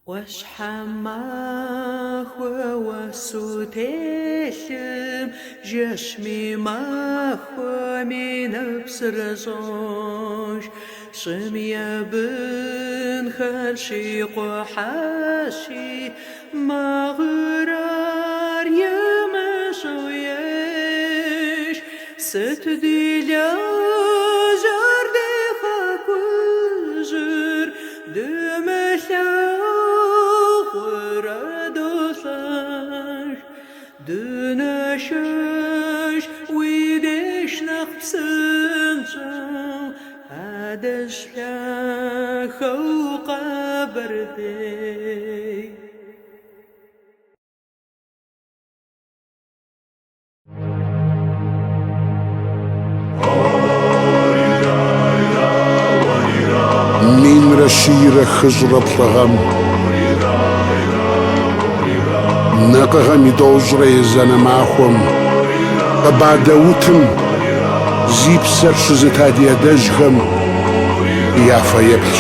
Ӏуащхьэмахуэ уэсу телъым жэщми махуэми нэпсыр щӏож. Щӏым и бынхэр щикъухьащи, магъыр ар имыщӏэу еш. Сыт ди лажьэр ди хэкужьыр дымылъагъурэ долӏэж. Дынэшэж уи деж нэхъ псынщӏэу, адэжь лъахэу Къэбэрдей. Минрэ щийрэ хыщӏрэ плӏы гъэм накъыгъэм и тӏощӏрэ езанэ махуэм Къэбардэ утым зи псэр щызыта ди адэжьхэм я фэеплъщ.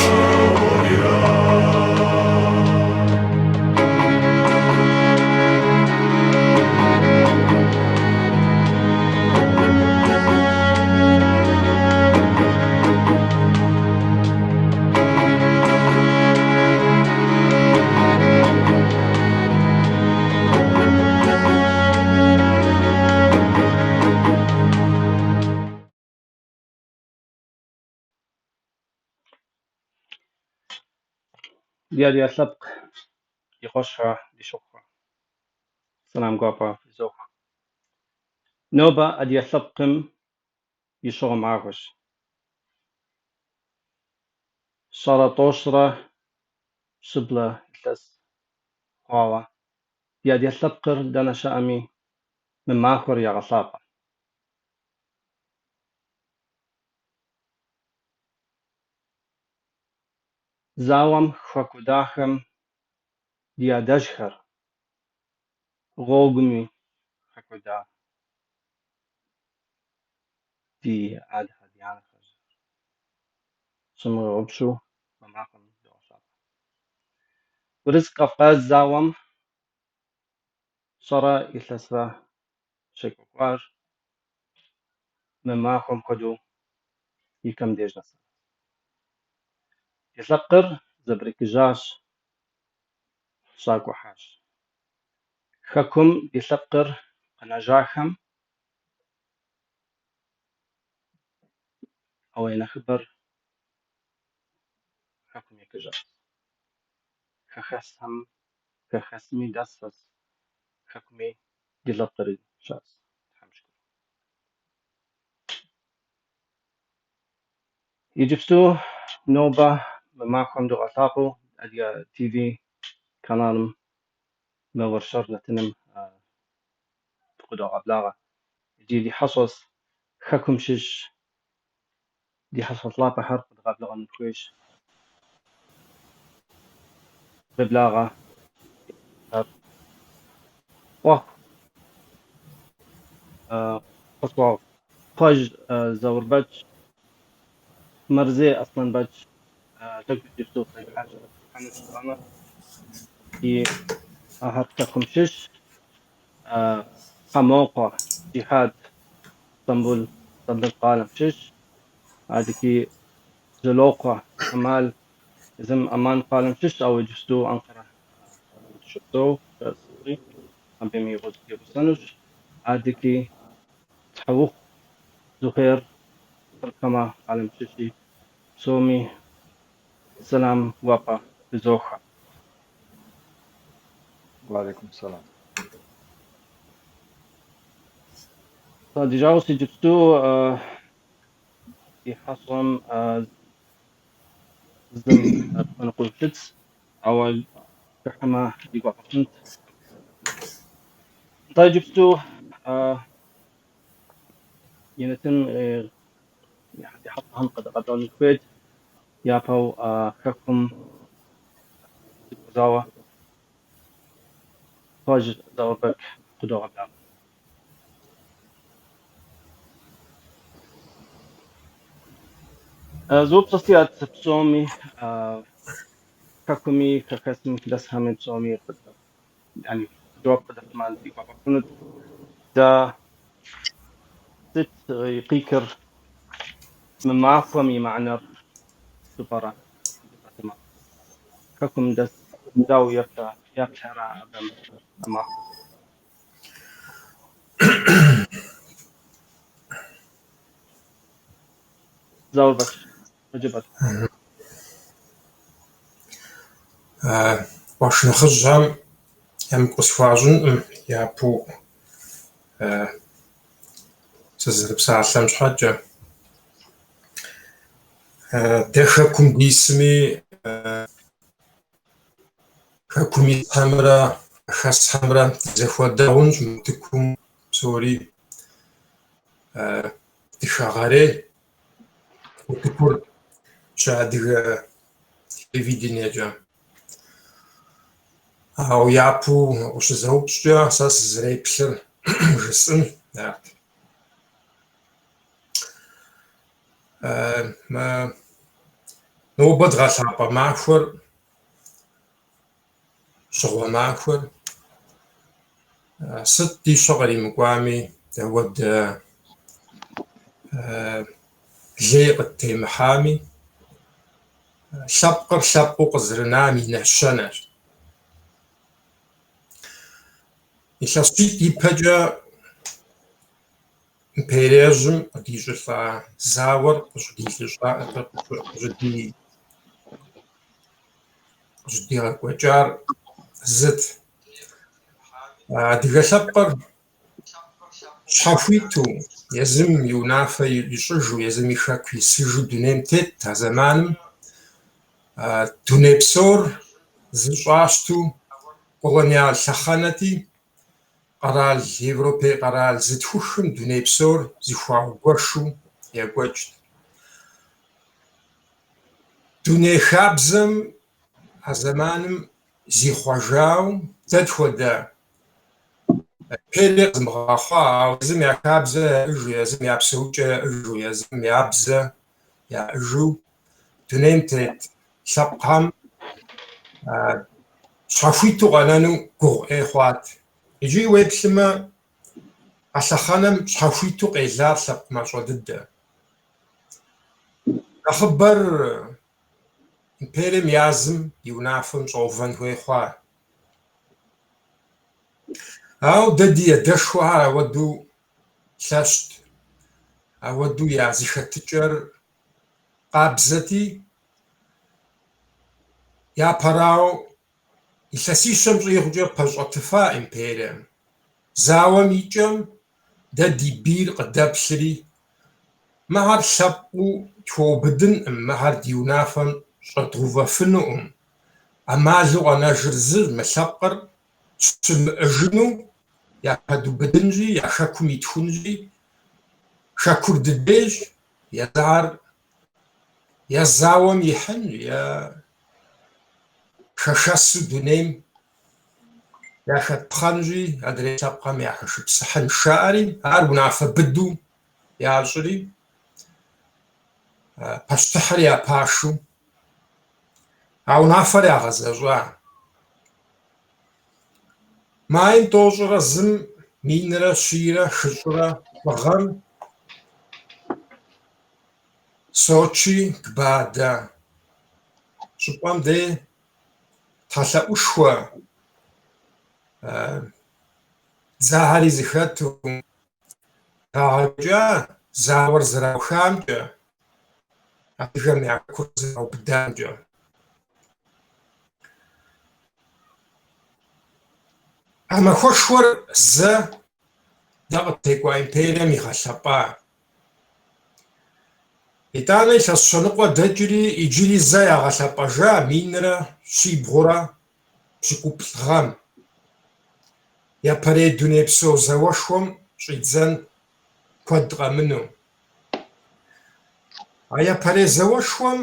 Ди адыгэ лъэпкъ, ди къуэшхэ, ди шыпхъухэ, сэлам гуапэ фызох. Нобэ адыгэ лъэпкъым и щыгъуэ махуэщ. Щэрэ тӏощӏрэ щыблэ илъэс хъуауэ ди адыгэ лъэпкъыр дэнэ щыӏэми мы махуэр ягъэлъапӏэ. Зауэм хэкӏуэдахэм ди адэжьхэр, гъуэгуми хэкӏуэда ди адэхэр, ди анэхэр щымыгъупщэу мы махуэм догъэлъапӏэ. Урыс-Кавказ зауэм щэрэ илъэсрэ щекӏуэкӏуар мы махуэм хуэдэу и кӏэм деж нэсащ. Ди лъэпкъыр зэбрыкӏыжащ, щакӏухьащ. Хэкум ди лъэпкъыр къэнэжахэм, ауэ и нэхъыбэр хэкум икӏыжащ. Хэхэсхэм, хэхэсми дэсхэщ, хэкуми ди лъэпкъри щыӏэщ, Тхьэм шыкур. Иджыпсту нобэ мы махуэм догъэлъапӏэу Адыгэ ТВ каналым мы уэршэр нэтыным фыкъыдогъэблагъэ. Иджы ди хьэщӏэщ хэкум щыщ ди хьэщӏэ лъапӏэхэр къыдгъэблэгъэну дыхуейщ. Къеблагъэ Кхъуэхъу къысхуэгъэгъу. Кхъуэжь Заурбэч, Мэрзей Аслъэнбэч, тӏэкӏу иджыпсту къихьэнущ жытӏэмэ, и ахэр хэкум щыщ, Хьэмокъуэ Джихьад Стамбул, Стамбул къалэм щыщ, адэкӏи Жылокъуэ Кэмал езым Амман къалэм щыщ, ауэ иджыпсту Анкъэрэ щопсэу, абыми и гъусэнущ. Адэкӏи Тхьэухъу Зухейр Тыркумэ къалэм щыщи, псоми сэлам гуапэ фызохэ. Уалейкум сэлам. Ди жагъуэщ иджыпсту ди хьэщӏэм зым хуэныкъуэу щытщ, ауэ хыхьэмэ ди гуапэ хъунт. Нтӏэ иджыпсту и нэтын ди хьэщӏэхэм къыдгъэблэгъэну дыхуейт. Япэу хэкум зыхуэзауэ Кхъуэжь Заурбэч къыдогъэблагъэ. Зы упщӏэ сиӏэт псоми. Хэкуми, хэхэсым дэсхэми псоми yani жэуап къыдэптмэ ди гуапэ хъунут. Дэ сыт къикӏыр мы махуэм и мыхьэнэр жыпӏэрэ жыпӏэтэмэ? Хэкум дэс дауэ еплъэрэ абы а махуэм? Заурбэч, жыпӏэт. Къуэш нэхъыжьхэм емыкӏу къысхуащӏынкъым япэу сызэрыпсалъэм щхьэкӏэ. Дэ хэкум дисми, хэкум исхэмрэ хэхэсхэмрэ дызэхуэдэ хъунщ, мы утыкум псори дыхэгъэрей. Утыкур щыадыгэ телевидениекӏэ. Ауэ япэу укъыщызэупщӏкӏэ сэ сызэреплъыр жысӏын арт. Мы нобэ дгъэлъапӏэ махуэр, щыгъуэ махуэр, сыт ди щэ къримыкӏуами, дауэдэ лей къыттемыхьами, лъэпкъыр лъэпкъыу къызэрынам и нэщэнэщ. Илъэс щитӏ ипэкӏэ империежьым къыдищӏылӏа зауэр къыщӏыдигъэкӏуэкӏар зыт. Адыгэ лъэпкъыр щхьэхуиту, езым и унафэ ищӏыжу, езым и хэку исыжу дунейм тетт а зэманым. Дуней псор зыщӏащту колониал лъэхъэнэти, къэрал, европей къэрал зытхухым дуней псор зыхуаугуэшу екӏуэкӏт. Дуней хабзэм а зэманым зихъуэжауэ дэ тхуэдэ империе къэзымыгъэхъуа, ауэ езым я хабзэ яӏыжу, езым я псэукӏэ яӏыжу, езым я бзэ яӏыжу дунейм тет лъэпкъхэм щхьэхуиту къэнэну гугъу ӏей хъуат. Иджыри уеплъымэ, а лъэхъэнэм щхьэхуиту къелар лъэпкъ мащӏэ дыдэ. Нэхъыбэр империем язым и унафэм щӏэувэн хуей хъуа. Ауэ дэ ди адэшхуэхэр ауэдэу лъэщт, ауэдэу я зэхэтыкӏэр къабзэти, япэрауэ, илъэсищэм щӏигъукӏэ пэщӏэтыфа империем. Зауэм и кӏэм дэ ди бийр къыдэплъри, мыхэр лъэпкъыу тхуэубыдынкъым, мыхэр ди унафэм щӏэдгъэувэфынукъым. ӏэмалу къэнэжыр зы, мы лъэпкъыр щымыӏэжыну япэдубыдынщи, я хэкум итхунщи, хэкур дыдейщ, езыхэр е зауэм ихьын, е хэхэсу дунейм яхэтпхъэнщи, адрей лъэпкъхэм яхэшыпсыхьын жаӏэри, ар унафэ быдэу ящӏри, пащтыхьыр я пашэу а унафэр ягъэзэщӏа. Майм 91-м 1140 гъэм Сочи Гбадэ щӏыпӏэм дей тхьэлъэӏушхуэ дзэхэри зыхэту ирагъэкӏуэкӏа зауэр зэраухамкӏэ, адыгэм я хэкур зэраубыдамкӏэ. А махуэшхуэр зэ дэ къыттекӏуа империем игъэлъэпӏа. Итӏанэ илъэс щэныкъуэ дэкӏри иджыри зэ ягъэлъэпӏэжа 1170 гъэм. Япэрей дунейпсо зауэшхуэм щӏидзэн куэд къэмынэу. А япэрей зауэшхуэм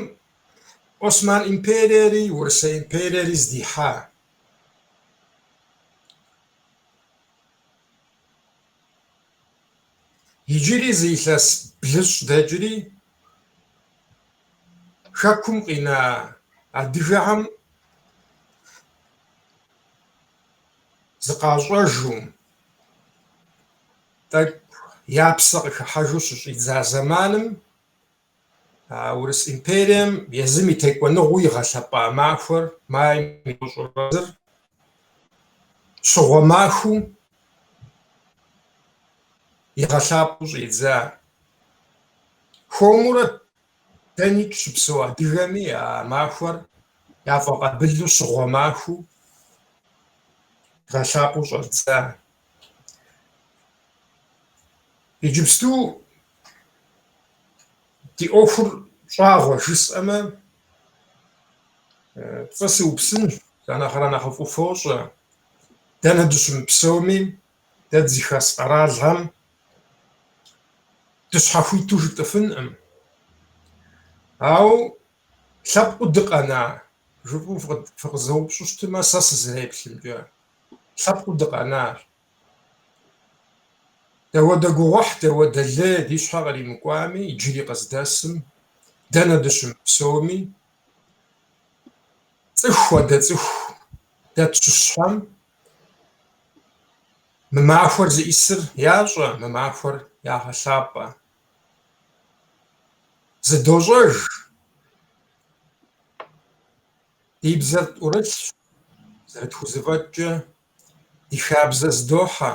Осман империери Урысей империери здихьа. Иджыри зы илъэс блыщӏ дэкӏри, хэкум къина адыгэхэм зыкъащӏэжу, тӏэкӏу я псэ къыхыхьэжу щыщӏидза зэманым а Урыс империем езым и текӏуэныгъэу игъэлъэпӏа махуэр, майм и тӏощӏрэ зыр, щыгъуэ махуэу игъэлъапӏэу щӏидза. Хуэмурэ Дэникӏ щыпсэу адыгэми а махуэр яфӏэкъабылу щыгъуэ махуэу гъэлъапӏэу щӏадза. Иджыпсту ди ӏуэхур щӏагъуэ жысӏэмэ, пцӏы сыупсынщ, сэ нэхърэ нэхъыфӏу фощӏэ. Дэнэ дыщымыпсэуми, дэ дызыхэс къэралхэм дыщхьэхуиту жытӏыфынкъым. Ауэ лъэпкъыу дыкъэна жыфӏэу фыкъызэупщӏу щытмэ, сэ сызэреплъымкӏэ, лъэпкъыу дыкъэнащ. Дауэдэ гугъуехь, дауэдэ лей ди щхьэ къримыкӏуами, иджыри къыздэсым, дэнэ дыщымыпсэуми, цӏыху хуэдэ цӏыху дэ тщыщхэм Мы махуэр зиӏысыр ящӏэ, мы махуэр ягъэлъапӏэ. Зыдощӏэж, ди бзэр тӏурылъщ, зэрытхузэфӏэкӏкӏэ ди хабзэ зыдохьэ.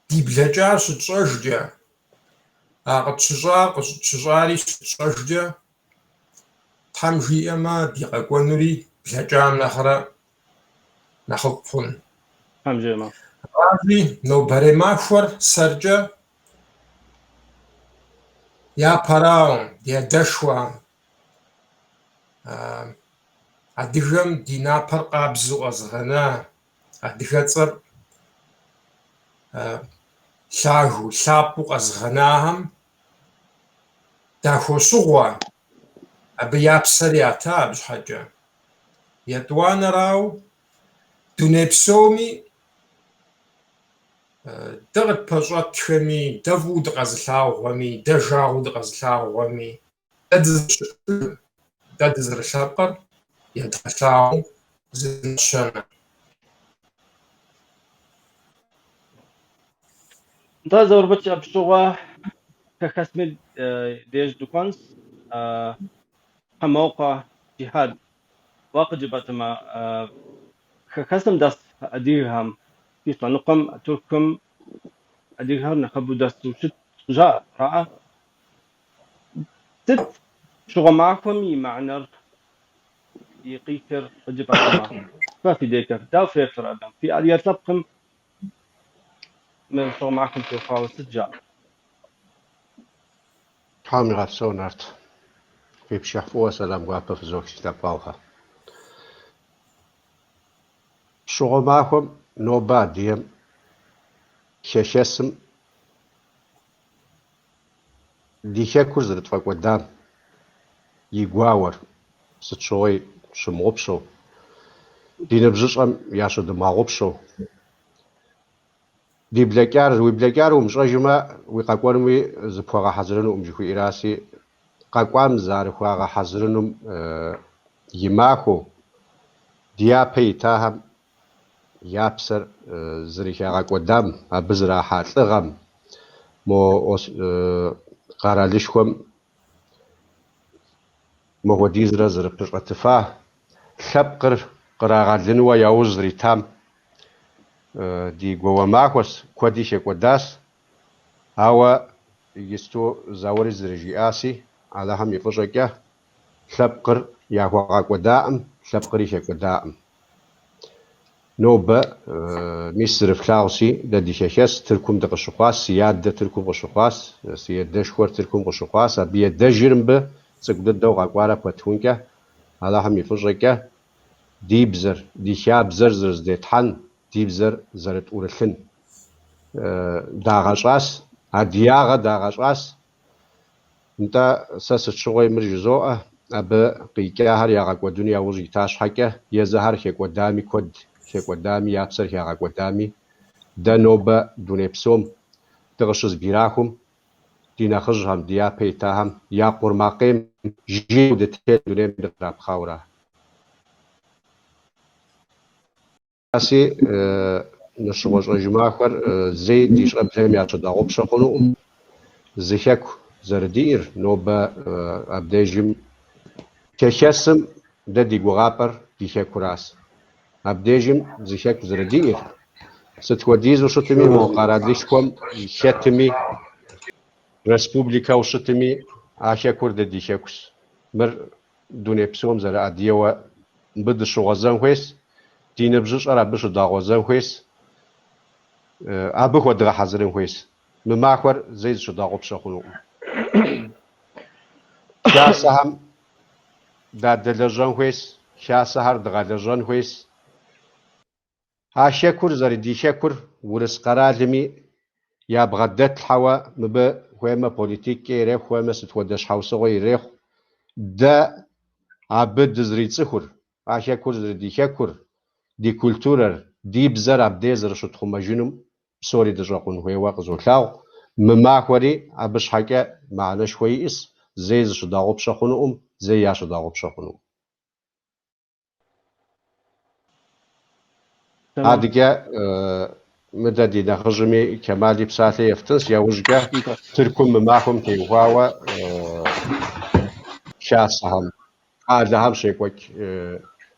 Ди блэкӏар щытщӏэжкӏэ, а къытщыщӏар къыщӏытщыщӏари щытщӏэжкӏэ, Тхьэм жиӏэмэ, ди къэкӏуэнури блэкӏам нэхърэ нэхъыфӏ хъун. Тхьэм жиӏэмэ. Аращи, нобэрей махуэр сэркӏэ япэрауэ, ди адэшхуэ адыгэм ди напэр къабзэу къэзыгъэна адыгэцӏэр лъагэу, лъапӏэу къэзыгъэнахэм дахуощыгъуэ, абы я псэр ята абы щхьэкӏэ. Етӏуанэрауэ, дуней псоми дэ къытпэщӏэтхэми, дэ фӏыуэ дыкъэзылъагъухэми, дэ жагъуэу дыкъэзылъагъухэми, дэ дызэрыщыӏэр, дэ дызэрылъэпкъыр едгъэлъагъуу зы нэщэнэ. Нтӏэ, Заурбэч, абы щыгъуэ хэхэсми деж дыкӏуэнщ. Хьэмокъуэ Джихьад, уэ къыджепӏэтэмэ, хэхэсым дэс адыгэхэм фи лъэныкъуэм Тыркум адыгэхэр нэхъыбэу дэсу щыт жаӏэ, араӏэ? Сыт щыгъуэ махуэм и мыхьэнэр и къикӏыр къыджепӏэтэмэ, фэ фи дежкӏэ, дауэ феплърэ абы? Фи адыгэ лъэпкъым мы щыгъуэ махуэм теухуауэ сыт жаӏэр? Тхьэм уигъэпсэу, Нарт. Фи пшыхь фӏыуэ сэлам гуапэ фызох, си лъэпкъэгъухэ. Щыгъуэ махуэм нобэ адыгэм хэхэсым ди хэкур зэрытфӏэкӏуэдам и гуауэр сыт щыгъуи тщымыгъупщэу, ди ныбжьыщӏэм ящыдымыгъэгъупщэу, ди блэкӏар, уи блэкӏар умыщӏэжмэ, уи къэкӏуэнуми зыпхуэгъэхьэзырынукъым жыхуиӏэраси, къэкӏуам зарыхуагъэхьэзырынум и махуэу, ди япэ итахэм я псэр зэрыхагъэкӏуэдам, абы зэрахьа лӏыгъэм, мо къэралышхуэм мохуэдизрэ зэрыпэщӏэтыфа, лъэпкъыр кърагъэлынуэ яужь зэритам ди гуауэ махуэщ, куэди хэкӏуэдащ. Ауэ иджысту Заури зэрыжиӏаси, Алыхьым и фӏыщӏэкӏэ лъэпкъыр яхуэгъэкӏуэдаӏым, лъэпкъри хэкӏуэдаӏым. Нобэ, мис зэрыфлъагъущи, дэ дыхэхэс, Тыркум дыкъыщыхъуащ, си адэ Тыркум къыщыхъуащ, си адэшхуэр Тыркум къыщыхъуащ, абы и адэжыр мыбы цӏыкӏу дыдэу къэкӏуарэ пэтхункӏэ, Алыхьым и фӏыщӏэкӏэ, ди бзэр, ди хабзэр зэрызыдетхьэн, ди бзэр зэрытӏурылъын дагъэщӏащ, адыгагъэ дагъэщӏащ. Нтӏэ, сэ сыт щыгъуи мыр жызоӏэ, абы къикӏахэр ягъэкӏуэдыну яужь ита щхьэкӏэ, езыхэр хэкӏуэдами, куэд хэкӏуэдами, я псэр хагъэкӏуэдами, дэ нобэ дуней псом дыкъыщызбграхум, ди нэхъыжьхэм, ди япэ итахэм я къурмакъейм жейуэ дытет дунейм дыкърапхъауэра. Аращи, мы щыгъуэ-щӏэж махуэр зэи ди щӏэблэм ящыдгъэгъупщэ хъунукъым. Зы хэку зэрыдиӏэр нобэ абдежым хэхэсым дэ ди гугъапӏэр ди хэкуращ. Абдежым зы хэку зэрыдиӏэр, сыт хуэдизу щытми, мо къэралышхуэм хэтми, республикэу щытми, а хэкур дэ ди хэкущ. Мыр дуней псом зэрыадыгэуэ мыбы дыщыгъуэзэн хуейщ, ди ныбжьыщӏэр абы щыдгъэгъуэзэн хуейщ, абы хуэдгъэхьэзырын хуейщ. Мы махуэр зэи зыщыдгъэгъупщэ хъунукъым. Хасэхэм дадэлэжьэн хуейщ, хасэхэр дгъэлэжьэн хуейщ. А хэкур зэрыдихэкур урыс къэралми ябгъэдэтлъхьэуэ мыбы хуеймэ политиккӏэ ирехъу, хуеймэ сыт хуэдэ щхьэусыгъуэ ирехъу, дэ абы дызэрицӏыхур, а хэкур зэрыдихэкур, ди культурэр, ди бзэр абдей зэрыщытхъумэжынум псори дыщӏэкъун хуейуэ къызолъагъу. Мы махуэри абы щхьэкӏэ мыхьэнэшхуэ иӏэщ, зэи зыщыдгъэгъупщэ хъунукъым, зэи ящыдгъэгъупщэ хъунукъым. Тэмэм. Адэкӏэ мыдэ ди нэхъыжьми Кэмали псалъэ ефтынщ, яужькӏэ Нтӏэ. Тыркум мы махуэм теухуауэ хасэхэм, къалэхэм щекӏуэкӏ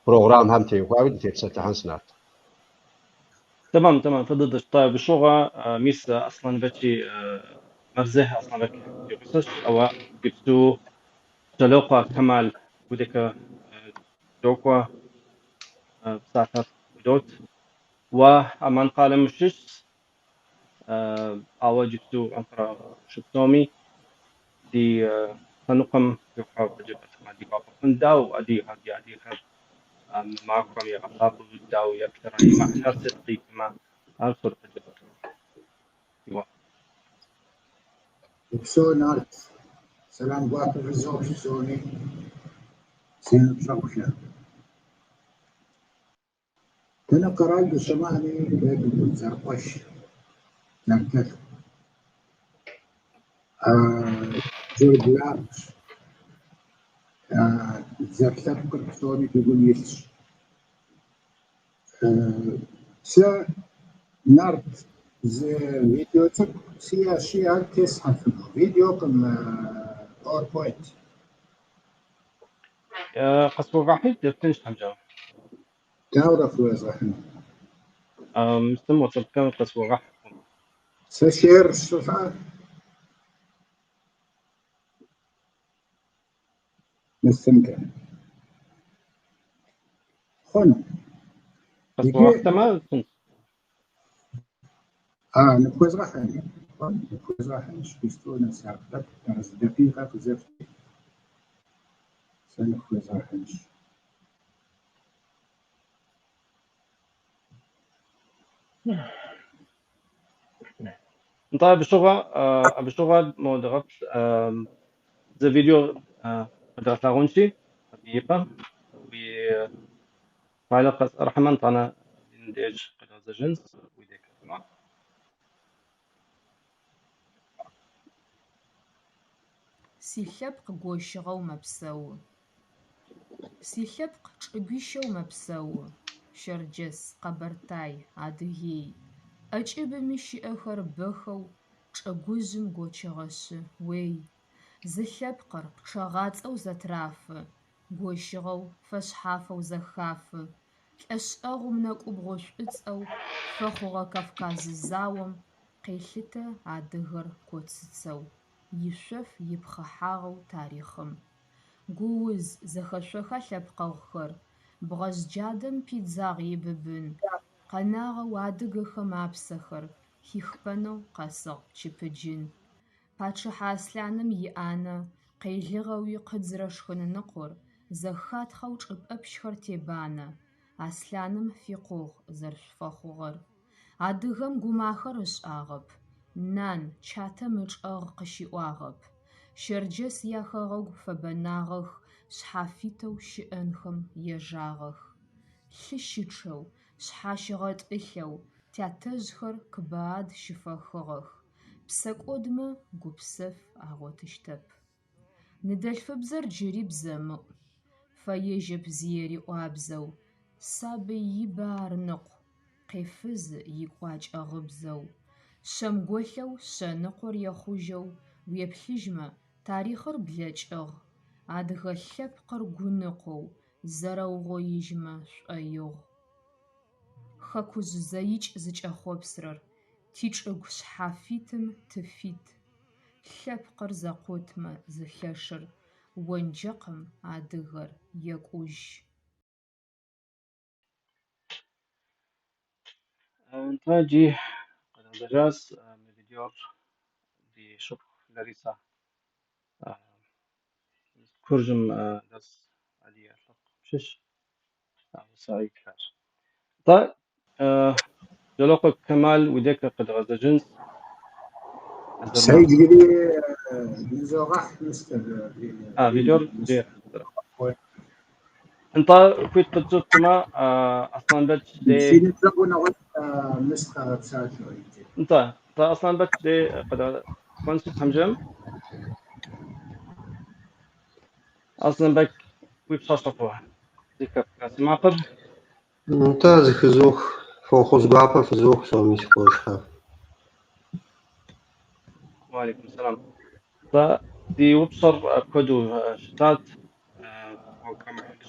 программэхэм теухуауи дытепсэлъыхьынщ, Нарт. Тэмэм, тэмэм, фӏы дыдэщ. Тӏэ, абы щыгъуэ мис Аслъэнбэчи Мэрзей Аслъэнбэч и гъусэщ, ауэ иджыпсту Жьэлокъуэ Кэмал уи декэ докӏуэ псалъэр удот. Уэ Амман къалэм ущыщщ, ауэ иджыпсту Анкара ущыпсэуми, ди лъэныкъуэм теухуауэ къыджепӏэтэмэ, ди гуапэ хъун. Дауэ адыгэхэр, ди адыгэхэр мы махуэм ягъэлъапӏэу, дауэ еплърэ, и мыхьэнэр сыт къикӏмэ, ар псори къыджепӏэтэмэ. Ди гуапэ. Упсэу, Нарт. Сэлам гуапэ фызох псоми, си ныбжьэгъухэ. Дэнэ къэрал дыщымыӏэми, дэ дызэрыкъуэш, дызэрыдэлъху. Дызэрыблагъэщ. Дызэрылъэпкъыр псоми ди гум илъщ. Сэ Нарт зы видео цӏыкӏу сиӏэщи, ар теслъхьэфыну. Видеокъым, PowerPoint. Къысхуэгъэхьи, деплъынщ щхьэкӏэ. Дауэрэ къыуезгъэхьыну? Мыстым WhatsApp-кӏэ къысхуэгъэхь. Сэ share сщӏылӏа? Мыстымкӏэ. Хъун. Иджы Къысхуэгъэхьтэмэ, хъунщ. Ныпхуезгъэхьын. Хъун, ныпхуезгъэхьынщ. Иджыпсту нэса тӏэкӏу, зы дакъикъэ къызэфти, сэ ныпхуезгъэхьынщ. Нтӏэ, абы щыгъуэ мо дыгъэплъ зы видео къыдгъэлъагъунщи, абы и пӏэм уи файлыр къэсӏэрыхьэмэ, нтӏанэ деж къыдгъэзэжынщ уи декэ, тэмэм? Силъэпкъ гощыгъэу мэпсэу. Силъэпкъ чӏыгуищэу мэпсэу: Щэрджэс, Къэбэртай, Адыгей. ӀэкӀыбыми щыӀэхэр бэхэу чӀыгужъым гочыгъэшъы, уей. Зы лъэпкъыр пчъэгъацӀэу зэтрафы, гощыгъэу, фэшъхьафэу зэхафы. ЛӀэшӀэгъум нэкӀубгъо шӀуцӀэу фэхъугъэ Кавказ заом къелъытэ адыгэр коцыцэу, ишъоф ипхъыхьагъэу тарихъым. Гууз, зэхэшъоха лъэпкъэгъухэр? Бгъэжъ джадэм пидзагъ ибыбын, къэнагъэу адыгэхэм апсэхэр хихпэнэу къэсыгъ пчыпыджын. Пачъыхьэ Аслъаным иӀанэ къелыгъэуи къыдзырэ шхынныкъор зэхатхъэу чӀыпӀэпщхэр тебанэ, Аслъаным фикъугъ зэршъуфэхъугъэр. Адыгэм гумахэр ышӀагъэп, нан, чатэм ычӀэгъ къыщиӀуагъэп. Щэрджэс яхэгъэгу фэбэнагъэх, шъхьафитэу щыӀэнхэм ежагъэх. Лъы щычъэу, шъхьащыгъэтӀылъэу тятэжъхэр Кыбаад щыфэхыгъэх, псэкӀодмэ гупсэф агъотыщтэп. Ныдэлъфыбзэр джыри бзэмыӀу, фэежьэп зиери Ӏуабзэу, сабый ибэ ар ныкъу. къефызы икӏуакӏэ гъыбзэу. Шъэм голъэу шъэныкъор ехъужьэу уеплъыжьмэ, тарихъыр блэкӏыгъ. Адыгэ лъэпкъыр гуныкъоу зэрэугъоижьмэ шӏоигъу. Хэкужъ зэикӏ зыкӏэхъопсырэр тичӏыгу шъхьафитым тыфит. Лъэпкъыр зэкъотмэ зылъэшыр, онджэкъым адыгэр екӏужь. Нтӏэ иджы къэдгъэзэжащ мы видеор ди шыпхъу Ларисэ Куржым дэс адыгэ лъэпкъ щыщ усэ итхащ. Нтӏэ, Джалокъуэ Кэмал уи декӏэ къэдгъэзэжынщ. Сэ иджыри нызогъэхь мыстэр. А, видеор иджы. Нтӏэ, хуит къытщӏытмэ, Аслъэнбэч дей... Си ныбжьэгъу нэгъуэщӏ мыст къэгъэпсалъэу иджы. Нтӏэ, нтӏэ, Аслъэнбэч дей къэдгъэкӏуэнщи щхьэмыжым. Аслъэнбэч, уи пщащэ фӏыуэ. Зэхэпха си макъыр? Нтӏэ, зэхызох. Фӏэхъус гуапэ фызох псоми си къуэшхэ. Уалейкум сэлам. Нтӏэ, ди упщӏэр апхуэдэу щытат,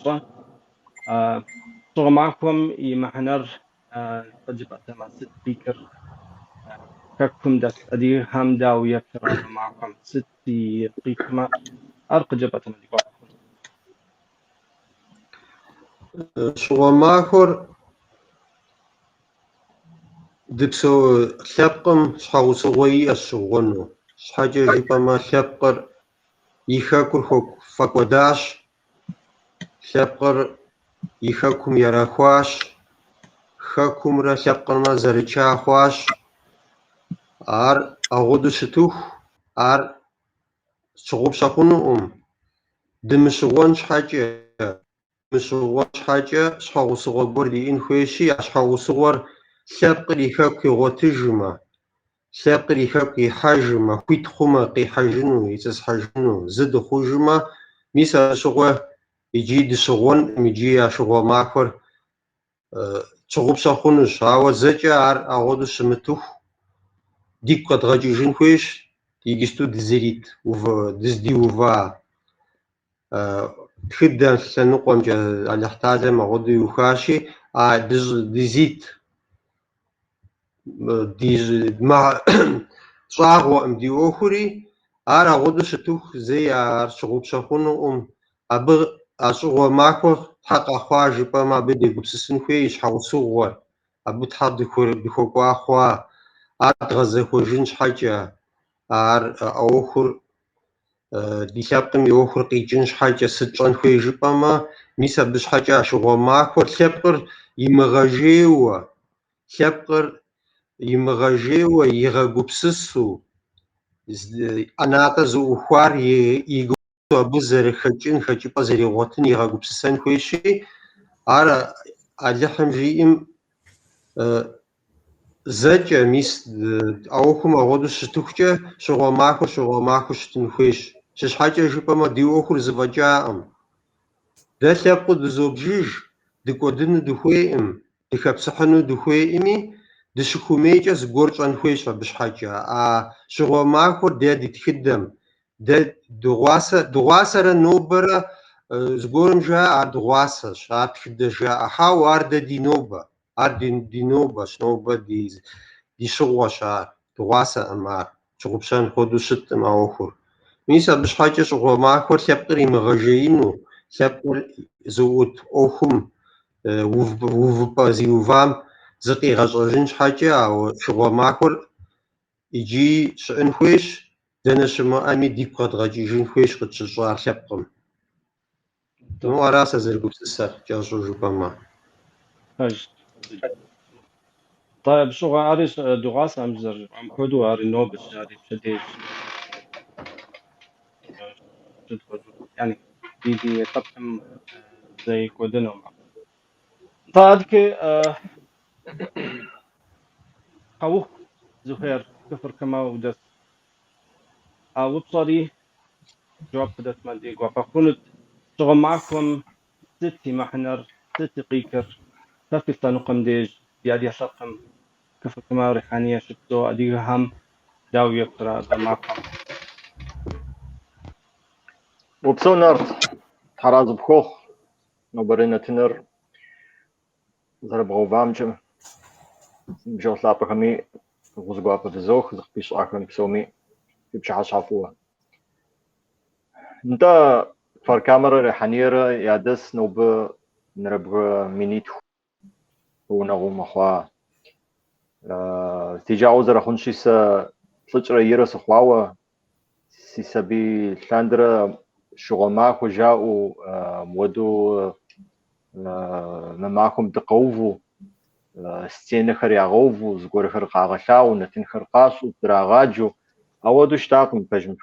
щӏэ. Щыгъуэ махуэм и мыхьэнэр къыджепӏэтэмэ, сыт къикӏыр? Хэкум дэс адыгэхэм дауэ еплърэ абы махуэм? Сыт и къикӏмэ, ар къыджепӏэтэмэ ди гуапэ хъунт. Щыгъуэ махуэр дыпсэу лъэпкъым щхьэусыгъуэ иӏэщ щыгъуэну. Щхьэкӏэ жыпӏэмэ, лъэпкъыр и хэкур фӏэкӏуэдащ, лъэпкъыр и хэкум ярахуащ, хэкумрэ лъэпкъымрэ зэрыча хъуащ. Ар агъуэду щытыху, ар щыгъупщэ хъунукъым. Дымыщыгъуэн щхьэкӏэ, дымыщыгъуэн щхьэкӏэ щхьэусыгъуэ гуэр диӏэн хуейщи, а щхьэусыгъуэр лъэпкъыр и хэку игъуэтыжмэ, лъэпкъыр и хэку ихьэжмэ, хуит хъумэ, къихьэжыну, итӏысхьэжыну, зы дыхъужмэ, мис абы щыгъуэ иджы дыщыгъуэнкъым, иджы а щыгъуэ махуэр тщыгъупщэ хъунущ, ауэ зэкӏэ ар агъуэду щымытыху дигу къэдгъэкӏыжын хуейщ иджысту дызэрит дыздиува тхыдэ лъэныкъуэмкӏэ Алыхьталэм агъуэду иухащи, а дызит ди щӏагъуэкъым ди ӏуэхури, ар агъуэду щытыху зэи ар щыгъупщэ хъунукъым. Абы а щыгъуэ махуэр тхьэ къэхъуа жыпӏэмэ, абы дегупсысын хуей и щхьэусыгъуэр, абы тхьэ дыхуэкӏуа хъуа, ар дгъэзэхуэжын щхьэкӏэ, ар а ӏуэхур ди лъэпкъым и ӏуэхур къикӏын щхьэкӏэ сыт тщӏэн хуей жыпӏэмэ, мис абы щхьэкӏэ а щыгъуэ махуэр лъэпкъыр имыгъэжейуэ, лъэпкъыр имыгъэжейуэ, игъэгупсысу, ӏэнатӏэ зыӏухуар игупсысу абы зэрыхэкӏын, хэкӏыпӏэ зэригъуэтын игъэгупсысэн хуейщи, ар Алыхьым жиӏэм зэкӏэ, мис а ӏуэхум агъуэду щытыхукӏэ щыгъуэ махуэр щыгъуэ махуэу щытын хуейщ. Сыт щхьэкӏэ жыпӏэмэ, ди ӏуэхур зэфӏэкӏакъым. Дэ лъэпкъыу дызобжыж, дыкӏуэдыну дыхуейкъым, дыхэпсыхьыну дыхуейкъыми, дыщыхуэмейкӏэ зыгуэр тщӏэн хуейщ абы щхьэкӏэ. А щыгъуэ махуэр дэ ди тхыдэм, дэ дыгъуасэрэ нобэрэ зыгуэрым жаӏэ, ар дыгъуасэщ, ар тхыдэ жаӏэ. Хьэуэ, ар дэ ди нобэ, ар ди нобэщ, нобэ ди щыгъуэщ ар, дыгъуасэкъым ар, тщыгъупщэн хуэдэу щыткъым а ӏуэхур. Мис абы щхьэкӏэ щыгъуэ махуэр лъэпкъыр имыгъэжеину, лъэпкъыр зыӏут ӏуэхум увыпӏэ зиувам зыкъигъэщӏэжын щхьэкӏэ, ауэ щыгъуэ махуэр иджы щыӏэн хуейщ, дэнэ щымыӏэми дигу къэдгъэкӏыжын хуейщ къытщыщӏар лъэпкъым. Ну, ара сэ зэрыгупсысэр, кӏэщӏу жыпӏэмэ. Пэжщ. Нтӏэ, абы щыгъуэ ари дыгъуасэм зэрыжыпӏам хуэдэу, ари нобэщ, ари пщэдейщ. Яни, ди лъэпкъым зэи кӏуэдынукъым. Нтӏэ, адэкӏэ къэуху зыхуейр Кфар-Камэ удэс. А упщӏэри жэуап къыдэтмэ ди гуапэ хъунут. Щыгъуэ махуэм сыт и мыхьэнэр, сыт и къикӏыр? Фэ фи лъэныкъуэм деж. Ди адыгэ лъэпкъым Кфар-Камэ, Рихьэние щыпсэу адыгэхэм дауэ еплърэ абы махуэм? Упсэу, Нарт, Тхьэразэ пхуохъу нобэрей нэтыныр зэрыбгъэувамкӏэ. Си ныбжьэгъу лъапӏэхэми фӏэхъус гуапэ фызох, зыкъыпищӏахэм псоми фи пщыхьэщхьэ фӏыуэ. Нтӏэ, Кфар-Камэрэ Рихьэниерэ ядэс нобэ нэрыбгэ минитху гъунэгъуу мэхъуа. Си жагъуэ зэрыхъунщи, сэ плӏыкӏрэ ирэ сыхъуауэ, си сабий лъандэрэ щыгъуэ махуэ жаӏэу, мыуэду мы махуэм дыкъэуву, сценэхэр ягъэуву, зыгуэрхэр къагъэлъагъуэу, нэтынхэр къащӏу, драгъаджэу, ауэдэу щытакъым пэжым.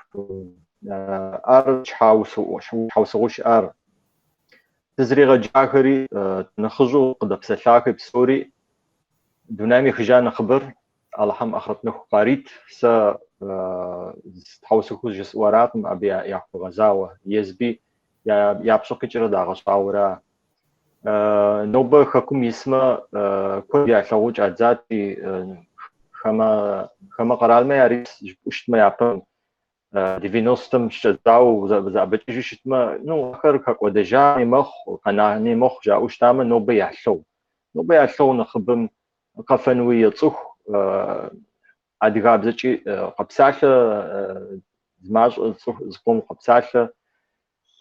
Ар щхьэусыгъуэу щыӏар. Дызригъэджахэри, нэхъыжьу къыдэпсэлъахэри псори дунейм ехыжа нэхъыбэр Алыхьым ахърэт нэху къарит. Сэ тхьэусыхэу жысӏэу аракъым абы яхуэгъэзауэ, езыби я пщӏэ къикӏрэ дагъэщӏауэра. Нобэ хэкум исмэ, куэд ялъэгъуу кӏадзати, хамэ къэралмэ ярис жыпӏэу щытмэ япэм девяностэм щыкӏэдзауэ узэӏэбэкӏыжу щытмэ, ну, ахэр хэкӏуэдэжами мэхъу, къэнами мэхъу жаӏэу щытамэ, нобэ ялъэгъу. Нобэ ялъэгъу нэхъыбэм къэфэнуи ецӏыху, адыгабзэкӏи къэпсалъэ, зымащӏэ цӏыху зыкъом къэпсалъэ,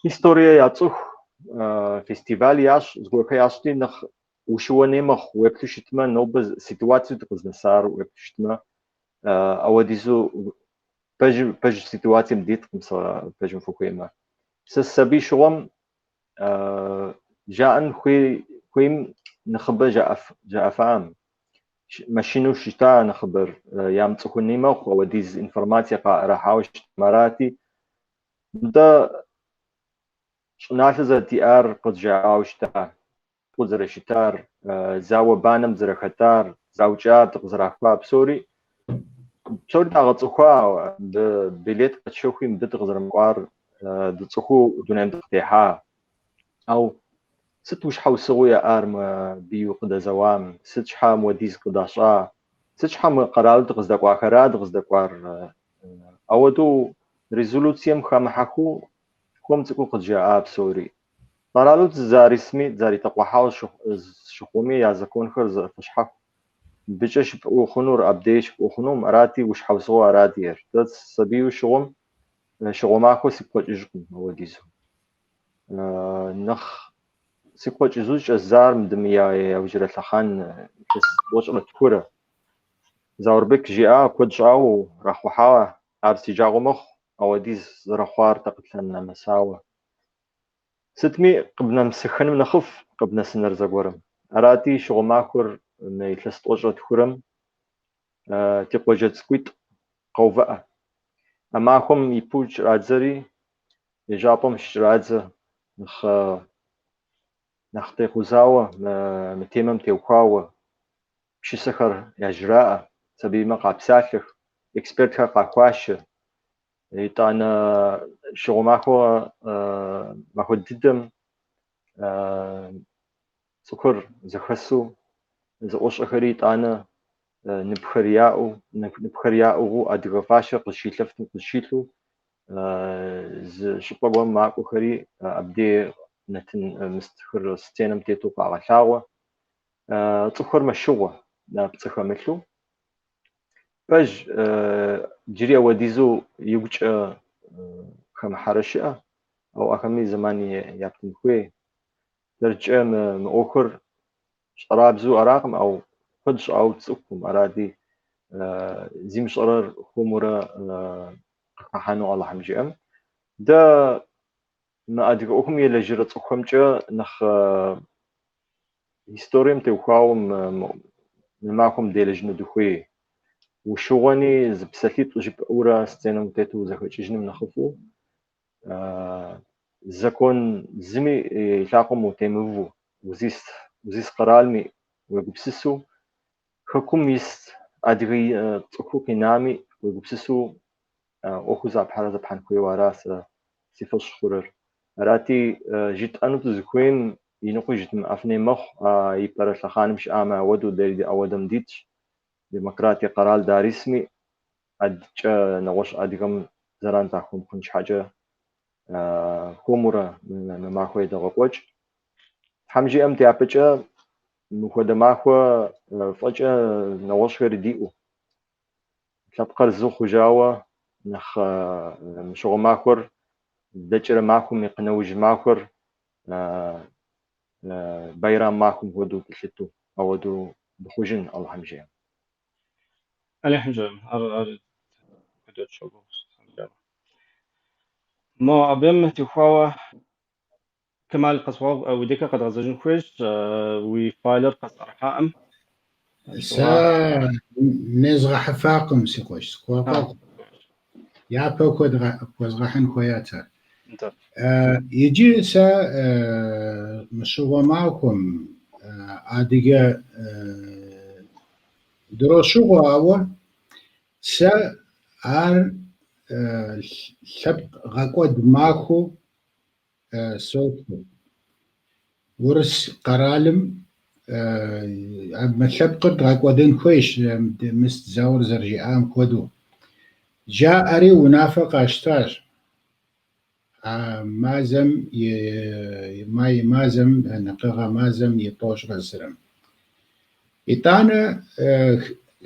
историе яцӏыху, фестиваль ящӏ, зыгуэрхэр ящӏти, нэхъ ущыуэней мэхъу, уеплъу щытмэ, нобэ ситуацию дыкъызнэсар уеплъу щытмэ, ауэдизу пэж ситуацием диткъым сэ пэжым фыхуеймэ. Сэ сабий щыгъуэм жаӏэн хуейм нэхъыбэ жаӏэфам, машинэу щыта нэхъыбэр, ямыцӏыхуней мэхъу, ауэдиз информацие къаӏэрыхьауэ щытым арати, нтӏэ щӏыналъэ зэрыдиӏар къызжаӏауэ щыта, зэрыщытар, зауэ банэм зэрыхэтар, заукӏар, дыкъызэрахуа псори, псори дагъэцӏыхуа, мыбы билет къэтщэхуи мыбы дыкъызэрымыкӏуар дыцӏыхуу дунейм дыкъытехьа. Ау сыт щхьэусыгъуэу яӏар мы бийуэ къыдэзэуам, сыт щхьэ мыуэдиз къыдащӏа, сыт щхьэ мы къэралу дыкъыздэкӏуахэра дыкъыздэкӏуар. Ауэдэу резолюцием хамыхьэхыу хуэм цӏыкӏуу къызжаӏа псори. Къэралу дызэрисми, дызэритэкъухьауэ щыхъуми я законхэр зэфэщхьэху. Мыбыкӏэ щыпӏэу хъунур, абдей щыпӏэу хъунум, арати, ущхьэусыгъуэу арат иӏэр. Дэ сабийуэ щыгъуэм щыгъуэ махуэ сигу къэкӏыжкъым ауэдизу. Нэхъ сигу къэкӏыжу щӏэздзар мыдым яужьрэ лъэхъэн илъэс тӏощӏрэ тхурэ. Заурбек жиӏа куэд щӏауэ рахъухьауэ, ар си жагъуэ мэхъу, ауэдиз зэрыхъуар дэ къытлъэнэмысауэ. Сытми къыбнэмысыхыным нэхъыфӏ къыбнэсыныр зэгуэрым. Арати, щыгъуэ махуэр мы илъэс тӏощӏрэ тхурэм ди къуажэ цӏыкӏуитӏ къэувыӏэ. А махуэм ипэу кӏрадзэри, еджапӏэм щыкӏрадзэ нэхъ текъузауэ мы темэм теухуауэ пшысэхэр яжраӏэ, сабиймэ къапсалъэх, экспертхэр къахуашэ. Итӏанэ щыгъуэ махуэ дыдэм цӏыхур зэхэсу зэӏущӏэхэри итӏанэ ныпхэр яӏэу, ныпхэр яӏыгъыу адыгэ фащэр къызыщилъэфтым къызыщилъу зы щӏыпӏэ гуэрым макӏуэхэри абдей нэтын мыстхэр сценэм тету къагъэлъагъуэ. Цӏыхухэр мэщыгъуэ, пцӏы хэмылъу. Пэж, иджыри ауэдизу игукӏэ хэмыхьэрэ щыӏэ, ауэ ахэми зэман яптын хуей. Дэркӏэ мы ӏуэхур щӏэрабзэу аракъым, ауэ куэд щӏауэ тцӏыхукъым, арати, зимыщӏэрэр хуэмурэ къыхыхьэну Алыхьым жиӏэм. Дэ мы адыгэ ӏуэхум елэжьырэ цӏыхухэмкӏэ нэхъ историем теухуауэ мы махуэм делэжьыну дыхуей. Ущыгъуэни зы псалъитӏ жыпӏэурэ сценэм утету узэхэкӏыжыным нэхъыфӏу, закон зыми и лъакъуэм утемыуву, узис къэралми уегупсысу, хэкум ис адыгэ цӏыхуу къинами уегупсысу ӏуэхуу запхьэрэ зэпхьэн хуейуэ ара сэ си фӏэщ хъурэр. Арати, жытӏэну дызыхуейм Иныкъуи жыдмыӏэфыней мэхъу, а ипэрэ лъэхъаным щыӏамэ, ауэдэу дэри ауэдэм дитщ. Демократие къэрал дарисми, адкӏэ нэгъуэщӏ адыгэм зэран дахуэмыхъун щхьэкӏэ хуэмурэ мы махуэ едогъэкӏуэкӏ. Тхьэм жиӏэм дяпэкӏэ мыхуэдэ махуэ фӏэкӏэ нэгъуэщӏхэри диӏэу. Лъэпкъхэр зы хъужауэ нэхъ мы щыгъуэ махуэр дэкӏрэ махуэм и къынэужь махуэр байрам махуэм хуэдэу дылъытэу, ауэдэу дыхъужын Алыхьым жиӏэм. Алыхьым жиӏэм, ар куэду тщогугъ. Мо абым теухуауэ Кэмал къысхуэгъэгъу, уи декэ къэдгъэзэжын хуейщ, уи файлыр къысӏэрыхьаӏым. Сэ незгъэхьыфакъым, си къуэш, схуэгъэгъу. Япэ хуэзгъэхьын хуеят ар. Иджы сэ мы щыгъуэ махуэм адыгэ дрощыгъуэ, ауэ сэ ар лъэпкъ гъэкӏуэд махуэу соплъыр. Урыс къэралым мы лъэпкъыр дгъэкӏуэдын хуейщ, Мыст Заур зэрыжиӏам хуэдэу. Жаӏэри унафэ къащтащ. А мазэм и май мазэм, накъыгъэ мазэм и тӏощӏрэ зырэм. Итӏанэ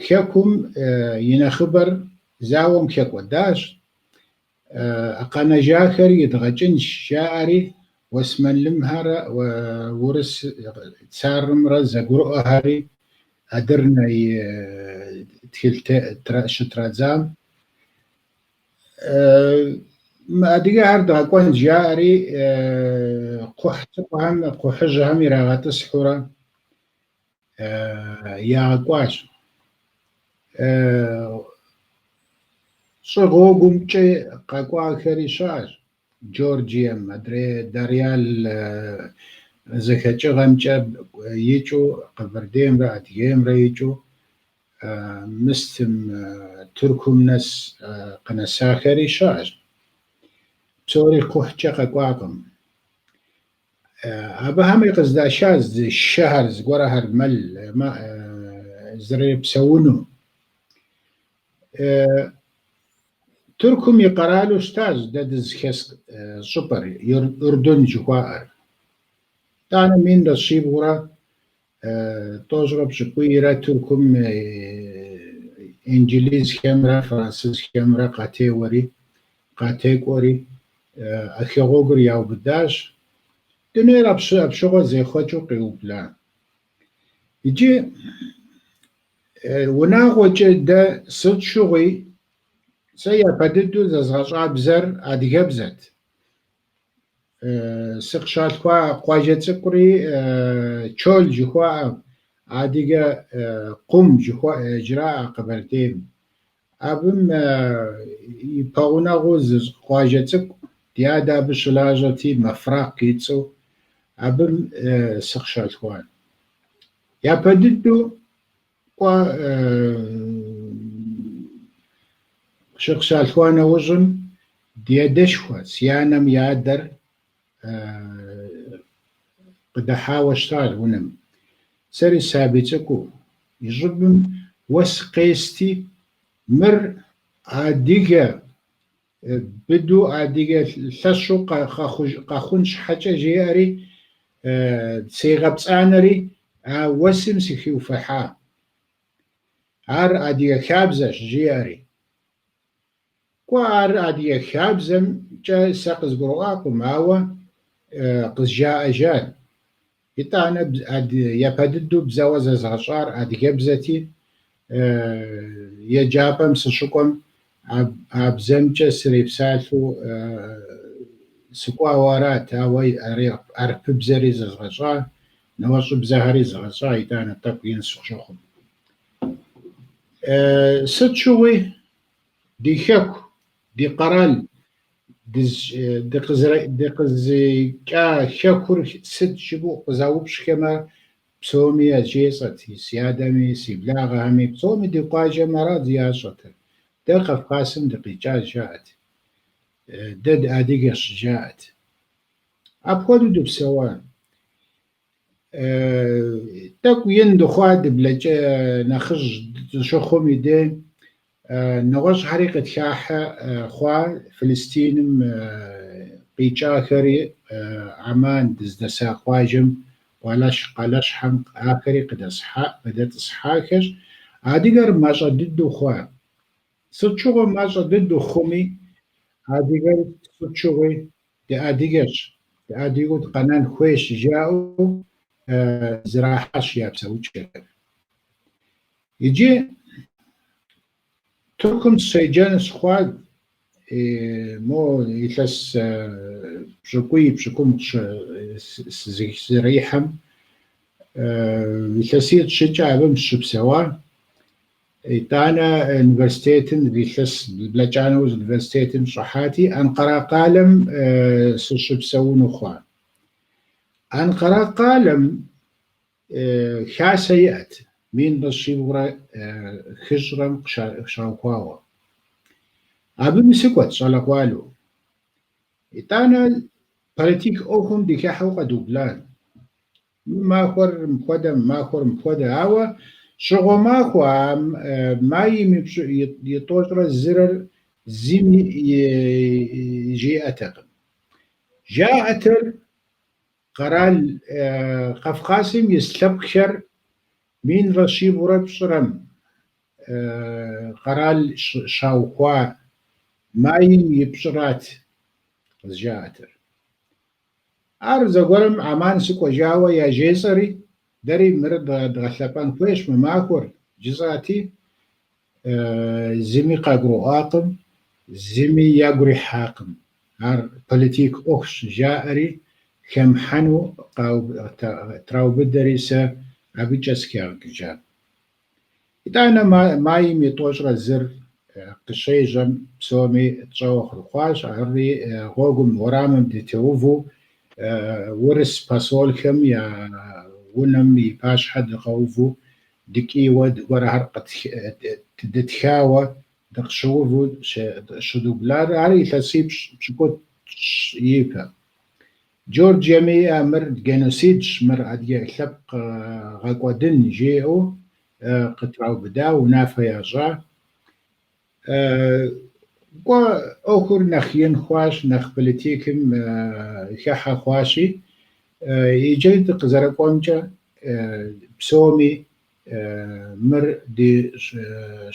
хэкум и нэхъыбэр зауэм хэкӏуэдащ. Къэнэжахэр идгъэкӏынщ, жаӏэри Уэсмэнлымхэрэ урыс царымрэ зэгурыӏуэхэри Эдирнэ и тхылъ щытрадзам мы адыгэхэр дгъэкӏуэнщ, жаӏэри кхъухь цӏыкӏухэм, кхъухьыжьхэм ирагъэтӏысхьурэ ягъэкӏуащ. Щӏы гъуэгумкӏэ къэкӏуахэри щыӏэщ. Джорджием, адрей Дарьял зэхэкӏыгъэмкӏэ икӏыу, Къэбэрдеймрэ Адыгеймрэ икӏыу, Мыстым, Тыркум нэс къынэсахэри щыӏэщ. Псори кхъухькӏэ къэкӏуакъым. Абыхэми къыздашащ зы шыхэр, зыгуэрхэр мэл зэрыпсэуну. Тыркум и къэралу щытащ дэ дызыхэс щӏыпӏэр, Урдун жыхуаӏэр. Итӏанэ минрэ щибгъурэ тӏощӏрэ пщӏыкӏуийрэ Тыркум инджылызхэмрэ французхэмрэ къатеуэри, къатекӏуэри, а хэгъуэгур яубыдащ. Дунейр апщыгъуэ зехъуэкӏыу къиубла. Иджы унагъуэкӏэ дэ сыт щыгъуи сэ япэ дыдэу зэзгъэщӏа бзэр адыгэбзэт. Сыкъыщалъхуа къуажэ цӏыкӏури Чол жыхуаӏэ, адыгэ къум жраӏэ Къэбэрдейм. Абым и пэгъунэгъуу зы къуажэ цӏыкӏу, ди адэ абы щылажьэти, Мэфракъ и цӏэу, абым сыкъыщалъхуа. Япэ дыдэу кӏуэ сыкъыщалъхуа нэужьым ди адэшхуэ, си анэм и адэр къыдыхьауэ щытащ унэм. Сэри сабий цӏыкӏуу, и щӏыбым уэс къести, мыр адыгэ быдэу адыгэ лъэщу къэхъун щхьэкӏэ жиӏэри, сигъэпцӏанэри а уэсым сыхиуфыхьа. Ар адыгэ хабзэщ, жиӏэри. Кӏуэ, ар адыгэ хабзэмкӏэ сэ къызгурыӏуакъым, ауэ къызжаӏэжат. Итӏанэ япэ дыдэу бзэуэ зэзгъэщӏар адыгэбзэти, еджапӏэм сыщыкӏуэм а бзэмкӏэ срипсалъэу сыкӏуауэ арат, ауэ хьэрыпыбзэри зэзгъэщӏа, нэгъуэщӏыбзэхэри згъэщӏа, итӏанэ тӏэкӏу ин сыщыхъум. Сыт щыгъуи ди хэку, ди къэрал дыкъызикӏа хэкур сыт жыпӏэу къызэупщӏхэмэ, псоми яжесӏэт, си адэми, си благъэхэми, псоми ди къуажэм арат ящӏэтыр. Дэ Кавказым дыкъикӏащ, жаӏэт. Дэ дыадыгэщ, жаӏэт. Апхуэдэу дыпсэуа. Тӏэкӏу ин дыхъуа дыблэкӏэ нэхъыжь дыщыхъум и дей нэгъуэщӏхэри къытхахьэ хъуа, Фылистиным къикӏахэри Амман дыздэса къуажэм, къалэщхьэм ахэри къыдэтӏысхьахэщ. Адыгэр мащӏэ дыдэу хъуа. Сыт щыгъуэ мащӏэ дыдэу хъуми, адыгэр сыт щыгъуи дыадыгэщ, дыадыгэу дыкъэнэн хуейщ жаӏэу зэрахьащ я псэукӏэр. Иджы Тыркум сыщеджэн сыхъуа, мо илъэс пщӏыкӏуий, пщӏыкӏубгъу сызэрихьэм, илъэситӏ-щыкӏэ абым сыщыпсэуа. Итӏанэ университетым, илъэс блэкӏа нэужь университетым сыщӏыхьати, Анкъара къалэм сыщыпсэуну хъуа. Анкъара къалэм хасэ иӏэт, минрэ щибгъурэ хыщӏрэм къыщаухуауэ. Абыми сыкӏуэт щӏалэгъуалэу. Итӏанэ политик ӏуэхум дыхыхьэу къэдублат. Мы махуэр мыпхуэдэ, мы махуэр мыпхуэдэ, ауэ щыгъуэ махуэ а майм и тӏощӏрэ зырэр зыми жиӏэтэкъым. Жаӏэтэр къэрал Къафкъасым ис лъэпкъхэр минрэ щибгъурэ пщӏырэм къэрал щаухуа майм и пщӏырат къызжаӏэтэр. Ар зэгуэрым Амман сыкӏуэжауэ яжесӏэри, дэри мыр дгъэлъэпӏэн хуейщ мы махуэр, жысӏати, зыми къагурыӏуакъым, зыми ягу ирихьакъым. Ар политик ӏуэхущ, жаӏэри, хэмыхьэну траубыдэри сэ абыкӏэ сыхагъэкӏыжа. Итӏанэ майм и тӏощӏрэ зыр къыщежьэм псоми тщӏэуэ хъуащ, ари гъуэгум, уэрамым дытеувэу урыс посолхэм я унэм и пащхьэ дыкъэуву, дыкӏийуэ зыгуэрхэр дытхауэ дыкъыщыуву щыдублар, ар илъэсипщӏ пщыкӏутӏ ипэ. Джорджиеми мыр геноцидщ, мыр адыгэ лъэпкъ гъэкӏуэдын жиӏэу къытраубыда, унафэ ящӏа. Кӏуэ, ӏуэхур нэхъ ин хъуащ, нэхъ политикым хыхьэ хъуащи, иджы дыкъызэрыкӏуэмкӏэ псоми мыр ди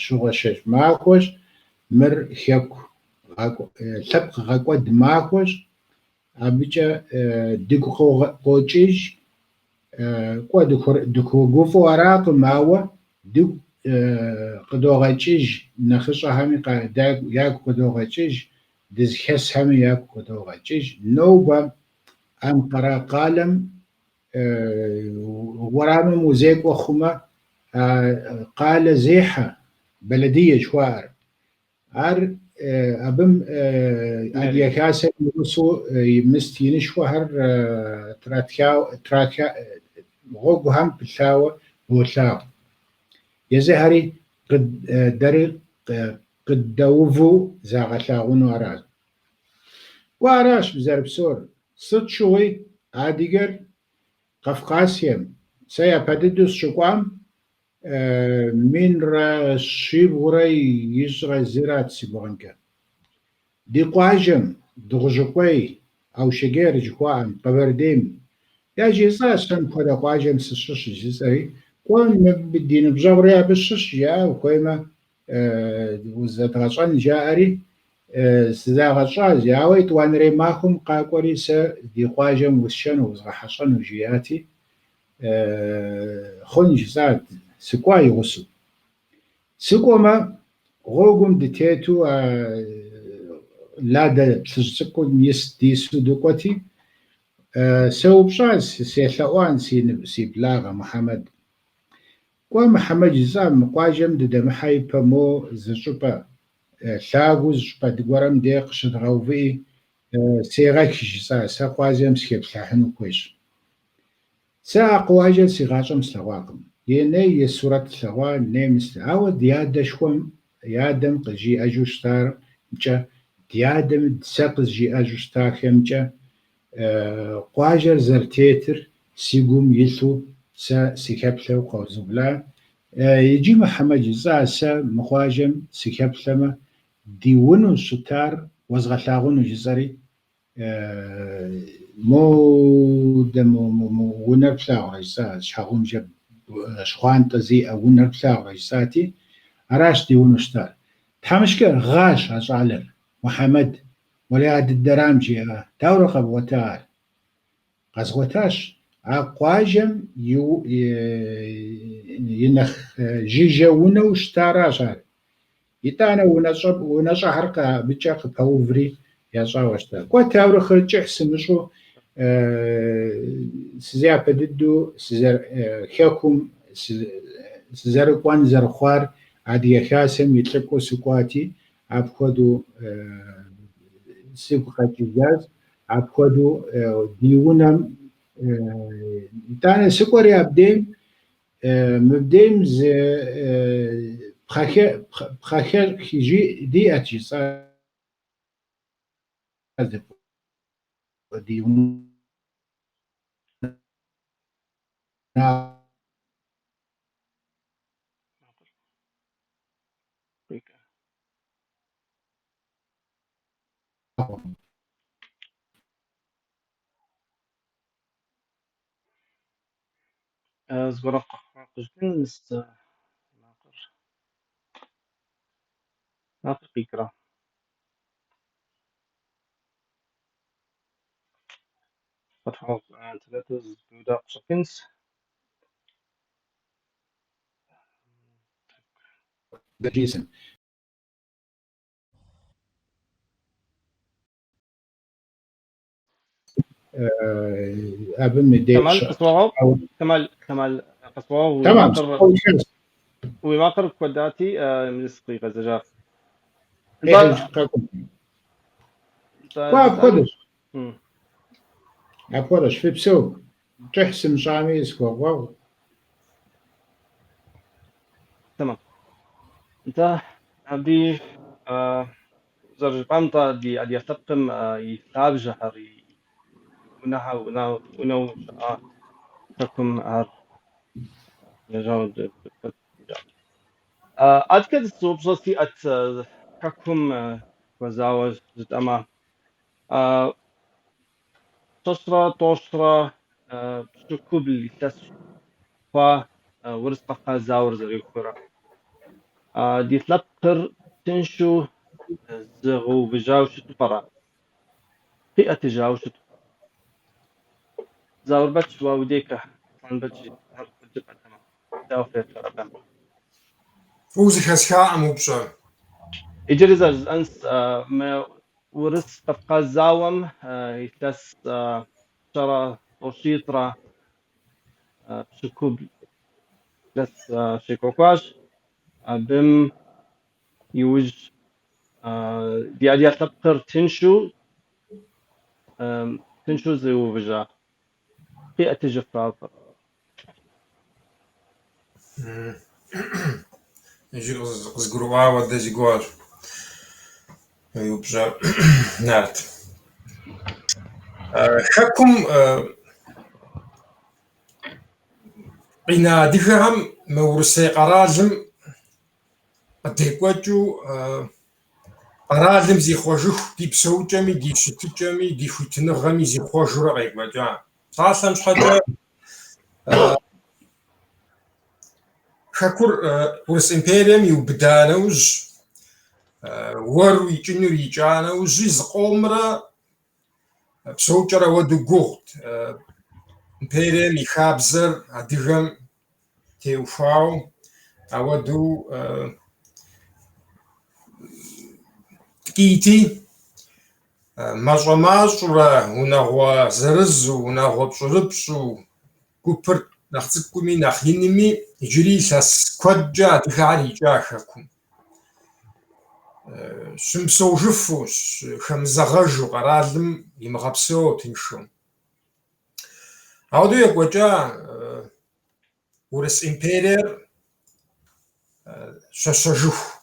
щыгъуэщэкӏ махуэщ, мыр хэку лъэпкъ гъэкӏуэд махуэщ, Абыкӏэ дигу къокӏыж, кӏуэ дыхуэгуфӏэу аракъым, ауэ дигу къыдогъэкӏыж, нэхъыщӏэхэми ягу къыдогъэкӏыж, дызыхэсхэми ягу къыдогъэкӏыж. Нобэ Анкъара къалэм уэрамым узекӏуэ хъумэ, къалэ зехьэ, бэлэдие жыхуаӏэр, Ар абым Адыгэ Хасэм и гъусэу мыст инышхуэхэр тратха гъуэгухэм пылъауэ болъагъу. Езыхэри дэри къыддэуву загъэлъагъуну аращ. Кӏуэ аращ зэрыпсэур. Сыт щыгъуи адыгэр Кавказием, сэ япэ дыдэу сыщыкӏуам, Минрэ щибгъурэ ищӏрэ зырат си гугъэмкӏэ. Ди къуажэм, Дыгъужьыкъуей, Аушыджэр жыхуаӏэм, Къэбэрдейм, яжесӏащ сэ мыпхуэдэ къуажэм сыщыщ жысӏэри, кӏуэ, мыбы ди ныбжьэгъури абы щыщ, жаӏэ, ухуеймэ, узэдгъэщӏэн жаӏэри, сызагъэщӏащ, ауэ етӏуанэрей махуэм къакӏуэри сэ ди къуажэм усшэну, узгъэхьэщӏэну жиӏати, Хъун жысӏат, сыкӏуа и гъусэу. Сыкӏуэмэ, гъуэгум дытету а Ладэ плъыжь цӏыкӏум ис дису дыкӏуэти, сеупщӏащ, селъэӏуан си благъэ Мухьэмэд. Кӏуэ, Мухьэмэд жысӏа, мы къуажэм дыдэмыхьэ ипэ мо зы щӏыпӏэ, лъагэу зы щӏыпӏэ гуэрым де къыщыдгъэувыӏи, сегъэх жысӏа, сэ къуажэм сыхеплъыхьыну хуейщ. Сэ а къуажэр си гъащӏэм слъэгъуакъым. Е ней и сурэт слъэгъуа, ней мыст. Ауэ ди адэшхуэм и адэм къызжиӏэжу щытамкӏэ, ди адэм сэ къызжиӏэжу щытахэмкӏэ къуажэр зэрытетыр си гум илъу сэ сыхэплъэу къэзубла. Иджы Мухьэмэд жысӏа, сэ мы къуажэм сыхэплъэмэ, ди унэу щытар уэзгъэлъагъуну жысӏэри, модэ мо унэр плъагъурэ жысӏа, щхьэгъубжэ щхъуантӏэ зиӏэ унэр плъагъурэ жысӏати, аращ ди унэу щытар. Тхьэмыщкӏэр гъащ а щӏалэр, Мухьэмэд, уэлей ар дыдэрам жиӏа, дауэрэ къэбгъуэта ар? Къэзгъуэтащ. А къуажэм и нэхъ жыжьэ унэу щытаращ ар. Итӏанэ унэщӏэхэр абыкӏэ къыпэуври ящӏауэ щыта. Кӏуэ таурыхъыр кӏыхь сымыщӏу сызяпэ дыдэу хэкум сызэрыкӏуэн зэрыхъуар Адыгэ Хасэм и лӏыкӏуэу сыкӏуати, апхуэдэу сигу къэкӏыжащ, апхуэдэу ди унэм итӏанэ сыкӏуэри абдейм Мыбдейм зы пхъэхэщӏ диӏэт жысӏа ди унагъуэм. Зыгуэрэ къыщӏэкӏын макъыр. Макъыр къикӏрэ? Интернетыр зэпыуда къыщӏэкӏынщ. Абы мыдей Кэмал къысхуэгъэгъу. Кэмал, Кэмал къысхуэгъэгъу. Уи Тэмам, макъыр, уи макъыр кӏуэдати, мис къигъэзэжащ. Нтӏэ, нтӏэ, Кӏуэ, жысӏэн. апхуэдэщ. Апхуэдэщ. Фыпсэу. Кӏыхь сымыщӏами схуэгъэгъу. Тэмам. Нтӏэ, абы зэрыжыпӏам, нтӏэ, ди адыгэ лъэпкъым и лъабжьэхэр, и унэхэр, унэу щыӏа хэкум ар лэжьауэ. Адэкӏэ зы упщӏэ сиӏэт хэкум хуэзауэ жытӏэмэ. 190 илъэс хъуа Урыс-Кавказ зауэр зэриухрэ. Ди лъэпкъыр тыншу зигъэувыжауэ щыту пӏэрэ? Къиӏэтыжауэ щыту. Заурбэч уэ удейкэ, Аслъэнбэч ар къыджепӏэтэмэ, дауэ феплърэ абы? Фӏыуэ зэхэсхаӏым упщӏэр. Иджыри зэ жысӏэнщ, мы Урыс-Кавказ зауэм илъэс 190 илъэс щекӏуэкӏуащ. Абым иужь ди адыгэ лъэпкъыр тыншу тыншу зиувыжа. Къиӏэтыжыфауэ пӏэрэ? Иджы къызгурыӏуауэ хуэдэ си гугъэщ уи упщӏэр, Нарт. Хэкум къина адыгэхэм мы Урысей къэралым къыдекӏуэкӏыу къэралым зихъуэжыху ди псэукӏэми, ди щытыкӏэми, ди хуитыныгъэми зихъуэжурэ къекӏуэкӏа. Псалъэм щхьэкӏэ, Хэкур Урыс империем иубыда нэужь, уэру икӏынур икӏа нэужьи зыкъомрэ псэукӏэр ауэдэу гугъут. Империем и хабзэр адыгэм теухуауэ ауэдэу ткӏийти, мащӏэ-мащӏэурэ унагъуэ зырызу, унагъуэ пщӏырыпщӏу, гупыр нэхъ цӏыкӏуми нэхъ инми иджыри илъэс куэдкӏэ адыгэхэр икӏа хэкум. Щымыпсэужыфу, хэмызэгъэжу, къэралым имыгъэпсэу тыншу. Ауэдэу екӏуэкӏа Урыс империер щэщэжыху.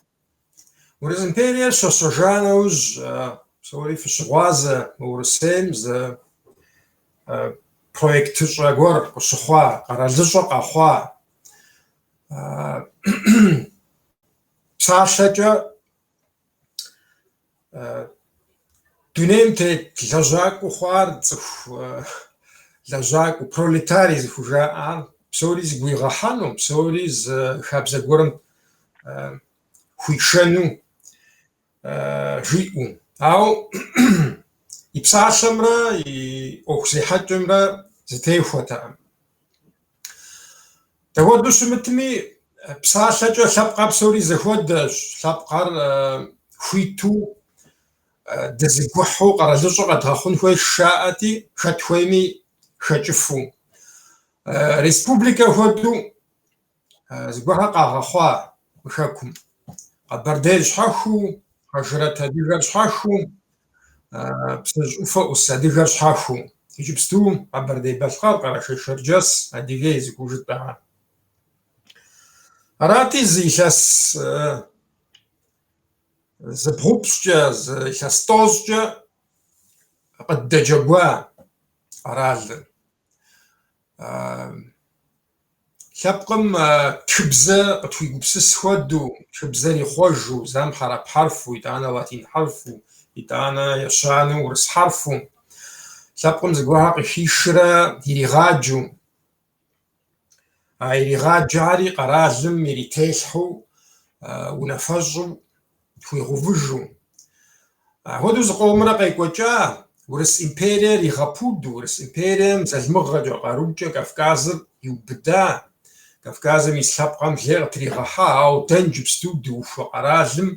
Урыс империер щэщэжа нэужь, псори фыщыгъуазэ мы Урысейм зы проектыщӏэ гуэр къыщыхъуа, къэралыщӏэ къэхъуа. Псалъэкӏэ дунейм тет лэжьакӏуэу хъуар цӏыху лэжьакӏуэ, пролетарий зыхужаӏар псори зыгуигъэхьэну, псори зы хабзэ гуэрым хуишэну жиӏэу. Ауэ и псалъэмрэ и ӏуэху зехьэкӏэмрэ зэтехуэтэкъым. Дапхуэдэу щымытми, псалъэкӏэ лъэпкъхэр псори зэхуэдэщ, лъэпкъхэр хуиту дызэгухьэу къэралыщӏэ къэдгъэхъун хуейщ жаӏэти, хэт хуейми хэкӏыфу. Республикэ хуэдэу зыгуэрхэр къагъэхъуа мы хэкум. Къэбэрдейр щхьэхуэу, Хьэжрэт адыгэр щхьэхуэу, Псыжь ӏуфэ ӏус адыгэр щхьэхуэу. Иджыпсту Къэбэрдей-Балъкъэр, Къэрэшей-Шэрджэс, Адыгей зыхужытӏэхэр. Арати, зы илъэс зыбгъупщӏкӏэ, зы илъэс тӏощӏкӏэ къыддэджэгуа къэралыр. Лъэпкъым тхыбзэ къытхуигупсыс хуэдэу, тхыбзэр ихъуэжу, зэм хьэрып хьэрфу, итӏанэ латин хьэрфу, итӏанэ ещанэу урыс хьэрфу. Лъэпкъым зыгуэрхэр къыхишрэ иригъаджэу. А иригъаджэхэри къэралым ирителъхьэу, унафэщӏу хуигъэувыжу. Апхуэдэу зыкъомрэ къекӏуэкӏа, Урыс империер игъэпуду, Урыс империем залмыгъэкӏэ, къарукӏэ Кавказыр иубыда, Кавказым ис лъэпкъхэм лей къытригъэхьа, ауэ дэ иджыпсту дыухуэ къэралым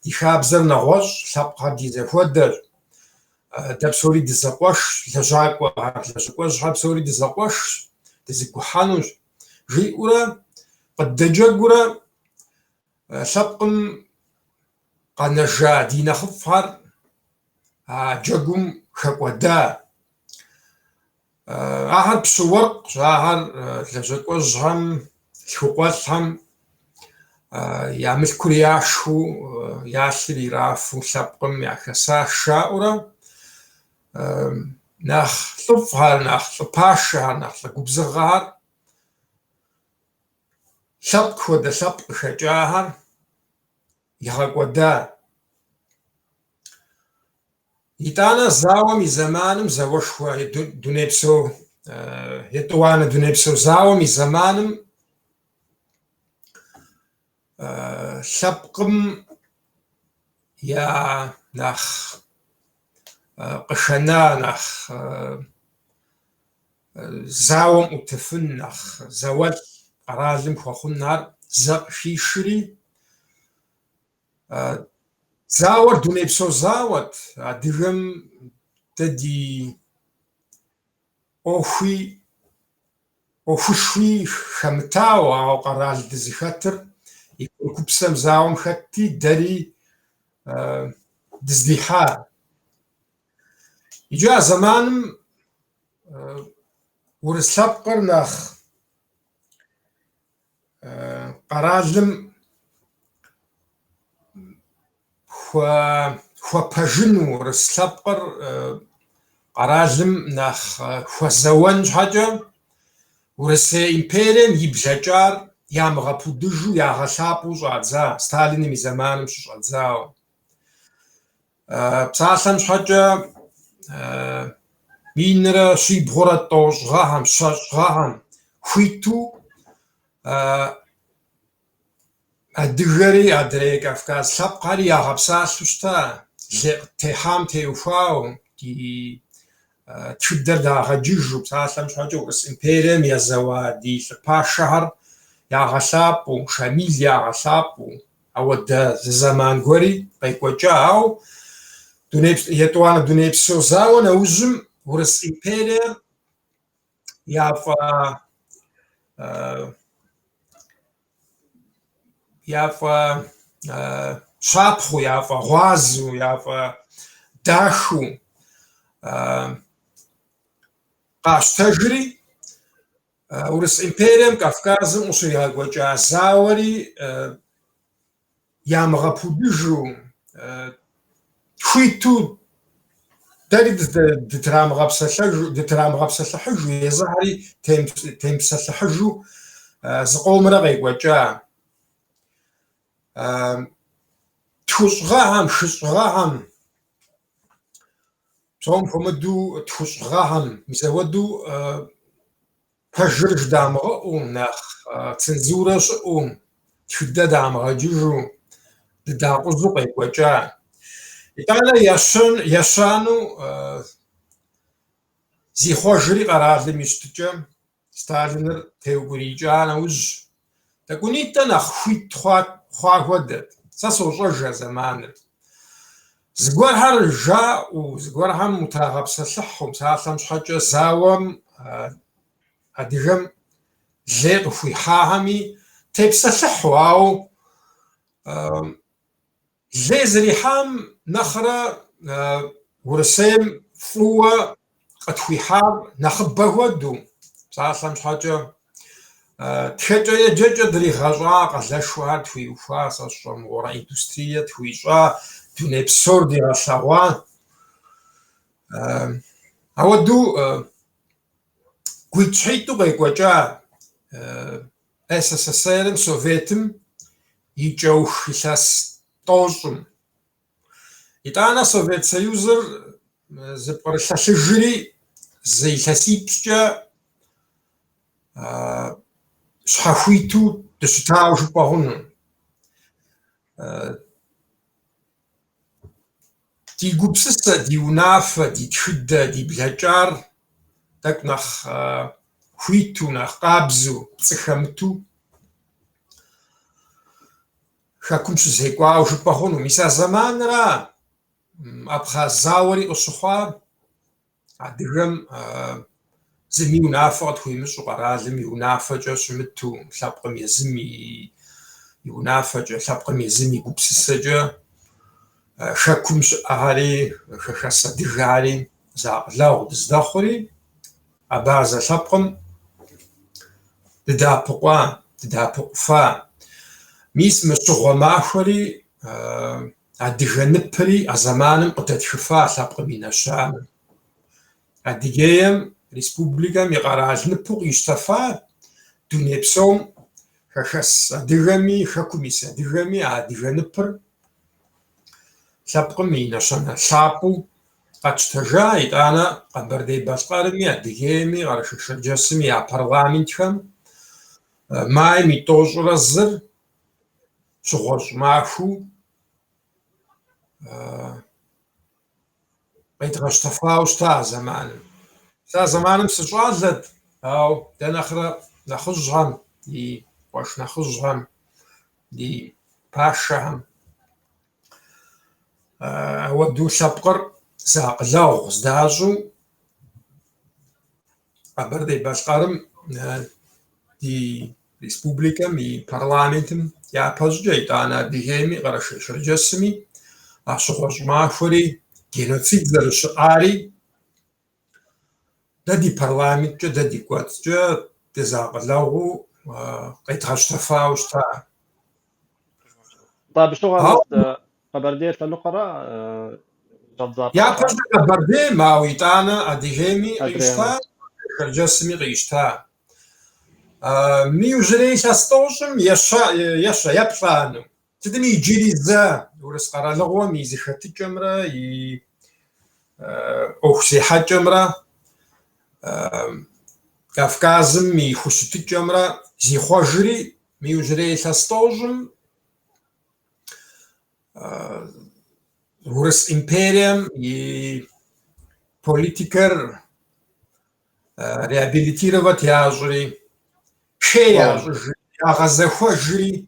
ди хабзэр нэгъуэщӏ, лъэпкъхэр ди зэхуэдэщ, дэ псори дызэкъуэшщ, лэжьакӏуэхэр, лэжьакӏуэжьхэр псори дызэкъуэшщ, дызэгухьэнущ, жиӏэурэ, къыддэджэгурэ Лъэпкъым къэнэжа ди нэхъыфӏхэр а джэгум хэкӏуэда. Ахэр пщы уэркъщ, ахэр лэжьакӏуэжьхэм, лъхукъуэлӏхэм я мылъкур яшхыу, я лъыр ирафу лъэпкъым яхэсащ жаӏэурэ нэхъ лӏыфӏхэр, нэхъ лӏы пашэхэр, нэхъ лӏы губзыгъэхэр Лъэпкъ хуэдэ лъэпкъ къыхэкӏахэр игъэкӏуэда. Итӏанэ зауэм и зэманым, зауэшхуэ дунейпсо, етӏуанэ дунейпсо зауэм и зэманым лъэпкъым я нэхъ къыхэна, нэхъ зауэм ӏутыфын, нэхъ зауэлӏ къэралым хуэхъун ар зэ къыхишри, зауэр дунейпсо зауэт, адыгэм дэ ди ӏуэхуи, ӏуэхушхуи хэмытауэ, ауэ къэрал дызыхэтыр и курыкупсэм зауэм хэтти, дэри дыздихьа. Иджы а зэманым урыс лъэпкъыр нэхъ къэралым хуэпэжыну, урыс лъэпкъыр къэралым нэхъ хуэзэуэн щхьэкӏэ Урысей империем и блэкӏар ямыгъэпудыжу, ягъэлъапӏэу щӏадза, Сталиным и зэманым щыщӏэдзауэ. Псалъэм щхьэкӏэ, минрэ щибгъурэ тӏощӏ гъэхэм, щэщӏ гъэхэм хуиту адыгэри адрей кавказ лъэпкъхэри ягъэпсалъэу щыта, лей къыттехьам теухуауэ, ди тхыдэр дагъэджыжу, псалъэм щхьэкӏэ, Урыс империем езэуа ди лӏы пашэхэр ягъэлъапӏэу, Шамил ягъэлъапӏэу, Ауэдэ зы зэман гуэри къекӏуэкӏа, ауэ етӏуанэ дунейпсо зауэ нэужьым Урыс империер яфӏэ щапхъэу, яфӏэ гъуазэу, яфӏэ дахэу къащтэжри, Урыс империем Кавказым къыщригъэкӏуэкӏа зауэри ямыгъэпудыжу, хуиту Дэри дытрамыгъэпсэлъэжу, дытрамыгъэпсэлъыхьыжу, езыхэри темыпсэлъыхьыжу зыкъомрэ къекӏуэкӏа. Тхущӏ гъэхэм, хыщӏ гъэхэм, псом хуэмыдэу тхущӏ гъэхэм, мис апхуэдэу пэжыр жыдамыгъэӏэу, нэхъ цензурэ щыӏэу, тхыдэ дамыгъэджыжу, дыдакъузу къекӏуэкӏа. Итӏанэ ещанэу зихъуэжри къэралым и щытыкӏэм Сталиныр теукӏуриикӏа нэужь, тӏэкӏунитӏэ нэхъ хуит хъуа хуэдэт. Сэ сощӏэж а зэманыр. Зыгуэрхэр жаӏэу, зыгуэрхэм утрагъэпсэлъыхьу, псалъэм щхьэкӏэ зауэм адыгэм лей къыхуихьахэми тепсэлъыхьу, ауэ Лей зэрихьам нэхърэ Урысейм фӏыуэ къытхуихьар нэхъыбэ хуэдэу, псалъэм щхьэкӏэ, тхэкӏэ еджэкӏэ дригъэщӏа, къалэшхуэхэр тхуиухуа, сэ сщӏэ мыгъуэрэ индустрие тхуищӏа, дуней псор дигъэлъэгъуа. Ауэдэу гуитӏщхьитӏу къекӏуэкӏа СССР-м, Советым и кӏэух илъэс тӏощӏым. Итӏанэ Совет Союзыр зэпкърылъэлъыжри зы илъэсипщӏкӏэ щхьэхуиту дыщытауэ жыпӏэ хъуну. Ди гупсысэ, ди унафэ, ди тхыдэ, ди блэкӏар тӏэкӏу нэхъ хуиту, нэхъ къабзэу, пцӏы хэмыту хэкум щызекӏуауэ жыпӏэ хъуну. Мис а зэманыра Абхъаз зауэри къыщыхъуар. Адыгэм зыми унафэ къытхуимыщӏу, къэралым и унафэкӏэ щымыту, лъэпкъым езым и унафэкӏэ, лъэпкъым езым и гупсысэкӏэ хэкум щыӏэхэри, хэхэс адыгэхэри зэакъылэгъу дыздэхъури, абазэ лъэпкъым дыдэӏэпыкъуа, дыдэӏэпыкъуфа. Мис мы щыгъуэ махуэри Адыгэ ныпри а зэманым къыдэтхыфа лъэпкъым и нэщанэ. Адыгейм республикэм и къэрал ныпу къищтэфа дуней псом хэхэс адыгэми, хэкум ис адыгэми а адыгэ ныпыр лъэпкъым и нэщэнэ лъапӏэу къэтщтэжа, итӏанэ Къэбэрдей-Балъкъэрми, Адыгейми, Къэрэшей-Шэрджэсми я парламентхэм майм и тӏощӏрэ зыр щыгъуэщӏ махуэу къедгъэщтэфауэ щыта а зэманым. Сэ а зэманым сыщӏалэт, ауэ дэ нэхърэ нэхъыжьхэм, ди къуэш нэхъыжьхэм, ди пашэхэм ауэдэу лъэпкъыр зэакъылэгъу здащӏу Къэбэрдей-Балъкъэрым ди республикэм и парламентым япэщӏыкӏэ, итӏанэ Адыгейми, Къэрэшей-Шэрджэсми а щыгъуэщӏ махуэри, геноцид зэрыщыӏари дэ ди парламенткӏэ, дэ ди кӏуэцӏкӏэ дызэакъылэгъуу къедгъэщтэфауэ щыта. Нтӏэ, абы щыгъуэ Къэбэрдей лъэныкъуэрэ щӏэдзапӏэ? Япэщӏыкӏэ Къэбэрдейм, ауэ итӏанэ Адыгейми къищта, Шэрджэсми къищта. Мы иужьрей илъэс тӏощӏым ещэ, еплӏанэу. Сытми иджыри зэ урыс къэралыгъуэм и зэхэтыкӏэмрэ и ӏуэху зехьэкӏэмрэ Кавказым и хущытыкӏэмрэ зихъуэжри, мы иужьрей илъэс тӏощӏым Урыс империем и политикэр реабилитировать ящӏри, хей ящӏыжри, ягъэзэхуэжри,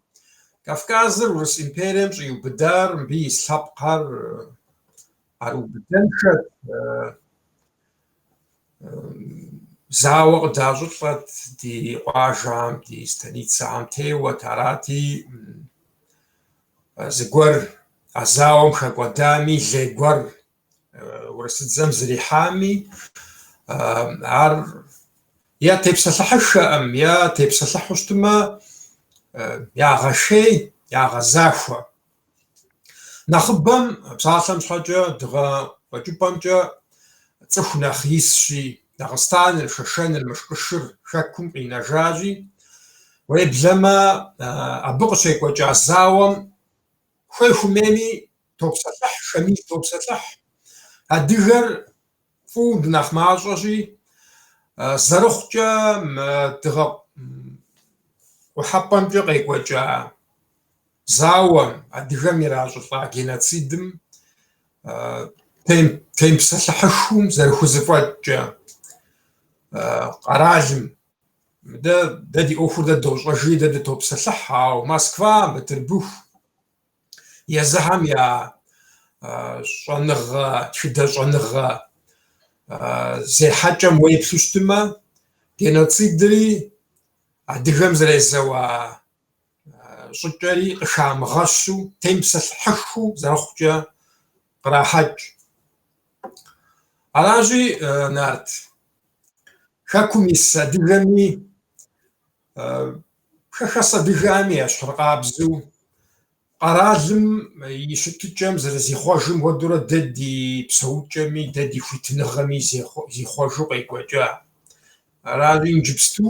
Кавказыр Урыс империем щӏиубыдар мыбы ис лъэпкъхэр ӏэрыубыдэншэт, Зауэ къыдащӏылӏэт, ди къуажэхэм, ди станицэхэм теуэт, арати, зыгуэр а зауэм хэкӏуэдами, лей гуэр урысыдзэм зэрихьами, ар е тепсэлъыхьыххэкъым, е тепсэлъыхьу щытмэ, ягъэхей, ягъэзахуэ. Нэхъыбэм, псалъэм щхьэкӏэ, дыгъэ къуэкӏыпӏэмкӏэ цӏыху нэхъ исщи, Дагъыстаныр, Шэшэныр, Мышкъышыр хэкум къинэжащи, уеблэмэ абы къыщекӏуэкӏа зауэм хуей-хуэмейми топсэлъыхь, Шамил топсэлъыхь. Адыгэр фӏыуэ дынэхъ мащӏэщи, зэрыхъукӏэ мы дыгъэ къухьэпӏэмкӏэ къекӏуэкӏа зауэм, адыгэм иращӏылӏа геноцидым темыпсэлъыхьыххэу зэрыхузэфӏэкӏкӏэ къэралым. Мыдэ дэ ди ӏуэхур дэ дощӏэжри, дэ дытопсэлъыхь, ауэ Москва, Бытырбыху езыхэм я щӏэныгъэ, тхыдэ щӏэныгъэ зехьэкӏэм уеплъу щытмэ, геноцидри адыгэм зэрезэуа щӏыкӏэри къыхамыгъэщу, темыпсэлъыхьыххэу зэрыхъукӏэ кърахьэкӏ. Аращи, Нарт, хэкум ис адыгэми, хэхэс адыгэми ещхьыркъабзэу къэралым и щытыкӏэм зэрызихъуэжым хуэдэурэ дэ ди псэукӏэми, дэ ди хуитыныгъэми зихъуэжу къекӏуэкӏа. Аращи, иджыпсту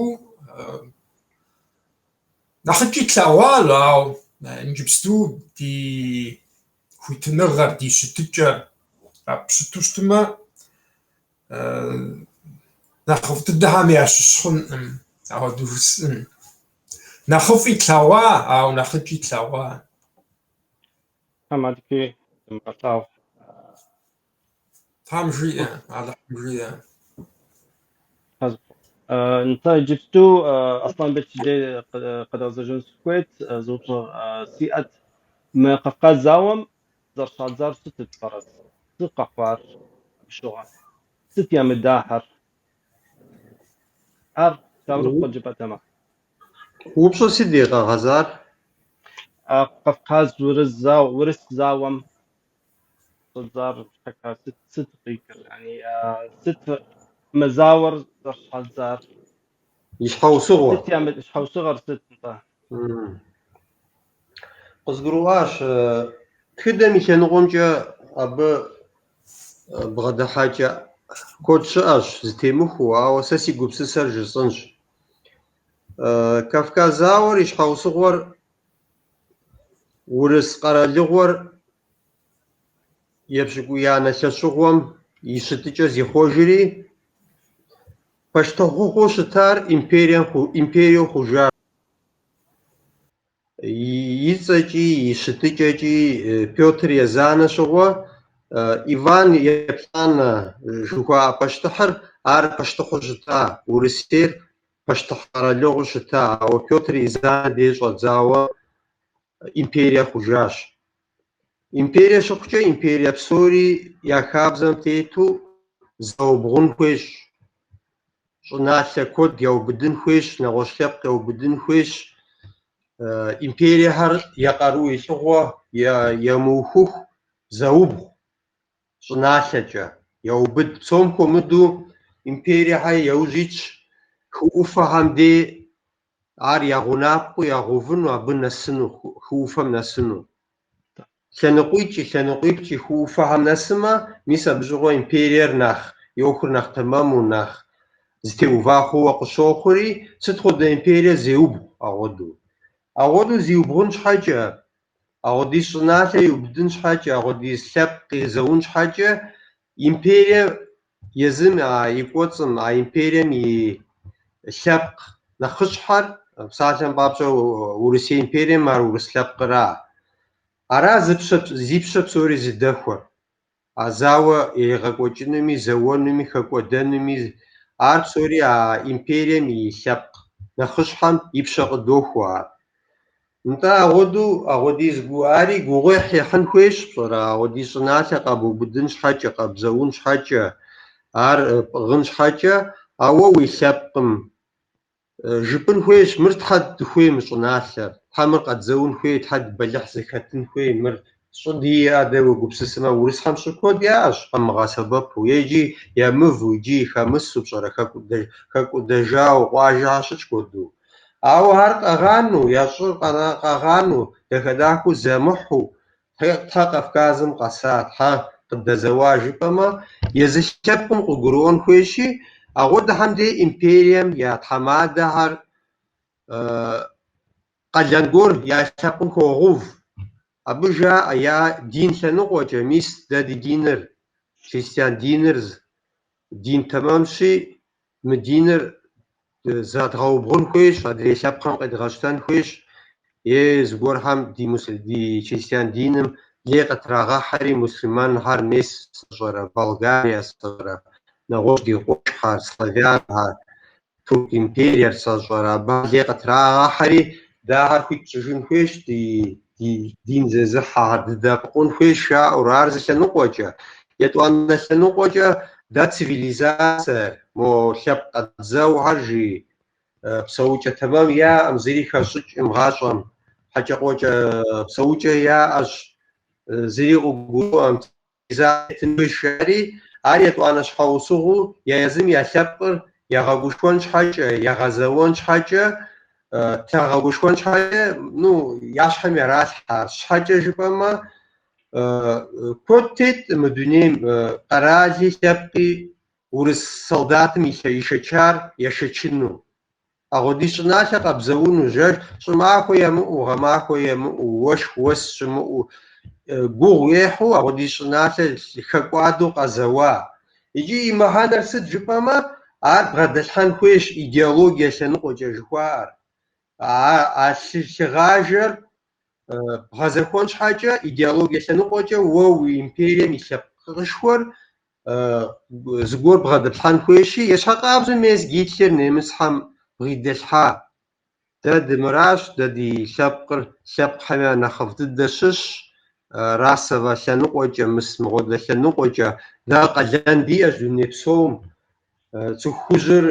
нэхъыкӏи тлъэгъуащ, ауэ иджыпсту ди хуитыныгъэр, ди щытыкӏэр къэпщыту щытмэ, нэхъыфӏ дыдэхэм ящыщ хъункъым, апхуэдэу жысӏэн. Нэхъыфӏи тлъэгъуа, ауэ нэхъыкӏи тлъэгъуа. Тхьэм адэкӏи дымыгъэлъагъу. Тхьэм жиӏэ, Алыхьым жиӏэ. Нтӏэ, иджыпсту Аслъэнбэч дей къэдгъэзэжын сыхуейт, зы упщӏэ сиӏэт. Мы Кавказ зауэм зэрыщӏадзар сытыт пӏэрэт? Сыт къэхъуар абы щыгъуэ? Сыт ямыдахэр? Ар Саурыкъуэ жыпӏэтэмэ. Упщӏэр сыт дей къэгъэзар? Кавказ урыс зауэм щӏадзар щхьэкӏэ сыт сыт къикӏыр? Yani, сыт мы зауэр зэрыщӏадзар? И щхьэусыгъуэр. Сыт щхьэусыгъуэр сыт нтӏэ? Къызгурыӏуащ, тхыдэм и лъэныкъуэмкӏэ абы бгъэдыхьэкӏэ куэд щыӏэщ зытемыхуэу, ауэ сэ си гупсысэр жысӏэнщ. Кавказ зауэр и щхьэусыгъуэр урыс къэралыгъуэр епщыкӏуиянэ лӏэщӏыгъуэм и щытыкӏэ зихъуэжри, пащтыхьыгъуэу щытар империеу хъужащ. И цӏэкӏи, и щытыкӏэкӏи Пётр Езанэ щыгъуэ Иван Еплӏанэ жыхуаӏэ пащтыхьыр, ар пащтыхьу щыта, Урысейр пащтыхь къэралыгъуэу щыта, ауэ Пётр Езанэ дей щӏэдзауэ империе хъужащ. Империе щыхъукӏэ, империе псори я хабзэм тету заубгъун хуейщ. Щӏыналъэ куэд яубыдын хуейщ, нэгъуэщӏ лъэпкъ яубыдын хуейщ. Империехэр я къару илъыгъуэ ямыухыху заубгъу щӏыналъэкӏэ, яубыд. Псом хуэмыдэу империехэр яужь итщ хы ӏуфэхэм дей ар я гъунапкъэу ягъэувыну, абы нэсыну, хы ӏуфэм нэсыну. Лъэныкъуитӏкӏи, лъэныкъуиплӏкӏи хы ӏуфэхэм нэсымэ, мис абы щыгъуэ империер нэхъ, и ӏуэхур нэхъ тэмэму, нэхъ зытеува хъууэ къыщохъури, сыт хуэдэ империе зеубгъу агъуэду. Агъуэду зиубгъун щхьэкӏэ, агъуэдиз щӏыналъэ иубыдын щхьэкӏэ, агъуэдиз лъэпкъ изэун щхьэкӏэ, империе езым а и кӏуэцӏым, а империем и лъэпкъ нэхъыщхьэр, псалъэм папщӏэ, Урысей империем ар урыс лъэпкъыра. Ара зи пщэ псори зыдэхуэр. А зауэ иригъэкӏуэкӏынуми, зэуэнуми, хэкӏуэдэнуми, ар псори а империем и лъэпкъ нэхъыщхьэм и пщэ къыдохуэ ар. Нтӏэ, агъуэду, агъуэдиз ари гугъуехь ехьын хуейщ, пщӏэрэ, агъуэдиз щӏыналъэ къэбубыдын щхьэкӏэ, къэбзэун щхьэкӏэ, ар пӏыгъын щхьэкӏэ, ауэ уи лъэпкъым жыпӏын хуейщ, мыр тхьэ дыхуей мы щӏыналъэр, тхьэ мыр къэдзэун хуей, тхьэ бэлыхь зыхэтын хуей, мыр щӏы диӏэ, дэ уегупсысмэ, урысхэм щӏы куэд яӏэщ къамыгъэсэбэпу, е иджы ямыву, иджы хэмысу, пщӏэрэ, хэкӏуэдэжауэ, къуажэхэр щытщ куэду. Ауэ ар къагъанэу, я щӏыр къагъанэу, дахэ-дахэу зэмыхьу, тхьэ Кавказым къэса, тхьэ. къыдэзэуа жыпӏэмэ, езы лъэпкъым къыгурыӏуэн хуейщи, агъуэдэхэм дей империем я тхьэмадэхэр къалэн гуэр я лъэпкъым хуогъув. Абы жаӏэ я дин лъэныкъуэкӏэ, мис дэ ди диныр, христиан диныр дин тэмэмщи, мы диныр задгъэубгъун хуейщ, адрей лъэпкъхэм къедгъэщтэн хуейщ, е зыгуэрхэм ди христиан диным лей къытрагъэхьэри, муслъымэнхэр мес сщӏэрэ, Болгария сщӏэрэ, нэгъуэщӏ ди къуэшхэр, славянхэр, Турк империер сщӏэрэ, абы лей къытрагъэхьэри, дэ ахэр хуит тщӏыжын хуейщ, ди дин зезыхьэхэр дыдэӏэпыкъун хуейщ, жаӏэурэ, ар зы лъэныкъуэкӏэ. Етӏуанэ лъэныкъуэкӏэ дэ цивилизациер, мо лъэпкъ къэдзэухэр жи, псэукӏэ тэмэм яӏэм, зыри хэщӏыкӏым гъащӏэм, хьэкӏэкхъуэкӏэ псэукӏэ яӏэщ, зыри къыгурыӏуэм, цивилизацие хуейщ жари, ар етӏуанэ щхьэусыгъуэу я езым я лъэпкъыр ягъэгушхуэн щхьэкӏэ, ягъэзэуэн щхьэкӏэ, трагъэгушхуэн щхьэкӏэ, ну, я щхьэм яралъхьэ ар. Щхьэкӏэ жыпӏэмэ, куэд тет мы дунейм къэрали, лъэпкъи урыс солдатым ишэчар яшэчыну. Агъуэдиз щӏыналъэ къэбзэуну, жэщ, щӏымахуэ ямыӏэу, гъэмахуэ ямыӏэу, уэшх, уэс щымыӏэу, гугъу ехьу агъуэдиз щӏыналъэ хэкӏуадэу къэзэуа. Иджы и мыхьэнэр сыт жыпӏэмэ, ар бгъэдэлъхьэн хуейщ идеологие лъэныкъуэкӏэ жыхуаӏэр. А лъыгъажэр бгъэзэхуэн щхьэкӏэ идеологие лъэныкъуэкӏэ уэ уи империем и лъэпкъышхуэр зыгуэр бгъэдэплъхьэн хуейщи, ещхьэкъабзэу мес Гитлер немыцхэм бгъидэлъхьа. Дэ дымыращ, дэ ди лъэпкъыр лъэпкъхэм я нэхъыфӏ дыдэ щыщщ, расовэ лъэныкъуэкӏэ, мыс мыгъуэдэ лъэныкъуэкӏэ, дэ къалэн диӏэщ дуней псом, цӏыху хужьыр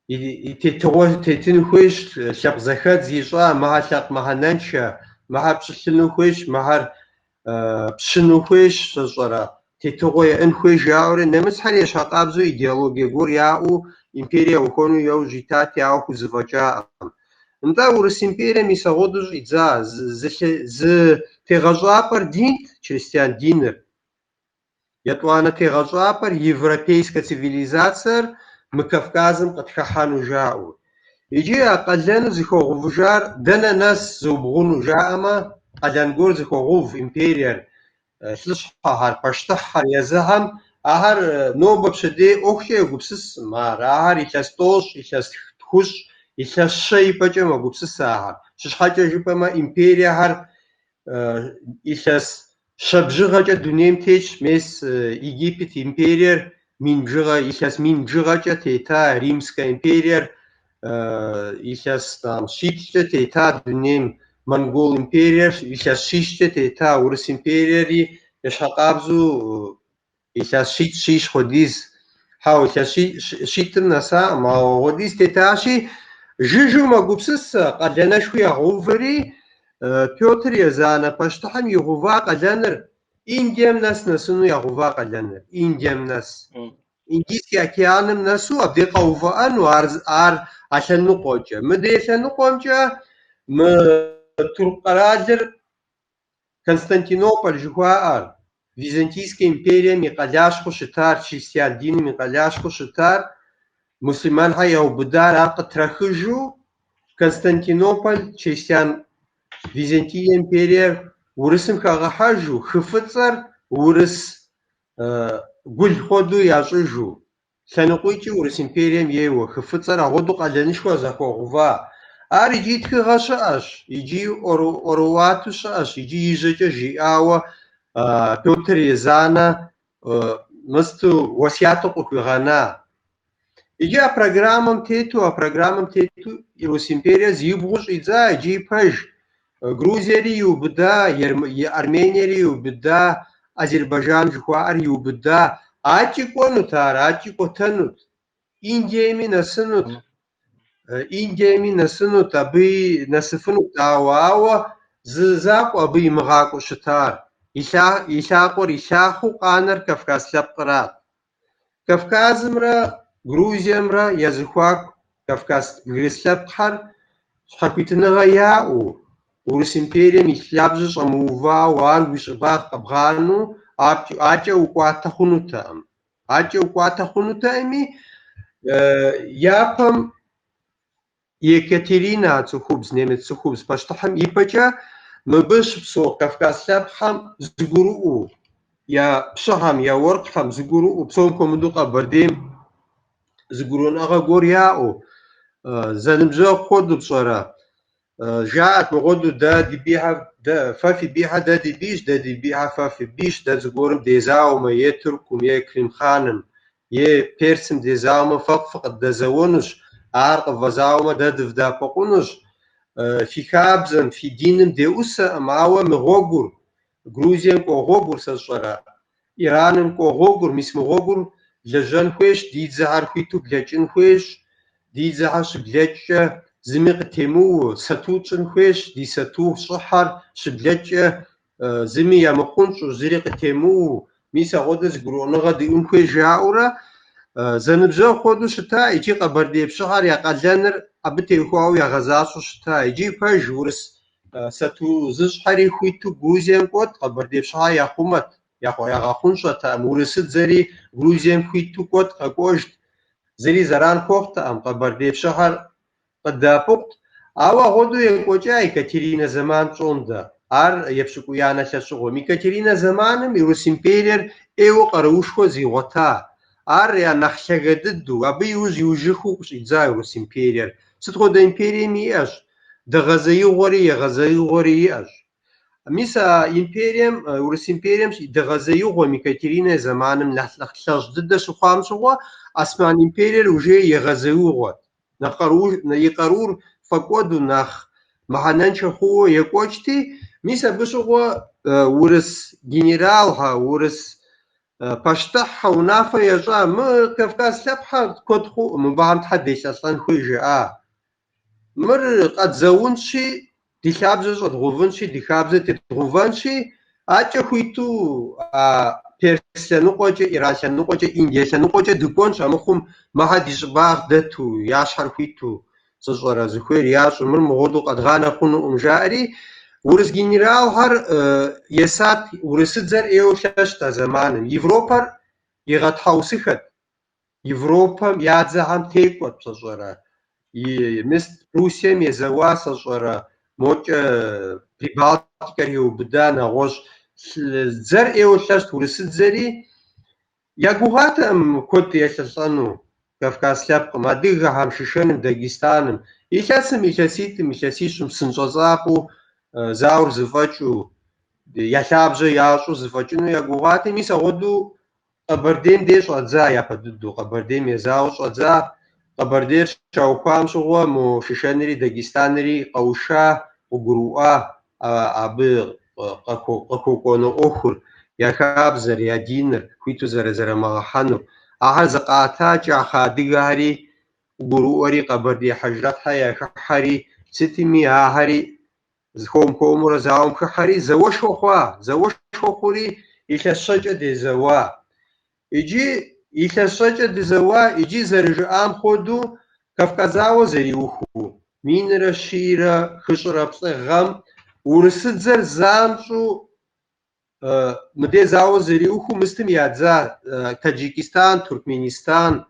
и тетыгъуэ тетын хуейщ, лъэпкъ зэхэдз ищӏа, мыхьэр лъэпкъ мыхьэнэншэ, мыхьэр пщылъыну хуейщ, мыхьэр пщыну хуейщ, сщӏэрэ, тетыгъуэ иӏэн хуей жаӏэурэ, нэмыцхэр ещхьэкъабзэу идеологие гуэр яӏэу империе яухуэну яужь итати, ауэ хузэфӏэкӏаӏым. Нтӏэ, Урыс империем мис агъуэдэу щӏидза, зы тегъэщӏапӏэр динт, чристиан диныр. Етӏуанэ тегъэщӏапӏэр европейскэ цивилизациер мы Кавказым къытхыхьэну жаӏэу. Иджы а къалэну зыхуэгъувыжар дэнэ нэс зыубгъуну жаӏэмэ, къалэн гуэр зыхуогъув империер, лӏыщхьэхэр, пащтыхьхэр езыхэм, ахэр нобэ пщэдей ӏуэхукӏэ егупсысым ар, ахэр илъэс тӏощӏ, илъэс тхущӏ, илъэс щэ ипэкӏэ мэгупсысэ ахэр. Сыт щхьэкӏэ жыпӏэмэ, империехэр илъэс щэ бжыгъэкӏэ дунейм тетщ, мес Египет империер мин бжыгъэ, илъэс мин бжыгъэкӏэ тета, Римскэ империер илъэс там щиплӏкӏэ тета дунейм, Монгол империер илъэс щищкӏэ тета, Урыс империери ещхьэкъабзэу илъэс щитӏ щищ хуэдиз, хьэуэ, илъэс щитӏым нэсакъым, ауэ хуэдиз тетащи, жыжьэу мэгупсысэ, къалэнышхуи ягъэуври, Пётр Езанэ пащтыхьым игъува къалэныр, Индием нэс нэсыну ягъува къалэныр, Индием нэс. Индийский океаным нэсу абдей къэувыӏэну ар, ар а лъэныкъуэкӏэ. Мыдрей лъэныкъуэмкӏэ мы Турк къэралыр Константинополь жыхуаӏэр, Византийскэ империем и къалащхьэу щытар, чристиан диным и къалащхьэу щытар, муслъымэнхэр яубыдар, ар къытрахыжу Константинополь чристиан Византие империер урысым хагъэхьэжу, хы Фӏыцӏэр урыс гул хуэдэу ящӏыжу. Лъэныкъуитӏкӏи Урыс империем ейуэ, хы Фӏыцӏэр агъуэдэу къалэнышхуэ зэхуэгъува. Ар иджи тхыгъэ щыӏэщ, иджи ӏуэрыӏуатэу щыӏэщ, иджи и жьэкӏэ жиӏауэ Пётр Езанэ мысту уэсяту къыхуигъэна. Иджы а программэм тету, а программэм тету Урыс империер зиубгъуу щӏидза, иджи пэж. Грузиери иубыда, Армениери иубыда, Азербайджан жыхуаӏэр иубыда. Адэкӏи кӏуэнут ар, адэкӏи кӏуэтэнут. Индиеми нэсынут. Индиеми нэсынут, абыи нэсыфынут, ауэ, ауэ зы закъуэ абы имыгъакӏуэу щытар. И лъакъуэр илъахъэу къанэр Кавказ лъэпкърат. Кавказымрэ Грузиемрэ я зэхуаку Кавказ бгырыс лъэпкъхэр щхьэхуитыныгъэ яӏэу, Урыс империем и лъабжьэ щӏэмыувауэ, ар уи щӏыбагъ къэбгъанэу, Акӏэ укӏуатэ хъунутэкъым. Акӏэ укӏуатэ хъунутэкъыми, япэм Екатеринэ а цӏыхубз, немец цӏыхубз пащтыхьым ипэкӏэ мыбы щыпсэу кавказ лъэпкъхэм зыгурыӏуэу, я пщыхэм, я уэркъхэм зыгурыӏуэу, псом хуэмыдэу Къэбэрдейм зыгурыӏуэныгъэ гуэр яӏэу, зэныбжьэгъу хуэдэу пщӏэрэ, жаӏэт мыгъуэду дэ ди бийхэр, дэ фэ фи бийхэр дэ ди бийщ, дэ ди бийхэр фэ фи бийщ, дэ зыгуэрым дезауэмэ, е Тыркум, е Крым хъаным, е Персым дезауэмэ, фэ фыкъыддэзэуэнущ, ар къывэзауэмэ, дэ дывдэӏэпыкъунущ, фи хабзэм, фи диным деӏусэкъым, ауэ мы гъуэгур, Грузием кӏуэ гъуэгур, сэ сщӏэрэ, Ираным кӏуэ гъуэгур, мис мы гъуэгур лэжьэн хуейщ, ди дзэхэр хуиту блэкӏын хуейщ, ди дзэхэр щыблэкӏкӏэ зыми къытемыуэу сату тщӏын хуейщ, ди сату щӏыхьэр щыблэкӏкӏэ зыми ямыхъунщӏу, зыри къытемыуэу, мис апхуэдэ зыгурыӏуэныгъэ диӏэн хуейщ жаӏэурэ зэныбжьэгъу хуэдэу щыта, икӏи къэбэрдей пщыхэр я къалэныр абы теухуауэ ягъэзащӏэу щыта. Икӏи пэж урыс сату зыщӏхэри хуиту Грузием кӏуэт, къэбэрдей пщыхэр яхъумэт, ягъэхъунщӏэтэкъым, урысыдзэри Грузием хуиту кӏуэт, къэкӏуэжт, зыри зэран хуэхъутэкъым, къэбэрдей пщыхэр къыдэӏэпыкъут. Ауэ апхуэдэу екӏуэкӏа Екатеринэ зэман пщӏондэ, ар епщыкӏуиянэ лӏэщӏыгъуэм. Екатеринэ зэманым Урыс империер ӏейуэ къаруушхуэ зигъуэта. Ар я нэхъ лъагэ дыдэу, абы иужь иужьыхыу къыщӏидза Урыс империер. Сыт хуэдэ империеми иӏэщ, дэгъэзеигъуэри егъэзеигъуэри иӏэщ. Мис а империем, Урыс империем и дэгъэзеигъуэм, Екатеринэ и зэманым нэхъ лъэщ дыдэ щыхъуам щыгъуэ, Осман империер уже егъэзеигъуэт. Нэхъ къару, и къарур фӏэкӏуэду, нэхъ мыхьэнэншэ хъууэ екӏуэкӏти, мис абы щыгъуэ урыс генералхэ, урыс пащтыхьхэ унафэ ящӏа, мы Кавказ лъэпкъхэр куэд хъуӏым, мыбыхэм тхьэ делӏэлӏэн хуей жаӏа. Мыр къэдзэунщи, ди лъабжьэ щӏэдгъэувэнщи, ди хабзэ тедгъэувэнщи, акӏэ хуиту а Перс лъэныкъуэкӏэ, Иран лъэныкъуэкӏэ, Индие лъэныкъуэкӏэ дыкӏуэнщ, амыхъум мыхьэр ди щӏыбагъ дэту, я щхьэр хуиту, сыщӏэрэ, зыхуейр ящӏу, мыр мыгъуэду къэдгъанэ хъунукъым, жаӏэри, урыс генералхэр есат, урысыдзэр ӏейуэ лъэщт а зэманым. Европэр игъэтхьэусыхэт. Европэм я дзэхэм текӏуэт, сыщӏэрэ. Мис Пруссием езэуа, сыщӏэрэ, мокӏэ Прибалтикэр иубыда, нэгъуэщӏ дзэр ӏейуэ лъэщт урысыдзэри. Я гугъатэкъым куэд елӏэлӏэну Кавказ лъэпкъым, адыгэхэм, Шэшэным, Дагестаным. Илъэсым, илъэситӏым, илъэсищым псынщӏэ закъуэу зауэр зэфӏэкӏыу, я лъабжьэ ящӏу зэфӏэкӏыну я гугъати, мис апхуэдэу Къэбэрдейм дей щӏадза япэ дыдэу, Къэбэрдейм езауэу щӏадза. Къэбэрдейр щаухуам щыгъуэ мо Шэшэнри Дагестанри къэуша, къыгурыӏуа абы къыхуэкӏуэну ӏуэхур, я хабзэр, я диныр хуиту зэрызэрамыгъэхьэнур. Ахэр зыкъата кӏахэ адыгэхэри къыгурыӏуэри, къэбэрдей хьэжрэтхэр яхыхьэри, сытми ахэри Хуэм-хуэмурэ зауэм хыхьэри, зауэшхуэ хъуа, зауэшхуэ хъури илъэс щэкӏэ дезэуа. Иджы илъэс щэкӏэ дызэуа, иджы зэрыжыӏам хуэдэу Кавказ зауэ зэриухыу, минрэ щийрэ хыщӏрэ плӏы гъэм урысыдзэр занщӏэу Мыдей зауэ зэриухыу мыстым ядза Таджикистан, Туркменистан,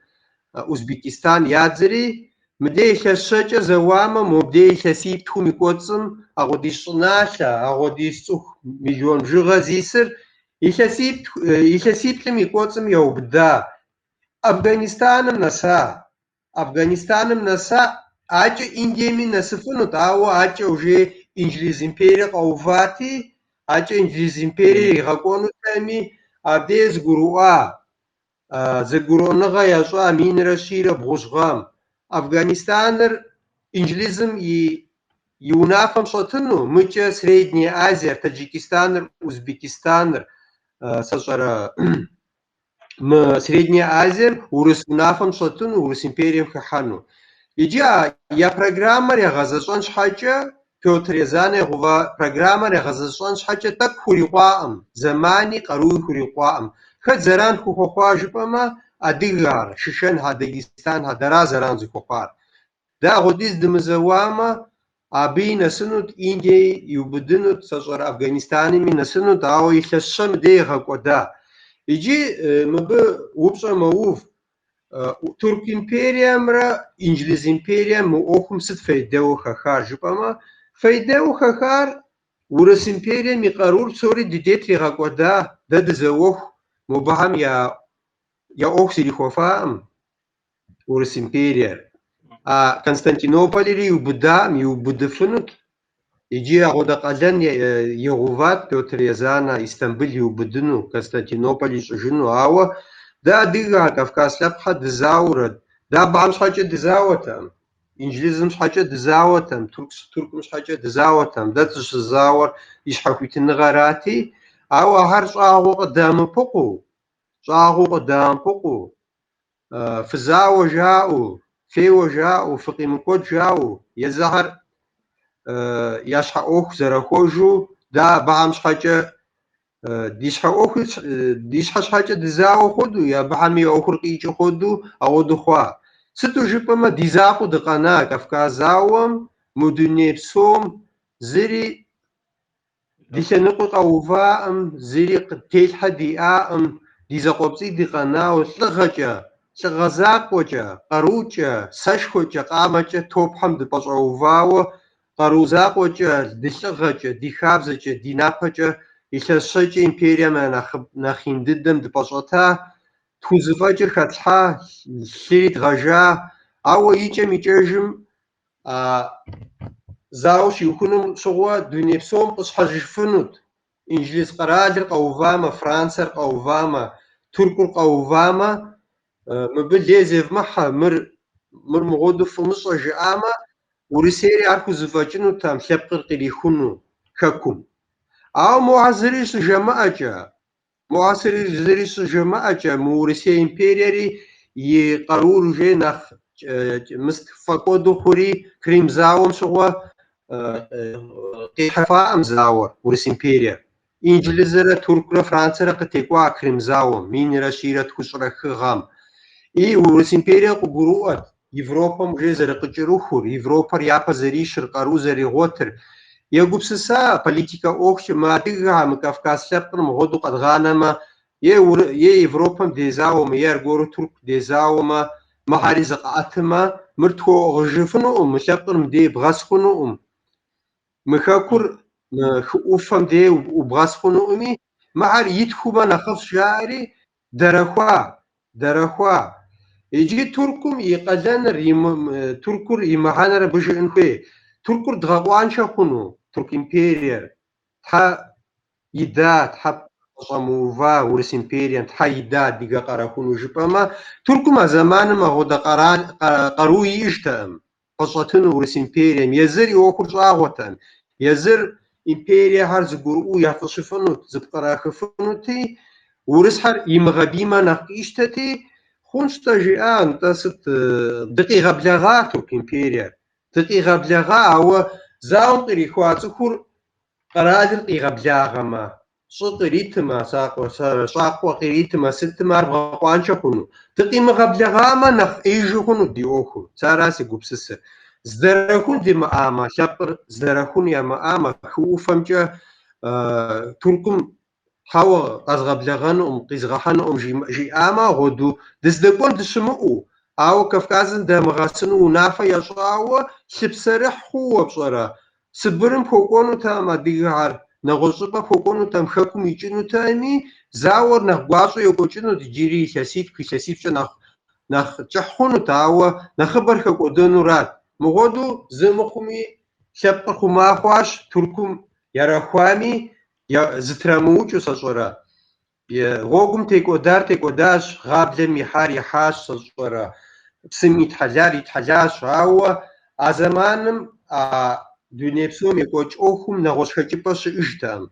Узбекистан ядзэри, мыдей илъэс щэкӏэ зэуамэ, мобдей илъэситхум и кӏуэцӏым ахуэдиз щӏыналъэ, ахуэдиз цӏыху миллион бжыгъэ зисыр илъэсиплӏым и кӏуэцӏым яубыда. Афганистаным нэса. Афганистаным нэса, акӏэ Индиеми нэсыфынут, ауэ акӏэ уже Инджылыз империе къэувати, акӏэ Инджылыз империе игъэкӏуэнутэми, абдей зыгурыӏуа, зэгурыӏуэныгъэ ящӏа минрэ щийрэ бгъущӏ гъэм. Афганистаныр Инджылызым и и унафэм щӏэтыну, мыкӏэ Средняя Азиер, Таджикистаныр, Узбекистаныр, сэщӏэрэ Мы Средняя Азиер урыс унафэм щӏэтыну, урыс империем хыхьэну. Иджы а я программэр ягъэзэщӏэн щхьэкӏэ, Пётр Езанэ игъэува программэр ягъэзэщӏэн щхьэкӏэ тӏэкӏу хурикъуакъым, зэмани къаруи хурикъуакъым. Хэт зэран хухуэхъуа жыпӏэмэ, адыгэхэр, шэшэнхэр, дагестанхэр, дэра зэран зыхуэхъуар. Дэ ахуэдиз дымызэуамэ, Абыи нэсынут, Индиеи иубыдынут, сэ сщӏэрэ Афганистанми нэсынут, ауэ илъэс щэ мыдей игъэкӏуэда. Иджы мыбы упщӏэ мэув, Тырку империемрэ Инджылыз империем мы ӏуэхум сыт фейдэуэ хахар жыпӏэмэ, фейдэуэ хахар Урыс империем и къарур псори ди дей тригъэкӏуэда, дэ дызэуэху, мобыхэм я я ӏуэху зэрихуэфаӏым Урыс империер. А Константинополри иубыдаӏым, иубыдыфынут. Иджы апхуэдэ къалэн игъэуват Петр Езанэ Истамбыл иубыдыну, Константинополь ищӏыжыну, ауэ дэ адыгэхэр, кавказ лъэпкъхэр дызауэрэт, дэ абыхэм щхьэкӏэ дызауэтэкъым, Инджылызым щхьэкӏэ дызауэтэкъым, Тыркум щхьэкӏэ дызауэтэкъым, дэ дыщызауэр ди щхьэхуитыныгъэрати, ауэ ахэр щӏагъуэ къыдэмыпыкъуу, щӏагъуэу къыдэмыпыкъуу, фызауэ жаӏэу, феуэ жаӏэу, фыкъимыкӏуэт жаӏэу, езыхэр я щхьэ ӏуэху зэрахуэжу, дэ абыхэм щхьэкӏэ ди щхьэ ӏуэху, ди щхьэ щхьэкӏэ дызауэ хуэдэу, абыхэми я ӏуэхур къикӏыу хуэдэу ауэдэу хъуа. Сыту жыпӏэмэ, ди закъуэу дыкъэна Кавказ зауэм, мы дуней псом зыри Ди лъэныкъуи къэуваӏым, зыри телъхьэ диӏаӏым, ди закъуэпцӏий дыкъэнауэ лӏыгъэкӏэ, лӏыгъэ закъуэкӏэ, къарукӏэ, сэшхуэкӏэ, къамэкӏэ топхэм дыпэщӏэувауэ, къару закъуэкӏэ, ди лӏыгъэкӏэ, ди хабзэкӏэ, ди напэкӏэ илъэс щэкӏэ империем я нэхъ ин дыдэм дыпэщӏэта, тхузэфӏэкӏыр хэтлъхьа, лъыри дгъэжа, ауэ икӏэм-икӏэжым А зауэ щиухынум щыгъуэ дуней псом къыщхьэщыжыфынут. Инджылыз къэралыр къэувамэ, Франциер къэувамэ, Тыркур къэувамэ, мыбы лей зевмыхьэ, мыр мыр мыгъуэду фымыщӏэ жаӏамэ, Урысейри ар хузэфӏэкӏынутэм лъэпкъыр кърихуну хэкум. Ауэ мохэр зыри щыжамыӏэкӏэ, Мохэр зыри щыжамыӏэкӏэ, мы Урысей империери и къарур уже нэхъ мыст фӏэкӏуэду хъури, Крым зауэм щыгъуэ къихьыфаӏым зауэр, Урыс империер. Инджылызрэ Туркурэ Франциерэ къытекӏуа Крым зауэм, минрэ щийрэ тхущӏрэ хы гъэм. И Урыс империер къыгурыӏуэт Европэм уже зэрыкъыкӏэрыхур, Европэр япэ зэрищыр, къару зэригъуэтыр. Егупсыса политикэ ӏуэхукӏэ мы адыгэхэр, мы кавказ лъэпкъыр мыгъуэду къэдгъанэмэ, е е Европэм дезауэмэ, е аргуэру Тырку дезауэмэ, мыхьэри зыкъаӏэтымэ, мыр тхуэӏыгъыжыфынукъым, мы лъэпкъыр мыдей бгъэс хъунукъым. Мы хэкур мы хы ӏуфэм дей убгъэс хъунукъыми, мыхьэр итхумэ нэхъыфӏщ, жаӏэри, Дарахуа, дарахуа. Иджы Тыркум и къалэныр, Тыркур и мыхьэнэр абы жыӏэн хуей. Тыркур дгъэкъуаншэ хъуну, Тырку империер, тхьэ ида, тхьэ къыщӏэмыува Урыс империем, тхьэ ида адыгэ къарахуну жыпӏэмэ, Тыркум а зэманым апхуэдэ къару иӏэжтэкъым. Пэщӏэтыну Урыс империем, езыр и ӏуэхур щӏагъуэтэкъым, езыр империехэр зэгурыӏуэу яфӏыщыфынут, зыпкърахыфынути, урысхэр имыгъэбиймэ нэхъ къищтэти, хъунщ-тӏэ жиӏа, нтӏэ сыт, дыкъигъэблэгъа Тырку империер, дыкъигъэблэгъа, ауэ зауэм кърихуа цӏыхур къэралыр къигъэблагъэмэ, Щӏы къритымэ, щӏакхъуэ къритымэ, сытымэ ар бгъэкъуаншэ хъуну? Дыкъимыгъэблэгъамэ, нэхъ ӏеижу хъунут ди ӏуэхур. Сэ ара си гупсысэр. Здарахун димыӏамэ, лъэпкъыр здарахун ямыӏамэ, хы ӏуфэмкӏэ Тыркум хьэуэ къэзгъэблэгъэнукъым, къизгъэхьэнукъым жиӏамэ, гъуэду дыздэкӏуэн дыщымыӏэу, ауэ Кавказым дамыгъэсыну унафэ ящӏауэ лъыпсэрыхь хъууэ пщӏэрэ? Сыбырым хуэкӏуэнутэкъым адыгэхэр, нэгъуэщӏ щӏыпӏэ хуэкӏуэнутэкъым, хэкум икӏынутэкъыми, зауэр нэхъ гуащӏэу екӏуэкӏынут, иджыри илъэситху, илъэсипщӏкӏэ нэхъ нэхъ кӏыхь хъунут, ауэ нэхъыбэр хэкӏуэдэнурат. Мыгъуэду зы мыхъуми, лъэпкъыр хъума хъуащ, Тыркум ярахуами, зытрамыукӏыу, сэ сщӏэрэ. Гъуэгум текӏуэдар текӏуэдащ, гъаблэм ихьар ихьащ, сэ сщӏэрэ, псым итхьэлар итхьэлащ, ауэ а зэманым а дуней псом екӏуэкӏ ӏуэхум нэгъуэщӏ хэкӏыпӏэ щыӏэжтэкъым.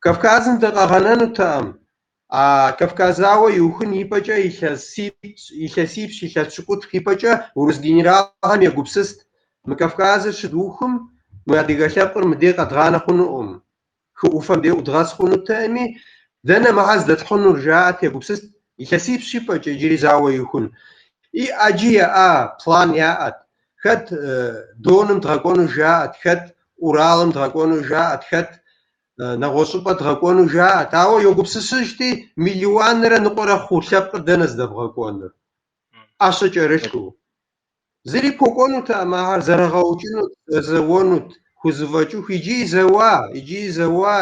Кавказым дыкъагъэнэнутэкъым, а Кавказ зауэ иухын ипэкӏэ илъэсипщӏ, илъэс пщыкӏутху ипэкӏэ урыс генералхэм егупсыст, мы Кавказыр щыдухым мы адыгэ лъэпкъыр мыдей къэдгъанэ хъунукъым. Хы ӏуфэм дей ӏудгъэс хъунутэкъыми, дэнэ мыхьэр здэтхьынур, жаӏэт, егупсыст, илъэсипщӏ ипэкӏэ иджыри зауэ иухын. И ӏэджи яӏа, план яӏэт. Хэт Доным дгъэкӏуэну жаӏэт, хэт Уралым дгъэкӏуэну жаӏэт, хэт нэгъуэщӏыпӏэ дгъэкӏуэну жаӏэт. Ауэ йогупсысыжти, мелуанрэ ныкъуэрэ хъу лъэпкъыр дэнэ здэбгъэкӏуэнур? ӏэщэ кӏэрылъу. Зыри пхуэкӏуэнутэкъым, ахэр зэрыгъэукӏынут, зэзэуэнут, хузэфӏэкӏыху. Иджыи зэуа, иджыи зэуа,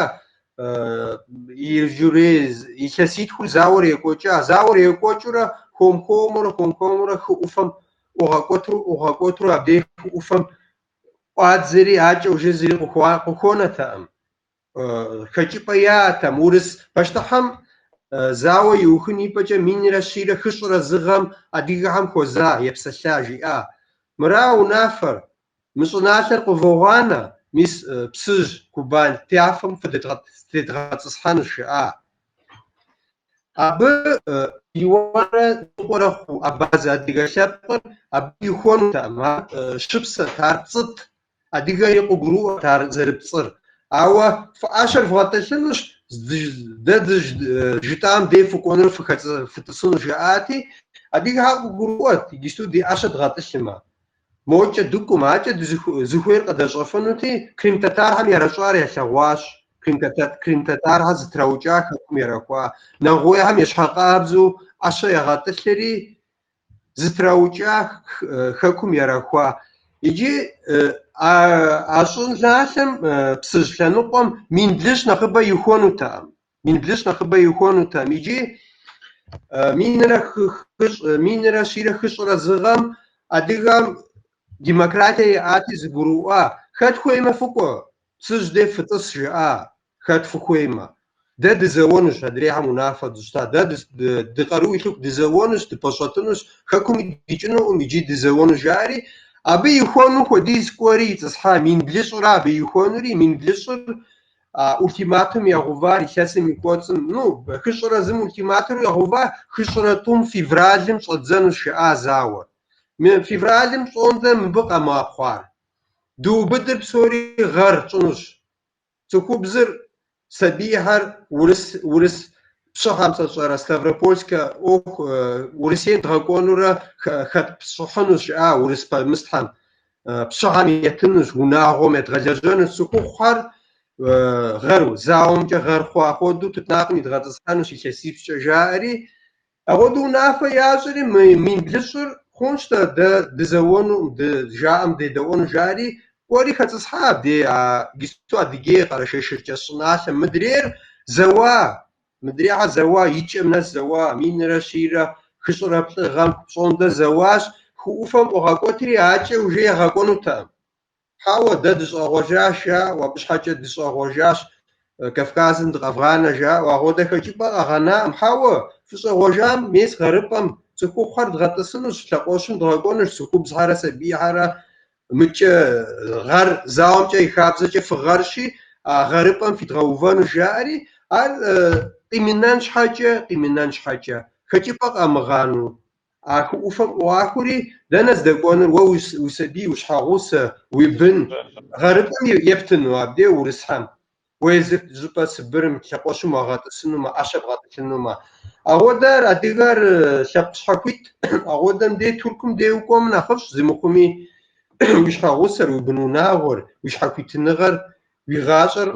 иужьрей илъэситхур зауэр екӏуэкӏа. Зауэр екӏуэкӏыурэ, хуэм-хуэмурэ, хуэм-хуэмурэ хы ӏуфэм ӏугъэкӏуэтурэ, ӏугъэкӏуэтурэ абдей хы ӏуфэм ӏуадзэри, акӏэ уже зыри къыхуэнэтэкъым. Хэкӏыпӏэ яӏэтэкъым. Урыс пащтыхьым зауэ иухын ипэкӏэ минрэ щийрэ хыщӏрэ зы гъэм адыгэхэм хуэза, епсэлъа, жиӏа. Мыра унафэр, мы щӏыналъэр къывогъанэ, мис Псыжь, Кубань тафэм фыдедгъэтӏысхьэнущ, жиӏа. Абы мелуанрэ ныкъуэрэ хъу абазэ адыгэ лъэпкъыр абы ихуэнутэкъым, ар шыпсэт, ар пцӏыт. Адыгэри къыгурыӏуэт ар зэрыпцӏыр. Ауэ фи ӏэщэр вгъэтӏылъынущ, дэ жытӏам дей фыкӏуэнурэ фытӏысыну жаӏати, адыгэхэр къыгурыӏуэт, иджысту ди ӏэщэ дгъэтӏылъмэ. Мокӏэ дыкӏуэмэ, акӏэ зыхуейр къыдэщӏэфынути, крым татархэм яращӏар ялъэгъуащ. Крым татархэр зытраукӏа хэкум ярахуа. Нэгъуейхэм ещхьэкъабзэу ӏэщэ ягъэтӏылъри, зытраукӏа хэкум ярахуа. Иджы а щӏыналъэм Псыжь лъэныкъуэм мин блыщӏ нэхъыбэ ихуэнутэкъым. Мин блыщӏ нэхъыбэ ихуэнутэкъым. Иджы минрэ щийрэ хыщӏрэ зы гъэм адыгэм демократие яӏати зыгурыӏуа. Хэт хуеймэ фыкӏуэ, Псыжь дей фытӏыс жаӏа, хэт фыхуеймэ. Дэ дызэуэнущ, адрейхэм унафэ дыщта. Дэ ди къару илъыху дызэуэнущ, дыпэщӏэтынущ, хэкуми дикӏынукъым, иджы дызэуэну жаӏэри, абы ихуэну хуэдиз кӏуэри итӏысхьа мин блыщӏра абы ихуэнури, мин блыщӏыр а ультиматум ягъэувар илъэсым и кӏуэцӏым, ну, хыщӏрэ зым ультиматум ягъэува, хыщӏрэ тӏум февралым щӏэдзэнущ жаӏа зауэр. Мы февралым пщӏондэ мыбы къэмыӏэпхъуар. Дыубыдыр псори гъэр тщӏынущ. Цӏыхубзыр, сабийхэр урыс, урыс пщыхьэм сэ сщӏэрэ Ставропольскэ ӏуэху Урысейм дгъэкӏуэнурэ хэтпщӏыхьынущ, жаӏа урыс пэмыстхьэм. Пщыхьэм етынущ, унагъуэм едгъэлэжьэнущ. Цӏыхухъухэр гъэру, зауэмкӏэ гъэр хъуа хуэдэу тутнакъым идгъэтӏысхьэнущ илъэсипщӏкӏэ, жаӏэри, Апхуэдэу унафэ ящӏри, мы мин блыщӏыр хъунщ-тӏэ, дэ дызэуэнукъым, ды жаӏэм дедэӏуэну жаӏэри, кӏуэри хэтӏысхьа абдей а иджысту Адыгей, Къэрэшей-Шэрджэс щӏыналъэм. Мыдрейр зэуа, мыдрейхэр зэуа, и кӏэм нэс зэуа, минрэ щийрэ хыщӏрэ плӏы гъэм пщӏондэ зэуащ, хы ӏуфэм ӏуагъэкӏуэтри, акӏэ уже ягъэкӏуэнутэкъым. Хьэуэ, дэ дыщӏэгъуэжащ, жаӏэу, абы щхьэкӏэ дыщӏэгъуэжащ, Кавказым дыкъэвгъанэ, жаӏэу, апхуэдэ хэкӏыпӏэ къагъэнаӏым. Хьэуэ, фыщӏэгъуэжам, мес гъэрыпӏэм цӏыхухъухэр дгъэтӏысынущ, лъэхъуэщым дгъэкӏуэнущ, цӏыхубзхэрэ сабийхэрэ мыкӏэ гъэр, зауэмкӏэ и хабзэкӏэ фыгъэрщи, а гъэрыпӏэм фидгъэувэнущ, жаӏэри, ар къимынэн щхьэкӏэ, къимынэн щхьэкӏэ, хэкӏыпӏэ къамыгъанэу. А хы ӏуфэм ӏуахури, дэнэ здэкӏуэнур уэ уи сабий, уи щхьэгъусэ, уи бын? Гъэрыпӏэм ептыну абдей урысхэм? Уэ езыр щӏыпӏэ Сыбырым лъэхъуэщым уагъэтӏысынумэ, ӏэщэ бгъэтӏылъынумэ. Апхуэдэр адыгэр лъэпкъ щхьэхуит, апхуэдэм дей Тыркум дей укӏуэмэ нэхъыфӏщ, зымыхъуми уи щхьэгъусэр, уи бынунагъуэр, уи щхьэхуитыныгъэр, уи гъащӏэр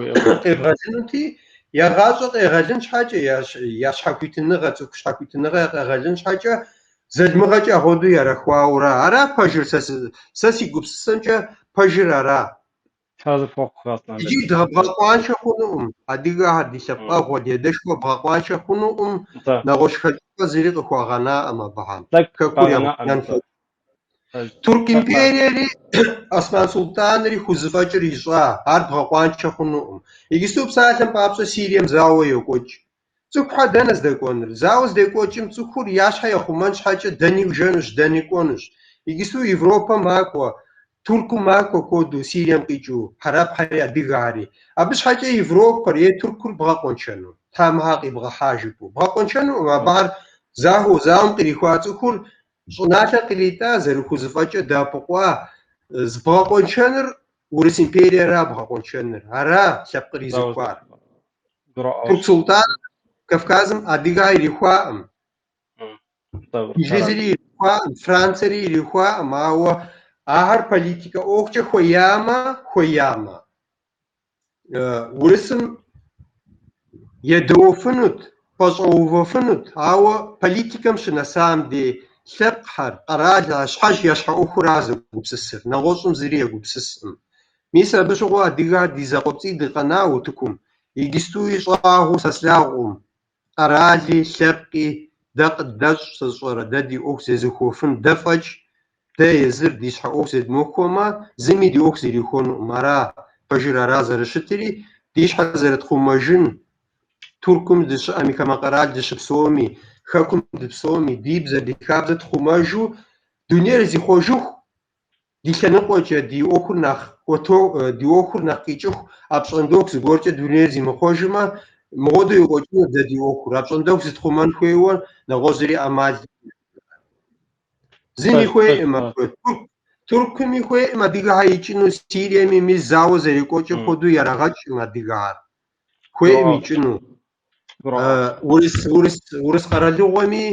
къебгъэлынути, я гъащӏэр къегъэлын щхьэкӏэ, я щхьэхуитыныгъэ, цӏыху щхьэхуитыныгъэ къегъэлын щхьэкӏэ, залмыгъэкӏэ апхуэдэу ярахуауэра. Ара пэжыр, сэ си гупсысэмкӏэ пэжыр ара. Иджы дгъэбгъэкъуаншэ хъунукъым, адыгэхэр, ди лъэпкъэгъуэ, ди адэшхуэ бгъэкъуаншэ хъунукъым, нэгъуэщӏ хэкӏыпӏэ зыри къыхуагъэнаӏым абыхэм. Хэкур ябгынэн хуэдэу. Турк империери Осман султӏанри хузэфӏэкӏыр ищӏа, ар бгъэкъуаншэ хъунукъым. Иджысту псалъэм папщӏэ Сирием зауэ йокӏуэкӏ. Цӏыхухэр дэнэ здэкӏуэнур? Зауэ здекӏуэкӏым цӏыхур я щхьэ яхъумэн щхьэкӏэ дэни жэнущ, дэни кӏуэнущ. Иджысту Европэм макӏуэ, Туркум макӏуэ куэду Сирием къикӏыу, хьэрэпхэри адыгэхэри. Абы щхьэкӏэ Европэр е Туркур бгъэкъуэншэну? Тхьэ мыхьэр къибгъэхьа жыпӏэу. Бгъэкъуэншэнукъым, абыхэр захуэу зауэм кърихуа цӏыхур Щӏыналъэр кърита, зэрыхузэфӏэкӏэ дэӏэпыкъуа, зыбгъэкъуэншэныр Урыс империера бгъэкъуэншэныр, ара лъэпкъыр изыхуар. Турк султӏан Кавказым адыгэ ирихуаӏым, Инджылызри ирихуаӏым, Франциери ирихуаӏым, ауэ Ахэр политикэ ӏуэхукӏэ хуеямэ, хуеямэ, урысым едэуэфынут, пэщӏэувэфынут, ауэ политикэм щынэсам дей лъэпкъхэр, къэралхэр щхьэж я щхьэ ӏуэхура зэгупсысыр, нэгъуэщӏым зыри егупсыскъым. Мис абы щыгъуэ адыгэхэр ди закъуэпцӏий дыкъэна утыкум, иджыстуи щӏагъуэу сэ слъагъукъым. Къэрали, лъэпкъи дэ къыддэщӏ, сэ сщӏэрэ, дэ ди ӏуэху зезыхуэфын, дэ фӏэкӏ, дэ езыр ди щхьэ ӏуэху зедмыхуэмэ, зыми ди ӏуэху зэрихуэнукъым. Ара, пэжыр ара зэрыщытри, ди щхьэ зэрытхъумэжын, Тыркум дыщыӏэми, хамэ къэрал дыщыпсэуми, хэкум дыпсэуми, ди бзэр, ди хабзэр тхъумэжу, дунейр зихъуэжыху, Ди лъэныкъуэкӏэ ди ӏуэхур нэхъ кӏуэто, ди ӏуэхур нэхъ къикӏыху, апщӏондэху зыгуэркӏэ дунейр зимыхъуэжмэ, мыгъуэду екӏуэкӏыну дэ ди ӏуэхур. Апщӏондэху зытхъумэн хуейуэ нэгъуэщӏ зыри ӏэмал зыми хуейкъым. Тыркуми хуейкъым адыгэхэр икӏыну, Сириеми мис зауэ зэрекӏуэкӏым хуэдэу ярагъэкӏкъым адыгэхэр. Хуейкъым икӏыну. Урыс, урыс, урыс къэралыгъуэми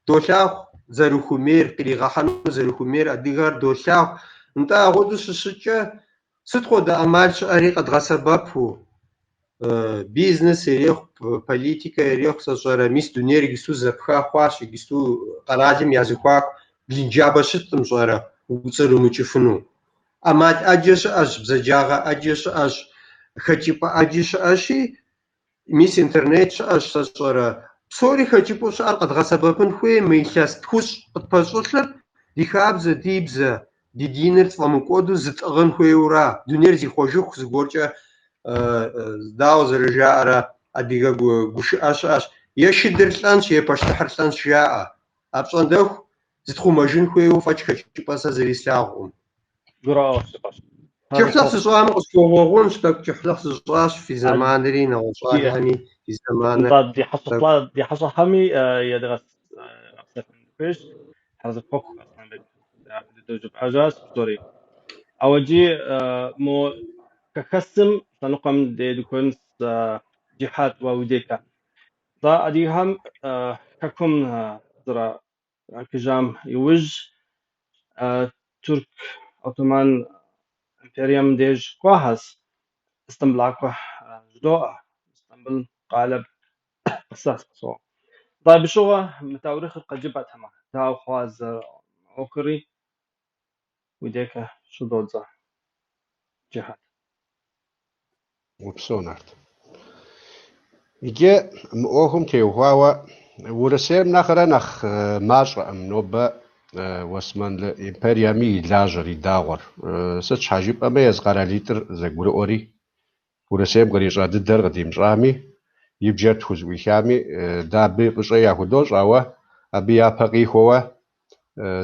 долъагъу зэрыхуэмейр, къригъэхьэну зэрыхуэмейр, адыгэр долъагъу. Нтӏэ, апхуэдэу щыщыткӏэ, сыт хуэдэ ӏэмал щыӏэри къэдгъэсэбэпу, бизнес ирехъу, политикэ ирехъу, сэ сщӏэрэ, мис дунейр иджысту зэпха хъуащ, иджысту къэралым я зэхуаку блынджабэ щыткъым, пщӏэрэ, укӏуэцӏрымыкӏыфыну. ӏэмал ӏэджэ щыӏэщ, бзаджагъэ ӏэджэ щыӏэщ, хэкӏыпӏэ ӏэджи щыӏэщи, Мис интернет щыӏэщ, сэ сщӏэрэ. Псори хэкӏыпӏэу щыӏэр къэдгъэсэбэпын хуей мы илъэс тхущӏ къытпэщӏылъыр ди хабзэ, ди бзэ, ди диныр тфӏэмыкӏуэду зытӏыгъын хуейуэра. Дунейр зихъуэжыху зыгуэркӏэ дауэ зэрыжаӏэрэ адыгэ гушыӏэ щыӏэщ. Е шыдыр лӏэнщ, е пащтыхьыр лӏэнщ жаӏэ. Апщӏондэху зытхъумэжын хуейуэ фӏэкӏ хэкӏыпӏэ сэ зыри слъагъукъым. Гурыӏуэгъуэщ. Кӏыхьлӏыхь сыщӏамэ къысхуэгъуэгъунщ, тӏэкӏу кӏыхьлӏыхь сыщӏащ фи зэманри, нэгъуэщӏалэхэми фи зэманыр. Нтӏэ, ди хьэщӏэ, ди хьэщӏэхэми едгъэпсэлъэн хуейщ. Арэзы пхуэхъу, Аслъэнбек, дахэ дыдэу жыпӏэжащ псори. Ауэ иджы мо хэхэсым лъэныкъуэм дей дыкӏуэнщ Джихьад уэ уи дейкӏэ. Нтӏэ, адыгэхэм хэкум зэракӏыжам иужь Тырку Отоман империем деж кӏуахэщ. Истамбылакӏуэ жыдоӏэ. Истамбыл къалэ къэсащ. Нтӏэ, абы щыгъуэ мы таурыхъыр къыджепӏэтэмэ, дауэ хъуа зы ӏуэхури уи дейкӏэ щыдодзэ, Джихьад. Упсэу, Нарт. Иджы мы ӏуэхум теухуауэ Урысейм нэхърэ нэхъ мащӏэкъым нобэ Уэсмэнлы империями и лажьэр, и дагъуэр. Сыт щхьэ жыпӏэмэ, езы къэралитӏыр зэгурыӏуэри, Урысейм кърищӏа дыдэр къыдимыщӏами, и бжэр тхузэӏуихами, дэ абы фӏыщӏэ яхудощӏ, ауэ абы япэ къихуэуэ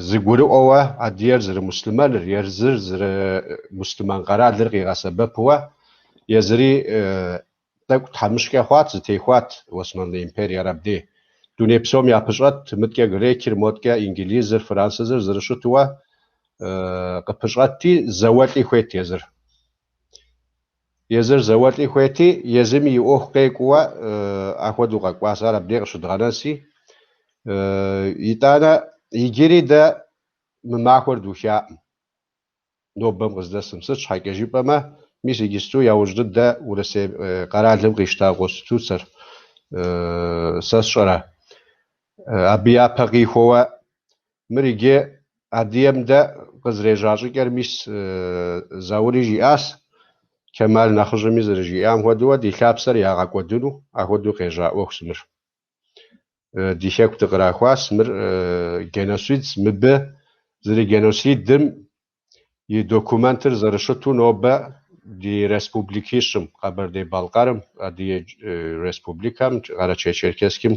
зэгурыӏуэуэ Адыгейр зэрымуслъымэныр, езыр зэрымуслъымэн къэралыр къигъэсэбэпуэ, езыри тӏэкӏу тхьэмыщкӏэ хъуат, зытехуат Уэсмэнлы империер абдей. Дуней псом япыщӏэт, мыткӏэ грекыр, моткӏэ инджылызыр, французыр зэрыщытуэ къыпыщӏэтти, зауэлӏи хуейт езыр. Езыр зауэлӏи хуейти, езыми и ӏуэху къекӏууэ ахуэдэу къэкӏуащ, ар абдей къыщыдгъэнэнси. Итӏанэ иджыри дэ мы махуэр духаӏым, нобэм къыздэсым. Сыт щхьэкӏэ жыпӏэмэ, мис иджысту яужь дыдэ Урысей къэралым къищта конституцэр, сэ сщӏэрэ, абы япэ къихуэуэ Мыр иджы Адыгейм дэ къызэрежьа щӏыкӏэр мис Заури жиӏащ, Кэмал нэхъыжьми зэрыжиӏам хуэдэуэ ди лъапсэр ягъэкӏуэдыну ахуэдэу къежьа ӏуэхущ мыр. Ди хэку дыкърахуащ, мыр геноцидщ, мыбы зэрыгеноцидым и документыр зэрыщыту нобэ ди республикищым, Къэбэрдей-Балъкъэрым, Адыгей Республикэм, Къэрэчей-Черкесским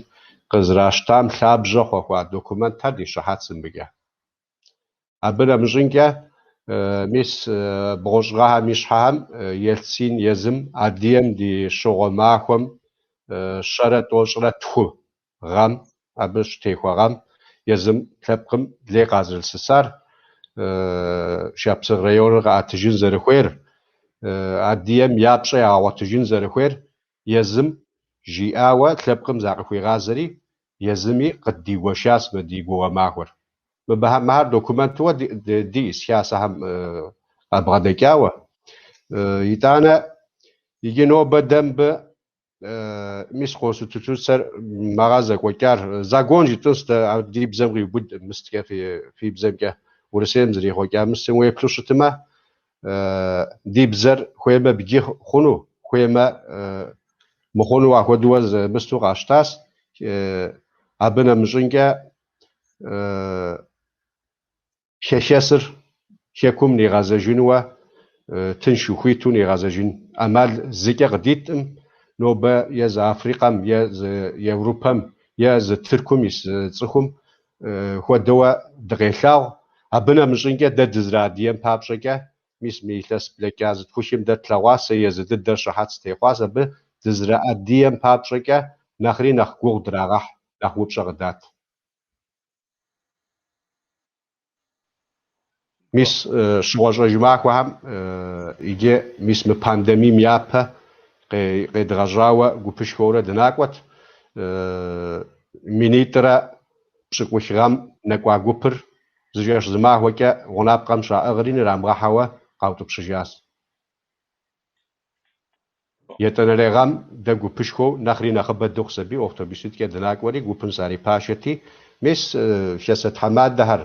къызэращтам лъабжьэ хуэхъуа документхэр ди щыхьэтщ мыбыкӏэ. Абы нэмыщӏынкӏэ, мис бгъущӏ гъэхэм и щхьэхэм Ельцин езым Адыгейм ди щыгъуэ махуэм щэрэ тӏощӏрэ тху гъэм, абы щытехуэ гъэм, езым лъэпкъым лей къазэрылъысар, Шапсыгъ районыр къэӏэтыжын зэрыхуейр, Адыгейм я пщӏэ ягъэгъуэтыжын зэрыхуейр езым жиӏауэ лъэпкъым закъыхуигъазэри, езыми къыддигуэшащ мы ди гугъэ махуэр. Мыбыхэм мыхэр документуэ диӏэс хасэхэм къабгъэдэкӏауэ. Итӏанэ иджы нобэ дэ мыбы мис конституцэр мэгъэ зэкӏуэкӏар закон жытӏынщ дэ ар ди бзэм къиубыдкъым мысткӏэ фи бзэмкӏэ Урысейм зэрихъуэкӏа мыстым уеплъу щытмэ, ди бзэр хуеймэ бджы хъуну, хуеймэ мыхъуну ахуэдууэ мысту къащтащ. Абы нэмыщӏынкӏэ хэхэсыр хэкум нигъэзэжынуэ, тыншу хуиту нигъэзэжын ӏэмал зыкӏэ къыдиткъым. Нобэ е зы Африкэм, е зы Европэм, е зы Тыркум ис цӏыхум хуэдэуэ дыкъелъагъу. Абы нэмыщӏынкӏэ дэ дызэрыадыгэм папщӏэкӏэ, мис мы илъэс блэкӏа зытхухым дэ тлъэгъуащ, сэ езы дыдэр щыхьэт сытехъуащ абы, дызэрыадыгэм папщӏэкӏэ нэхъри нэхъ гугъу драгъэхь, нэхъ упщӏэ къыдат. Мис щыгъуэщӏэж махуэхэм иджы мис мы пандемием япэ къедгъэжьауэ гупышхуэурэ дынакӏуэт. Минитӏрэ пщӏыкӏух гъэм нэкӏуа гупыр зы жэщ зы махуэкӏэ гъунапкъэм щаӏыгъри нрамыгъэхьэуэ къаутӏыпщыжащ. Етӏанэрей гъэм дэ гупышхуэу нэхъри нэхъыбэ дыхъущ аби автобуситӏкӏэ дынакӏуэри гупым сарипашэти, мис хасэ тхьэмадэхэр,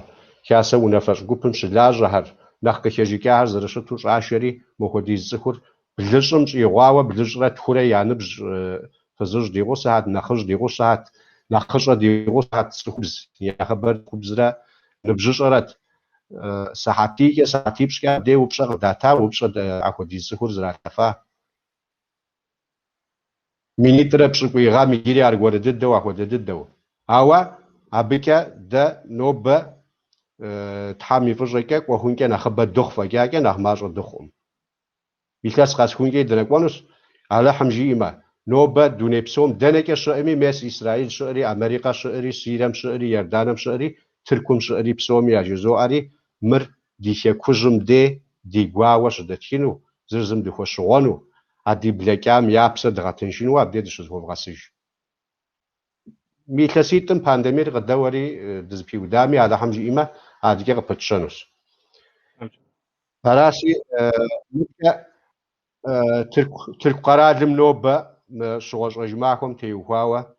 хасэ унафэщӏ гупым щылажьэхэр, нэхъ къыхэжыкӏахэр зэрыщыту щӏашэри, мохуэдиз цӏыхур блыщӏым щӏигъуауэ блыщӏрэ тхурэ я ныбжь фызыжь ди гъусэхэт, нэхъыжь ди гъусэхэт, нэхъыщӏэ ди гъусэхэт, цӏыхубз, я нэхъыбэр цӏыхубзрэ ныбжьыщӏэрэт. Сыхьэтийкӏэ, сыхьэтипщӏкӏэ абдей упщӏэ къыдата, упщӏэ апхуэдиз цӏыхур зэралъэфа. Минитӏрэ пщӏыкӏуий гъэм иджыри аргуэры дыдэу, ахуэдэ дыдэу. Ауэ абыкӏэ дэ нобэ Тхьэм и фӏыщӏэкӏэ кӏуэхункӏэ нэхъыбэ дыхъу фӏэкӏакӏэ нэхъ мащӏэ дыхъукъым. Илъэс къэсхункӏи дынэкӏуэнущ, Алыхьым жиӏэмэ, нобэ дуней псом дэнэкӏэ щыӏэми, мес Израиль щыӏэри, Америкэ щыӏэри, Сирием щыӏэри, Иорданым щыӏэри, Тыркум щыӏэри псоми яжызоӏэри, мыр ди хэкужьым дей ди гуауэ щыдэтхыну, зыр зым дыхуэщыгъуэну, а ди блэкӏам я псэ дгъэтыншыну абдей дыщызэхуэвгъэсыж. Мы илъэситӏым пандемиер къыдэуэри дызэпиудами, Алыхьым жиӏэмэ, адэкӏэ къыпытщэнущ. Аращи, мыбыкӏэ Тырку, Тырку къэралым нобэ мы щыгъуэщӏэж махуэм теухуауэ,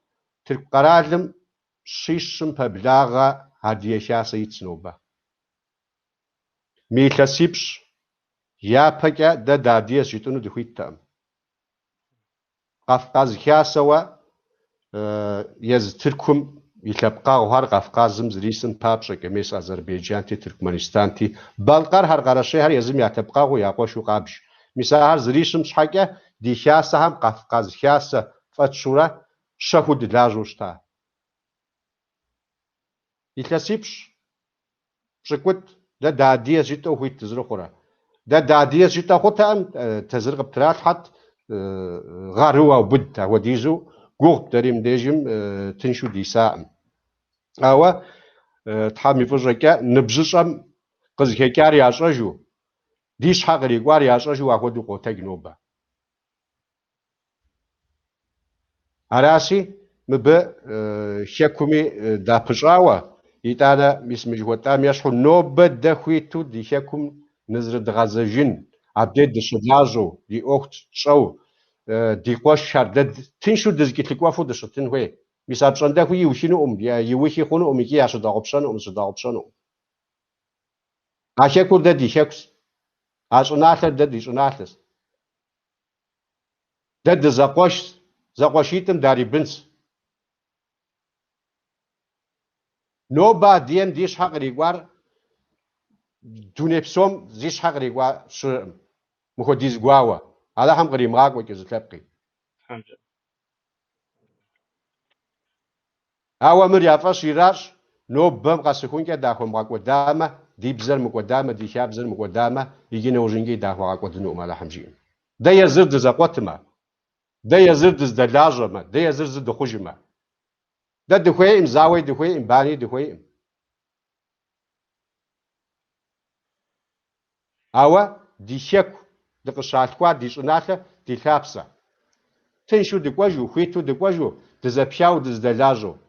Тырку къэралым щищым пэблагъэ адыгэ хасэ итщ нобэ. Мы илъэсипщӏ япэкӏэ дэ дыадыгэщ жытӏэну дыхуиттэкъым. Къафкъаз хасэуэ езы Тыркум и лъэпкъэгъухэр Къафкъазым зэрисым папщӏэкӏэ, мес Азербайджанти, Тыркумэнистанти, балкъэрхэр, къэрэщейхэр езым я лъэпкъэгъуу, я къуэшу къабж. Мис ахэр зэрисым щхьэкӏэ ди хасэхэм Къафкъаз хасэ фӏэтщурэ щэхуу дылажьэу щыта. Илъэсипщӏ пщӏыкӏутӏ дэ дыадыгэщ жытӏэу хуит дызэрыхъурэ. Дэ дыадыгэщ жытӏэ хъутэкъым, тезыр къыптралъхьэт, гъэру уаубыдт, апхуэдизу гугъут дэри мыбдежым тыншу дисакъым. Ауэ Тхьэм и фӏыщӏэкӏэ ныбжьыщӏэм къызыхэкӏар ящӏэжу, ди щхьэ кърикӏуар ящӏэжу апхуэдэу къотэдж нобэ. Аращи, мыбы хэкуми дапыщӏауэ, итӏанэ мис мы жыхуэтӏам ещхьу нобэ дэ хуиту ди хэкум нызэрыдгъэзэжын, абдей дыщылажьэу, ди ӏуэху тщӏэу, ди къуэшхэр дэ тыншу дызэкӏэлъыкӏуэфу дыщытын хуей. Мис апщӏондэхуи иухынукъым, иухи хъунукъым икӏи ящыдгъэгъупщэнукъым, зыщыдгъэгъупщэнукъым. А хэкур дэ ди хэкущ, а щӏыналъэр дэ ди щӏыналъэщ. Дэ дызэкъуэшщ, зэкъуэшитӏым дарибынщ. Нобэ адыгэм ди щхьэ кърикӏуар дуней псом зи щхьэ кърикӏуа щыӏэкъым. Мыхуэдиз гуауэ. Алыхьым къримыгъакӏуэкӏэ зы лъэпкъи. Ауэ мыр я фӏэщ иращӏ, нобэм къэсыхункӏэ дахуэмыгъэкӏуэдамэ, ди бзэр мыкӏуэдамэ, ди хабзэр мыкӏуэдамэ, иджы нэужьынкӏи дахуэгъэкӏуэдынукъым Алыхьым жиӏэм. Дэ езыр дызэкъуэтмэ, дэ езыр дыздэлажьэмэ, дэ езыр зы дыхъужымэ. Дэ дыхуейкъым, зауэи дыхуейкъым, бани дыхуейкъым. Ауэ ди хэку, дыкъыщалъхуа ди щӏыналъэ, ди лъапсэ. Тыншу дыкӏуэжу, хуиту дыкӏуэжу, дызэпхауэ дыздэлажьэу.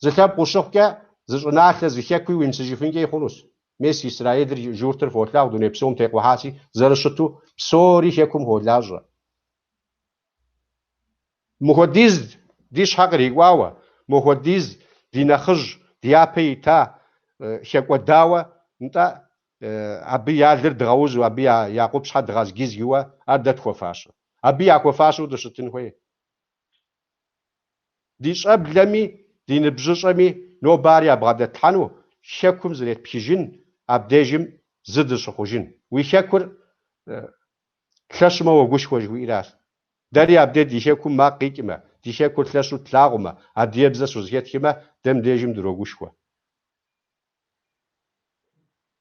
Зы лъэпкъ ущыхъукӏэ, Зы щӏыналъэ, зы хэкуи уимысыжыфынкӏэи хъунущ. Мес Израилыр, журтыр фолъагъу, дуней псом текъухьаси, зэрыщыту псори хэкум хуолажьэ. Мыхуэдиз ди щхьэ кърикӏуауэ, мыхуэдиз ди нэхъыжь ди япэ ита хэкӏуэдауэ, нтӏэ, абы я лыр дгъэузу, абы я къупщхьэ дгъэзгизгыуэ, ар дэ тхуэфащэ. Абы яхуэфащэу дыщытын хуей. Ди щӏэблэми, ди ныбжьыщӏэми нобэ ар ябгъэдэтлъхьэну, хэкум зретпхыжын, абдежым зы дыщыхъужын. Уи хэкур лъэщмэ уогушхуэ жыхуиӏэращ. Дэри абдей ди хэкум макъ къикӏмэ, ди хэкур лъэщу тлъагъумэ, адыгэбзэ щызэхэтхмэ, дэ мыбдежым дрогушхуэ.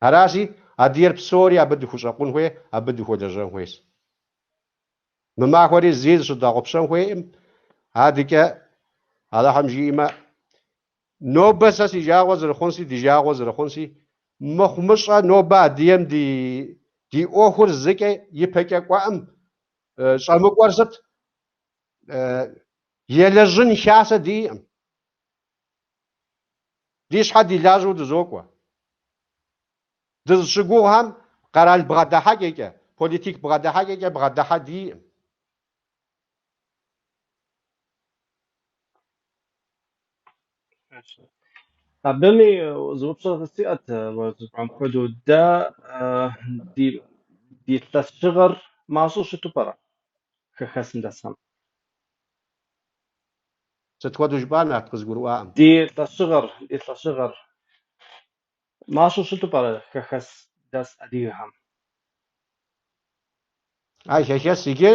Аращи, адыгэр псори абы дыхущӏэкъун хуей, абы дыхуэлэжьэн хуейщ. Мы махуэри зэи зыщыдгъэгъупщэн хуейкъым, адэкӏэ Алыхьым жиӏэмэ, нобэ сэ си жагъуэ зэрыхъунси, ди жагъуэ зэрыхъунси, мыхъумыщӏэ нобэ адыгэм ди ди ӏуэхур зыкӏэ ипэкӏэ кӏуэӏым, щӏэмыкӏуэр сыт? Елэжьын хасэ диӏэкъым. Ди щхьэ ди лажьэу дызокӏуэ. Дызыщыгугъхэм къэрал бгъэдыхьэкӏэкӏэ, политик бгъэдыхьэкӏэкӏэ бгъэдыхьэ диӏэкъым. Абыми зы упщӏэ сиӏэт уэ жыпӏам хуэдэу. Дэ ди ди лъэщыгъэр мащӏэу щыту пӏэрэ хэхэсым дэсхэм? Сыт хуэдэу жыпӏа, Нарт, къызгурыӏуакъым. Ди лъэщыгъэр, ди лъэщыгъэр мащӏэу щыту пӏэрэ хэхэс дэс адыгэхэм? А хэхэс иджы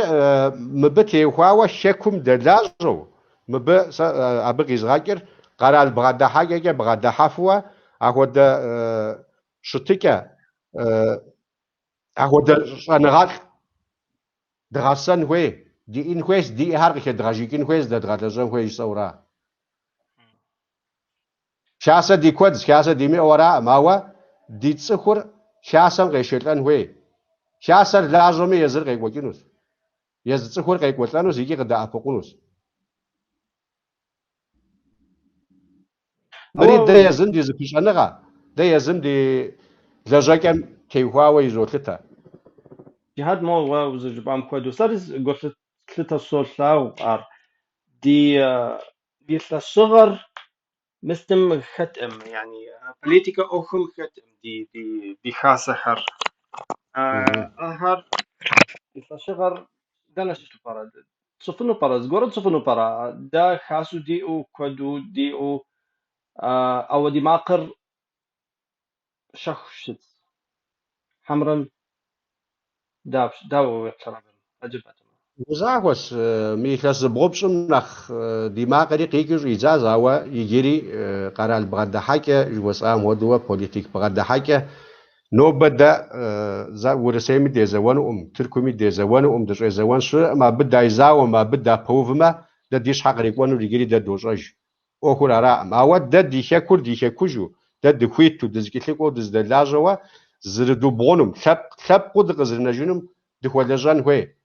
мыбы теухуауэ хэкум дэлажьэу, мыбы сэ абы къизгъэкӏыр къэрал бгъэдыхьэкӏэкӏэ бгъэдыхьэфуэ ахуэдэ щытыкӏэ, ахуэдэ щӏэныгъэлӏ дгъэсэн хуей, диӏэн хуейщ, диӏэхэр къыхэдгъэжыкӏын хуейщ, здэдгъэлэжьэн хуей жысӏэура. Хасэ ди куэдщ, хасэ димыӏэу араӏым, ауэ ди цӏыхур хасэм къешэлӏэн хуей. Хасэр лажьэмэ, езыр къекӏуэкӏынущ. Езы цӏыхур къекӏуэлӏэнущ икӏи къыдэӏэпыкъунущ. Мыри дэ езым ди зыпыщӏэныгъэ, дэ езым ди лэжьэкӏэм теухуауэ изолъытэ. Джихьад, мо уэ узэрыжыпӏам хуэдэу, сэри гу лъытэу солъагъу ар. Ди ди лъэщыгъэр Мыстым хэткъым, яни политикэ ӏуэхум хэткъым ди ди ди хасэхэр. Ахэр ди лъэщыгъэр дэнэ щыту пӏэрэ? Тщӏыфыну пӏэрэ? Зыгуэру тщӏыфыну пӏэрэ? Дэ хасэу диӏэу, куэду диӏэу, ауэ ди макъыр щэху щытщ. Хьэмрэ дауэ уеплърэ абы? Аджыбэтэмэ. Узахуэщ, мы илъэс зыбгъупщӏым нэхъ ди макъри къикӏыу щӏидзащ, ауэ иджыри къэрал бгъэдыхьэкӏэ, жыхуэсӏам хуэдэуэ политик бгъэдыхьэкӏэ, нобэ дэ зэ Урысейми дезэуэнукъым, Тыркуми дезэуэнукъым, дыщӏезэуэн щыӏэкъым, абы дайзауэмэ, абы дапэувмэ, дэ ди щхьэ кърикӏуэнур иджыри дэ дощӏэж. ӏуэхур араӏым. Ауэ дэ ди хэкур ди хэкужу, дэ дыхуиту, дызыкӏэлъыкӏуэу дыздэлажьэуэ зырыдубгъунум, лъэпкъ лъэпкъыу дыкъызэрынэжынум дыхуэлэжьэн хуей.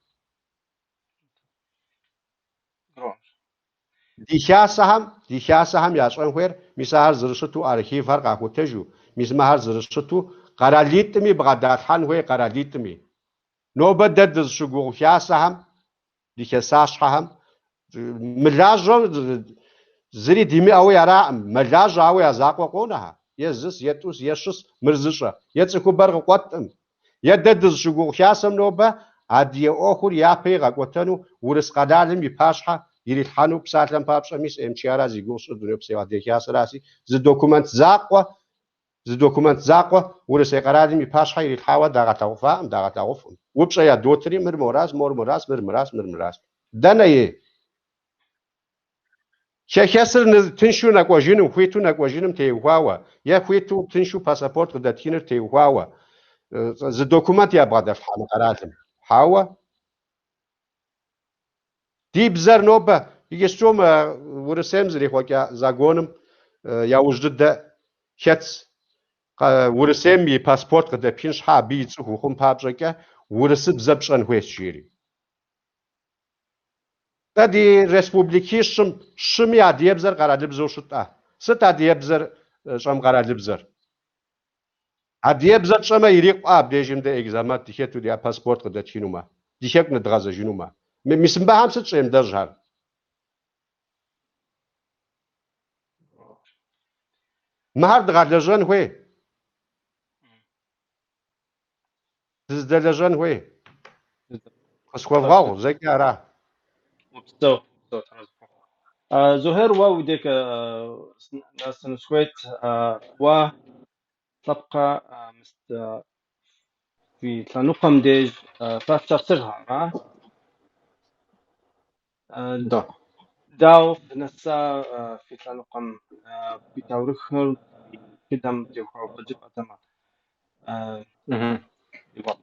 Ди хасэхэм, ди хасэхэм ящӏэн хуейр мис ахэр зэрыщыту архивхэр къахутэжу, мис мыхэр зэрыщыту къэралитӏми бгъэдалъхьэн хуей къэралитӏми. Нобэ дэ дызыщыгугъ хасэхэм Ди хасащхьэхэм мылажьэу зыри димыӏэуи араӏым, мэлажьэ, ауэ я закъуэ къонэхэ, е зыс, е тӏус, е щыс, мыр зыщӏэ, е цӏыхубэр къыкъуэткъым. Е дэ дызыщыгугъ хасэм нобэ адыгэ ӏуэхур япэ игъэкӏуэтэну урыс къэралым и пащхьэ ирилъхьэну псалъэм папщӏэ мис МЧА-ра зи гугъу сщӏыр Дунейпсо Адыгэ Хасэраси, зы документ закъуэ Зы документ закъуэ Урысей къэралым и пащхьэ ирилъхьауэ дагъэлъагъуфаӏым, дагъэлъагъуфӏым. Упщӏэ ядотри, мыр моращ, мор моращ, мыр мыращ, мыр мыращ. Дэнэ ей? Хэхэсыр тыншу нэкӏуэжыным, хуиту нэкӏуэжыным теухуауэ, е хуиту тыншу паспорт къыдэтхыныр теухуауэ, зы документ ябгъэдэфлъхьа мы къэралым. Хьэуэ. Ди бзэр нобэ иджыпсту мы Урысейм зэрихъуэкӏа законым яужь дыдэ хэтщ. Урысейм и паспорт къыдэпхын щхьэ абы и цӏыху ухъун папщӏэкӏэ урысыбзэ пщӏэн хуейщ, жери. Дэ ди республикищым щыми адыгэбзэр къэралыбзэу щытӏэ. Сыт адыгэбзэр щӏэмыкъэралыбзэр? Адыгэбзэ тщӏэмэ ирикъуа абдежым дэ экзамен дыхэту ди паспорт къыдэтхынумэ, ди хэку ныдгъэзэжынумэ. Мис мыбыхэм сыт щӏемыдэжьхэр? Мыхэр дгъэлэжьэн хуей. Дыздэлэжьэн хуей. Къысхуэвгъэгъу, зэкӏэ ара. Упсэу, упсэу, Тхьэм зыхуэхъу. Зухьер, уэ уи декӏэ нэсыну сыхуейт. Уэ лъэпкъэ мыст фи лъэныкъуэм деж фэ шапсыгъхьэм, а? Да. Дауэ фынэса фи лъэныкъуэм фи таурыхъыр, фи тхыдэм теухуауэ къыджыпӏэтэмэ? Ди гуапэт.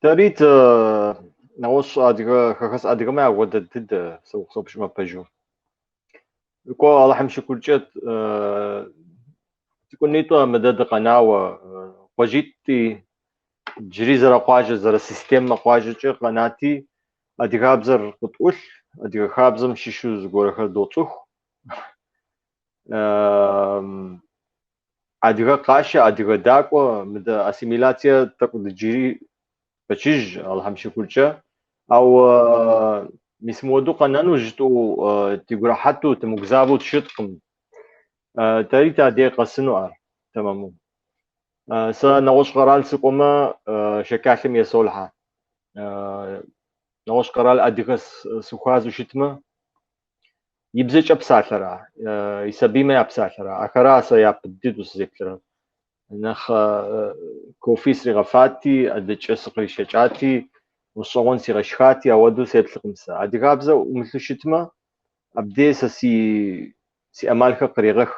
Дэри нэгъуэщӏ адыгэ, хэхэс адыгэмэ яхуэдэ дыдэ, сэ укъысэупщӏмэ пэжу. Кӏуэ, Алыхьым шыкуркӏэ цӏыкӏунитӏэ мыдэ дыкъэнауэ, къуажитӏи, джыри зэрыкъуажэ, зэрысистемэ къуажэкӏэ къэнати, адыгабзэр къытӏулъ, адыгэ хабзэм щыщу зыгуэрхэр доцӏыху. Адыгэ къашэ, адыгэ дакӏуэ, мыдэ ассимиляция тӏэкӏу дыджыри пэчыж, Алыхьым шыкуркӏэ. Ауэ мис мыуэду къэнэну жытӏэу дигу рэхьэту, дымыгузавэу дыщыткъым. Дэри дадей къэсыну ар, тэмэму. Сэ нэгъуэщӏ къэрал сыкӏуэмэ, шэкалъэм есолъхьэ. Нэгъуэщӏ къэрал адыгэ сыхуазэу щытмэ, и бзэкӏэ псалъэра, и сабиймэ я псалъэра, ахэра сэ япэ дыдэу сызеплъырэр. Нэхъ кофе сригъэфати, адэкӏэ сыкъришэкӏати, гъэщӏэгъуэн сигъэшхати, ауэдэу сеплъыркъым сэ. Адыгабзэ ӏумылъу щытмэ, абдей сэ си ӏэмалхэр кърегъэх.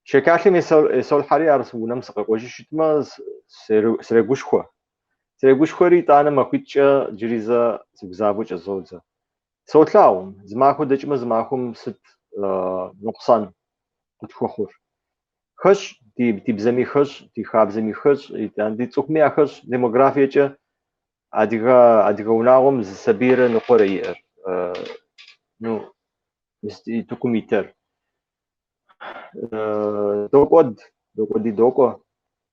Шэкалъэм есолъхьэри, ар унэм сыкъэкӏуэжу щытмэ, срегушхуэ. Срегушхуэри, итӏанэ махуитӏкӏэ джыри зэ сыгузавэу кӏэзодзэ. Солъагъу, зы махуэ дэкӏмэ, зы махуэм сыт ныкъусан къытхуэхъур. Хэщӏ, ди бзэми хэщӏ, ди хабзэми хэщӏ, итӏанэ ди цӏыхуми яхэщӏ. Демографиекӏэ адыгэ унагъуэм зы сабийрэ ныкъуэрэ иӏэр, ну, мис итыкум итэр. Докӏуэд, докӏуэди докӏуэ.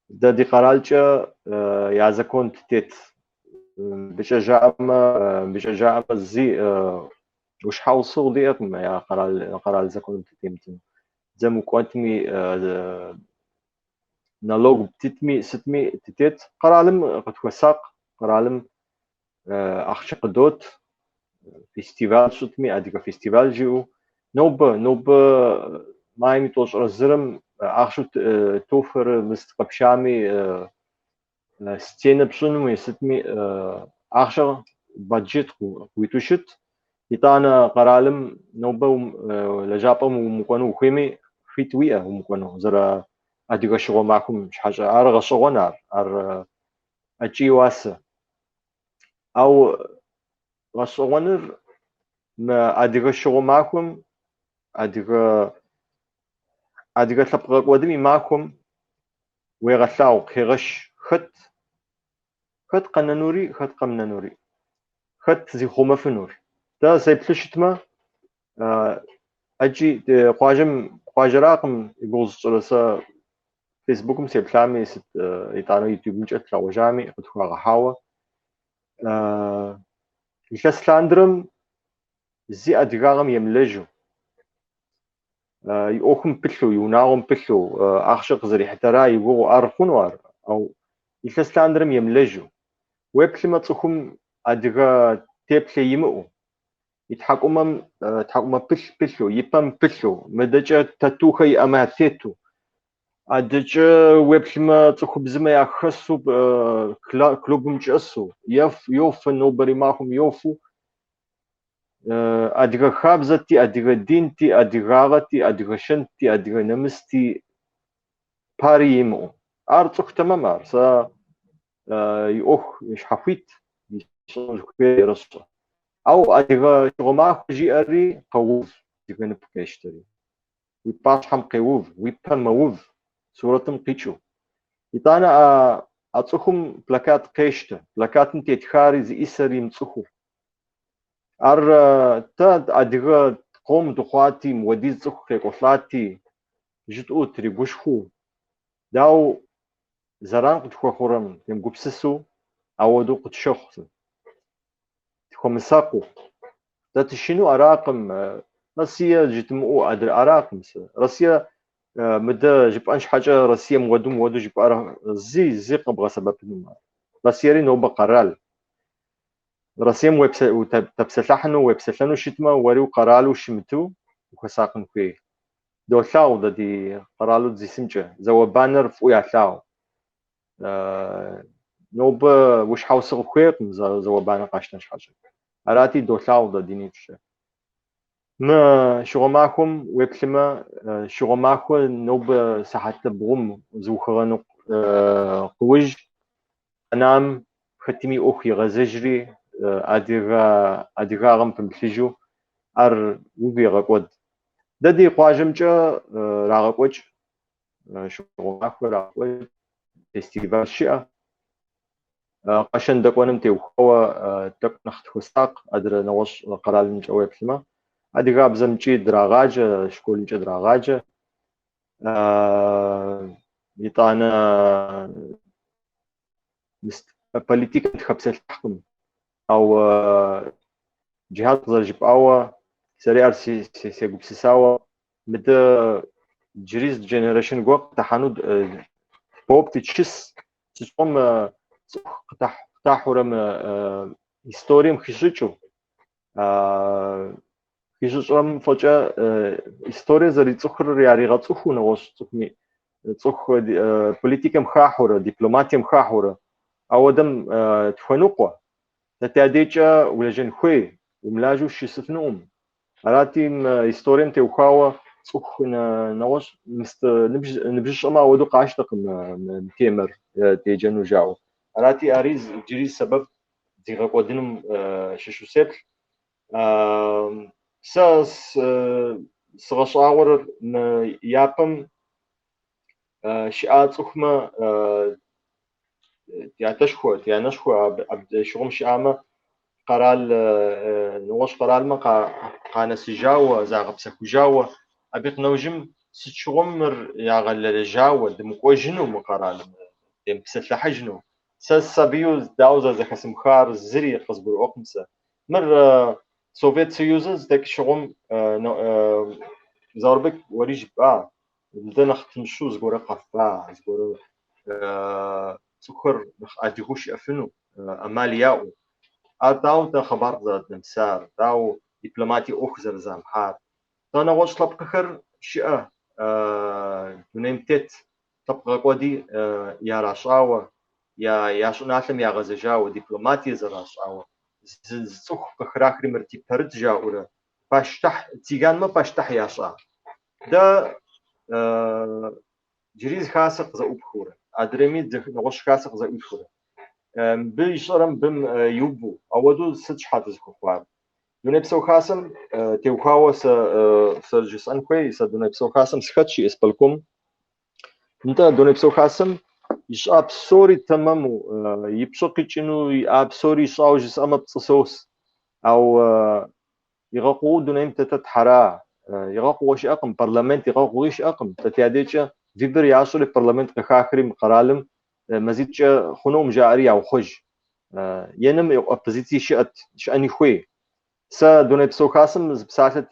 Дэ ди къэралкӏэ я закон тет. Мыбыкӏэ жаӏэмэ, зи ущхьэусыгъуэ диӏэкъым я къэрал законым дытемытыну. Дзэм укӏуэтми, налог птытми, сытми тытет. Къэралым къытхуэсакъ, къэралым ахъшэ къыдот, фестиваль щытми, адыгэ фестиваль жиӏэу. Нобэ майм и тӏощӏрэ зырэм ахъшэу тофэр мыст къэпшами, стенэ пщӏынуми, сытми ахъшэ бюджет къыуиту щыт. Итӏанэ къэралым нобэ лэжьапӏэм умыкӏуэну ухуейми, хуит уиӏэ умыкӏуэну, зэры адыгэ щыгъуэ махуэм щхьэкӏэ. Ар гъэщӏэгъуэн ар, ар ӏэкӏи уасэ. Ауэ гъэщӏэгъуэныр мы адыгэ щыгъуэ махуэм, адыгэ лъэпкъгъэкӏуэдым и махуэм уегъэлъагъу, къыхегъэщ хэт къэнэнури, хэт къэмынэнури, хэт зихъумэфынур. Дэ сеплъу щытмэ, ӏэджи къуажэракъым и гугъу зыщӏыр, сэ Фейсбукым сеплъами, сыт итӏанэ Ютубымкӏэ тлъагъужами къытхуагъэхьауэ. Илъэс лъандрэм зи адыгагъэм емылэжьу, и ӏуэхум пылъу, и унагъуэм пылъу, ахъшэ къызэрихьытэра и гугъу ар хъуну ар, ау илъэс лъандрэм емылэжьу. Уеплъмэ, цӏыхум адыгэ теплъэ имыӏэу, и тхьэкӏумэм тхьэкӏумэ пылъ пылъу, и пэм пылъу, мыдэкӏэ татухэ иӏэмэ ятету, адэкӏэ уеплъмэ, цӏыхубзымэ яхэсу, клубым кӏэсу, йофэ, нобэрей махуэм йофу. Адыгэ хабзэти, адыгэ динти, адыгагъэти, адыгэ щэнти, адыгэ нэмысти пари имыӏэу. Ар цӏыху тэмэм ар, сэ и ӏуэху щхьэхуит, ищӏэну зыхуейр ерэщӏэ. Ауэ адыгэ щыгъуэ махуэ жиӏэри къэув, адыгэ нып къещтэри. Уи пащхьэм къеув, уи пэм мэув, сурэтым къикӏыу. Итӏанэ а цӏыхум плакат къещтэ, плакатым тетхари зыӏисэри имыцӏыхуу. Ар тэ адыгэ Къом дыхъуати, мыуэдиз цӏыху къекӏуэлӏати, жытӏэу тригушхуэу, дауэ зэран къытхуэхъурэм демыгупсысу ауэдэу къытщэхъу. Тхуэмысакъыу. Дэ тышыну аракъым, Россие жытымыӏэу адрей аракъым сэ. Россие мыдэ жыпӏэн щхьэкӏэ Россие мыуэду мыуэду жыпӏэр зи, зи къэбгъэсэбэпынум ар. Россиери нобэ къэрал. Россием утэпсэлъыхьыну, уепсэлъэну щытмэ, уэри къэралу щымыту ухуэсакъын хуей. Долъагъу дэ ди къэралу дызисымкӏэ, зауэ-банэр фӏыуэ ялъагъу. Нобэ ущхьэусыгъуэ хуейкъым зауэ-банэ къащтэн щхьэкӏэ. Арати, долъагъу дэ ди нитӏкӏэ. Мы щыгъуэ махуэм уеплъымэ, щыгъуэ махуэ нобэ сыхьэтыбгъум зыухыгъэну къыужь къэнам хэтми и ӏуэху игъэзэжри, адыгэ адыгагъэм пымылъыжу ар уигу егъэкӏуэд. Дэ ди къуажэмкӏэ рагъэкӏуэкӏ, щыгъуэ махуэ рагъэкӏуэкӏ, фестиваль щыӏэ. Къэшэн дэкӏуэным теухуауэ тӏэкӏу нэхъ тхуосакъ, адрэ нэгъуэщӏ къэралымкӏэ уеплъымэ. Адыгабзэмкӏи драгъаджэ, школымкӏэ драгъаджэ. Итӏанэ политикэм тхэпсэлъыхькъым. Ауэ Джихьад къызэрыжыпӏауэ, сэри ар сегупсысауэ, мыдэ джыри зы generation гуэр къытэхьэну тпоплъэ дыщыс. Сыт щыгъуэм цӏыху къытэхьурэ мы историем хищӏыкӏыу, хищӏыкӏрэм фӏэкӏэ историе зэрицӏыхур яригъэцӏыхуу нэгъуэщӏ цӏыхуми, цӏыху политикэм хахьурэ, дипломатием хахьурэ, ауэдэм тхуэныкъуэ. Дэ дядекӏэ улэжьэн хуей, умылажьэу щысыфынукъым. Арати, мы историем теухуауэ цӏыху нэгъуэщӏ ныбжьыщӏэмэ ауэдэу къащтэкъым мы темэр деджэну жаӏэу. Арати, ари иджыри сэбэп дигъэкӏуэдынум щыщу сеплъ. Сэ сыгъэщӏагъуэр мы япэм щыӏа цӏыхумэ ди адэшхуэ, ди анэшхуэ абы щыгъуэм щыӏамэ, къэрал нэгъуэщӏ къэралмэ къанэсыжауэ, загъэпсэхужауэ, абы къынэужьым сыт щыгъуэм мыр ягъэлэжьауэ, дымыкӏуэжыну мы къэралым, демыпсэлъыхьыжыну. Сэ сабийу дауэ зэрызэхэсымыхар зыри къызгурыӏуэкъым сэ. Мыр Совет Союзыр здэкӏ щыгъуэм Заурбек уэри жыпӏа, мыдэ нэхъ тыншу зыгуэрэ къэфа, зыгуэрэ цӏыхухэр нэхъ адыгэу щыӏэфыну ӏэмал яӏэу. Ар дауэ дэ хъыбар къызэрыднэмысар, дауэ дипломатие ӏуэху зэрызамыхьар. Дэ нэгъуэщӏ лъэпкъхэр щыӏэ дунейм тет лъэпкъгъэкӏуэди яращӏауэ, я щӏыналъэм ягъэзэжауэ, дипломатие зэращӏауэ, зы цӏыху къыхрахри мыр ди пэрыт жаӏэурэ, пащтыхь, цыганмэ пащтыхь ящӏа. Дэ джыри зы хасэ къызэӏупхыурэ, адрейми нэгъуэщӏ хасэ къызэӏуихыурэ. Мыбы ищӏэрэ мыбым иубу, ауэдэу сыт щхьэ дызыхуэхъуар? Дунейпсо хасэм теухуауэ сэ сэ жысӏэн хуей, сэ Дунейпсо хасэм сыхэтщ и исполком. Нтӏэ, Дунейпсо хасэм ищӏа псори тэмэму, и пщӏэ къикӏыну иӏа псори ищӏауэ жысӏэмэ пцӏы соус. Ауэ игъэкъугъэу дунейм тетыр Тхьэра, игъэкъугъуэ щыӏэкъым, парламент игъэкъугъи щыӏэкъым. Дэ дядекӏэ выбор ящӏри парламент къыхахри мы къэралым мазитӏкӏэ хъунукъым жаӏэри яухъуэж. Еным оппозиции щыӏэт, щыӏэни хуей. Сэ Дунейпсо хасэм зы псалъэ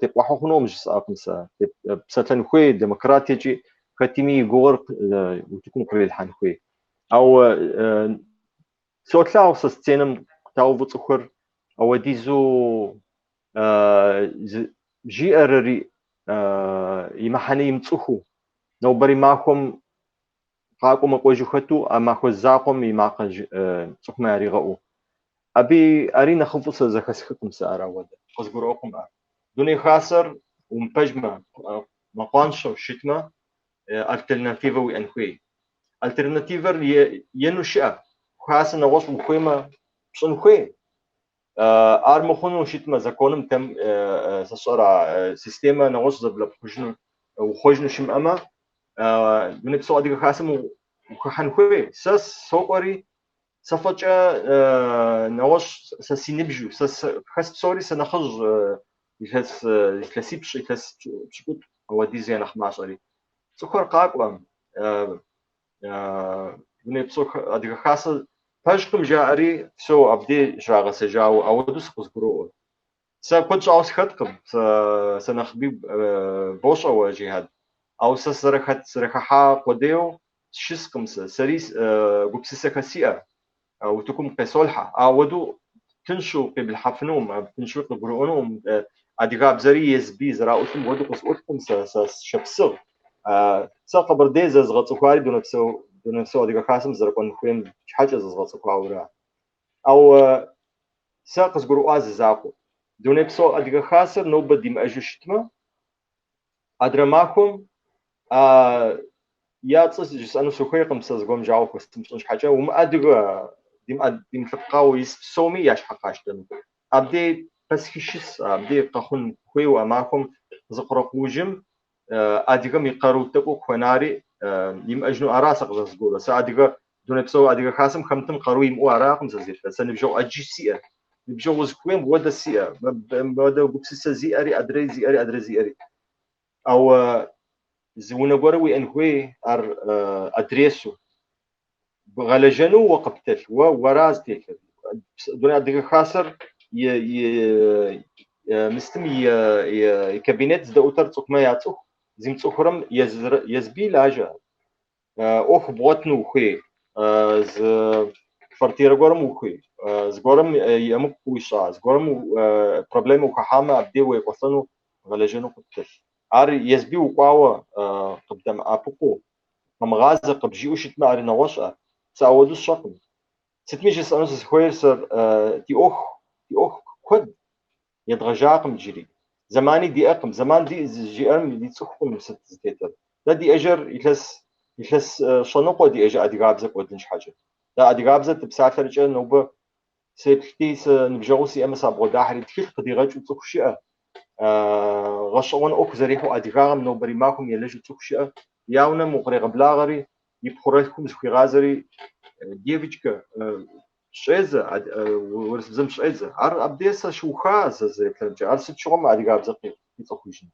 тепӏуэхьу хъунукъым жысӏакъым сэ. Псэлъэн хуей, демократиекӏи хэтими и гугъэр утыкум кърилъхьэн хуей. Ауэ солъагъу сэ сценэм къытауву цӏыхухэр ауэдизу жиӏэрэри и мыхьэнэ имыцӏыхуу, нобэрей махуэм къакӏуэ мыкӏуэжу хэту а махуэ закъуэм и макъэ цӏыхумэ яригъэӏуу. Абы ари нэхъыфӏу сэ зэхэсхыкъым сэ ар ауэдэ, къызгурыӏуэкъым ар. Дуней хасэр умыпэжмэ, мэкъуанщэу щытмэ, альтернативэ уиӏэн хуей. Альтернативэр ену щыӏэ, хасэ нэгъуэщӏ ухуеймэ, пщӏын хуей. Ар мыхъуну щытмэ, законым тэм сэ сщӏэрэ системэ нэгъуэщӏ зэблэпхъужыну, ухъуэжыну щымыӏэмэ, Дунейпсо Адыгэ Хасэм ухыхьэн хуей. Сэ сокӏуэри, Сэ фӏэкӏэ нэгъуэщӏ сэ си ныбжьу, сэ хэс псори сэ нэхъыжь илъэс илъэсипщӏ, илъэс пщыкӏутӏ ауэдиз я нэхъ мащӏэри. Цӏыхухэр къакӏуэ, Дунейпсо Адыгэ Хасэ пэжкъым жаӏэри, всё абдей щрагъэсэжауэ, ауэдэу сыкъызгуроӏуэ. Сэ куэд щӏауэ сыхэткъым, сэ нэхъыби бощӏэ уэ, Джихьад. Ауэ сэ сызэрыхэт, сызэрыхыхьа къудейуэ сыщыскъым сэ. Сэри гупсысэхэр сиӏэ, утыкум къесолъхьэ. Ауэдэу тыншу къиблъхьэфынукъым, тыншу къыгурыӏуэнукъым. Адыгабзэри езби зэраӏулъым хуэдэу къысӏулъкъым сэ, сэ сшапсыгъ. Сэ Къэбэрдей зэзгъэцӏыхуари Дунейпсо Адыгэ Хасэм зэрыкӏуэн хуейм щхьэкӏэ зэзгъэцӏыхуауэра. Ауэ сэ къызгурыӏуа зы закъуэ. Дунейпсо Адыгэ Хасэр нобэ димыӏэжу щытмэ, адрэ махуэм я цӏэ жысӏэну сыхуейкъым сэ зыгуэрым жагъуэ хуэсымыщӏын щхьэкӏэ, умыадыгэ, димылъэпкъауэ ис псоми я щхьэ къащтэну. Абдей пэсхи щыс, абдей къэхъун хуейуэ а махуэм зыкърэкъуужым адыгэм и къару тӏэкӏуу къыхуэнари имыӏэжыну ара сэ къызэрызгурыӏуэр. Сэ адыгэ Дунейпсо Адыгэ Хасэм хэмытым къару имыӏэу аракъым сэ зелъытэр. Сэ ныбжьэгъу ӏэджи сиӏэ. Ныбжьэгъу узыхуейм хуэдэ сиӏэ. Мыуэдэ гупсысэ зиӏэри, адрей зиӏэри, адрей зиӏэри. Ауэ зы унэ гуэрэ уиӏэн хуей, ар адресу. Бгъэлэжьэну уэ къыптелъ, уэ уэра зытелъыр. Дуней Адыгэ Хасэр и мыстым и кабинет здэӏутэр цӏыхумэ яцӏыху, зимыцӏыхурэм езби лажьэ. ӏуэху бгъуэтыну ухуей, зы квартирэ гуэрым ухуей, зыгуэрым емыкӏу къыуищӏа, зыгуэрым проблемэ ухыхьамэ, абдей уекӏуэлӏэну, бгъэлэжьэну къыптелъ. Ар езби укӏуауэ къыбдэмыӏэпыкъуу, къэмыгъазэ къыбжиӏэу щытмэ, ари нэгъуэщӏ ар. Сэ ауэдэу сщӏэкъым. Сытми жысӏэну сызыхуейр сэ ди ӏуэху, ди ӏуэху куэд едгъэжьакъым иджыри. Зэмани диӏэкъым. Зэман ди жиӏэрым ди цӏыхукъым сыт зытетыр. Дэ диӏэжыр илъэс илъэс щэныкъуэ диӏэжыр адыгабзэ кӏуэдын щхьэкӏэ. Дэ адыгабзэ дыпсалъэркӏэ нобэ сеплъти, сэ ныбжьэгъуу сиӏэмэ сабгъуэдахьэри тхылъ къыдигъэкӏыу цӏыху щыӏэ. Гъэщӏэгъуэн ӏуэху зэрихьэу адыгагъэм нобэрей махуэм елэжьу цӏыху щыӏэ. Я унэм укърегъэблагъэри, и пхъурэлъхум зыхуигъазэри, девочка, щӏедзэ, урысыбзэм щӏедзэ. Ар абдей сэ щыуха сэ зэреплъымкӏэ. Ар сыт щыгъуэм адыгабзэ къицӏыхужын?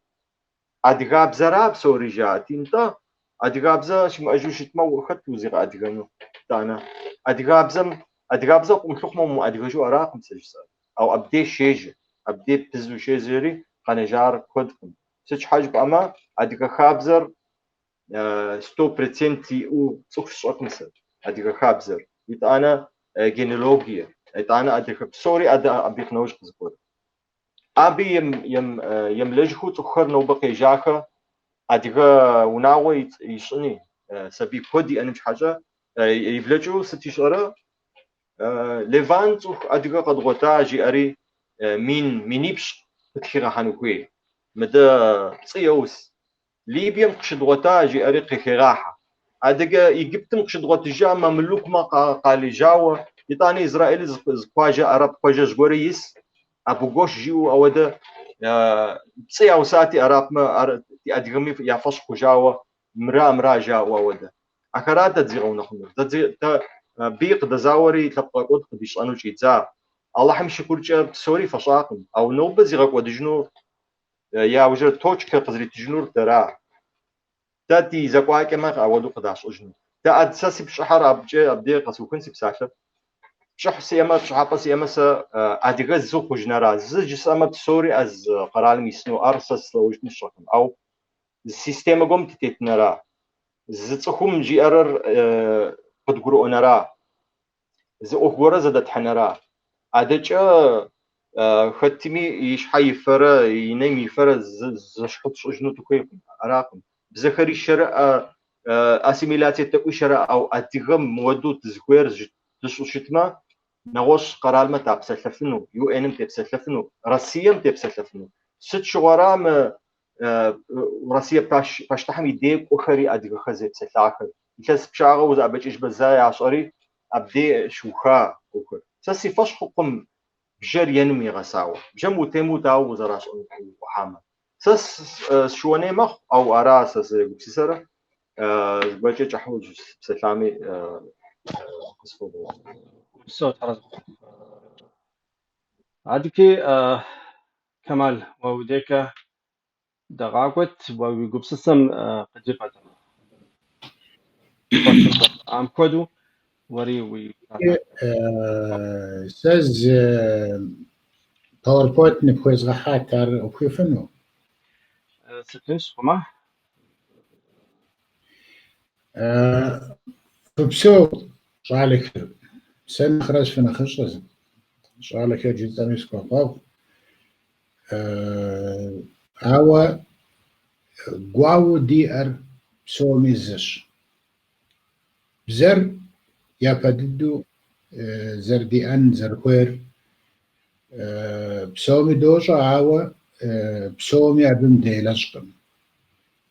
Адыгабзэра псори жаӏэти, нтӏэ, адыгабзэ щымыӏэжу щытмэ, хэт узигъэадыгэну, итӏанэ? Адыгабзэм, адыгабзэ пӏумылъу хъумэ, умыадыгэжу аракъым сэ жысӏэр. Ауэ абдей щежьэ, абдей пызу щежьэри къэнэжар куэдкъым. Сыт щхьэ жыпӏэмэ, адыгэ хабзэр 100% иӏэу цӏыху сщӏэкъым сэ, адыгэ хабзэр. Итӏанэ генеалогие, итӏанэ адыгэ псори адэ абы нэужь къызыкӏуэр. Абы емылэжьхэу цӏыхухэр нобэ къежьахэ адыгэ унагъуэ ищӏыни, сабий куэд иӏэным щхьэкӏэ иблэкӏыу сыт ищӏэрэ? Ливан цӏыху адыгэ къэдгъуэта жиӏэри мин, минипщӏ къытхигъэхьэну хуей. Мыдэ пцӏы еус. Либием къыщыдгъуэта жиӏэри къыхегъахьэ. Адыгэ Египтым къыщыдгъуэтыжа мамлюкмэ къалежьауэ, итӏанэ Израиль зы къуажэ араб къуажэжь гуэри ис, Абу-Гош жиӏэу ауэдэ пцӏы яусати арабмэ, ар ди адыгэми я фӏэщ хъужауэ, мыра, мыра жаӏэу ауэдэ. Ахэра дэ дызигъэунэхъунур. Дэ бий къыдэзауэри лъэпкъгъэкӏуэд къыдищӏэну щӏидза. Алыхьым шыкуркӏэ псори фэщӏакъым, ауэ нобэ зигъэкӏуэдыжыну яужьыр точкэ къызэритыжынур дэра. Дэ ди зэкӏуакӏэмэ ауэдэу къыдащӏыжыну. Дэ сэ си пщӏыхьэр абыкӏэ абдей къэсыухын си псалъэр. Пщӏыхь сиӏэмэ, пщӏыхьэпӏэ сиӏэмэ сэ адыгэ зы хъужынара. Зы жысӏэмэ псори а зы къэралым исыну, ар сэ слъэужыну сщӏэкъым. Ауэ зы системэ гуэрым дытетынара. Зы цӏыхум жиӏэрэр къыдгурыӏуэнара. Зы ӏуэху гуэрэ зэдэтхьэнара. Адэкӏэ хэтми и щхьэ и фэрэ и нэм и фэрэ зэщхьу тщӏыжыну дыхуейкъым, аракъым. Бзэхэри щэрыӏэ, ассимиляцие тӏэкӏуи щэрыӏэ, ауэ адыгэм мыуэду дызыхуейр дыщӏу щытмэ, нэгъуэщӏ къэралмэ тапсэлъэфыну, ЮН-м тепсэлъэфыну, Россием тепсэлъэфыну. Сыт щыгъуэра мы Россие пащтыхьым и дей кӏуэхэри адыгэхэр зепсэлъахэр? Илъэс пчъагъэ узэӏэбэкӏыжмэ зэ ящӏэри, абдей щыуха ӏуэхур. Сэ си фӏэщ хъукъым бжьэр еным игъэсауэ. Бжьэм утемыу дауэ узэращӏэнур уӏухьамэ? Сэ сщыуэней мэхъу, ауэ ара сэ сызэрегупсысэрэ зыгуэркӏэ кӏыхьу сыпсэлъами къысхуэгъэгъу. Упсэу, Тхьэразэ. Адэкӏи, Кэмал, уэ уи декӏэ дэгъакӏуэт, уэ уи гупсысэм къыджепӏэт. Ам хуэдэу уэри уи псалъэ. Сэ зы PowerPoint ныпхуезгъэхьат, ар ухуефыну? Сытынщ, хъумэ. Фыпсэу, щӏалэхэр. Сэ нэхърэ сфынэхъыщӏэ щӏалэхэр жысӏэми схуэгъэгъу. Ауэ гуауэу диӏэр псоми зыщ. Бзэр япэ дыдэу зэрыдиӏэн зэрыхуейр псоми дощӏэ, ауэ псоми абым делэжькъым.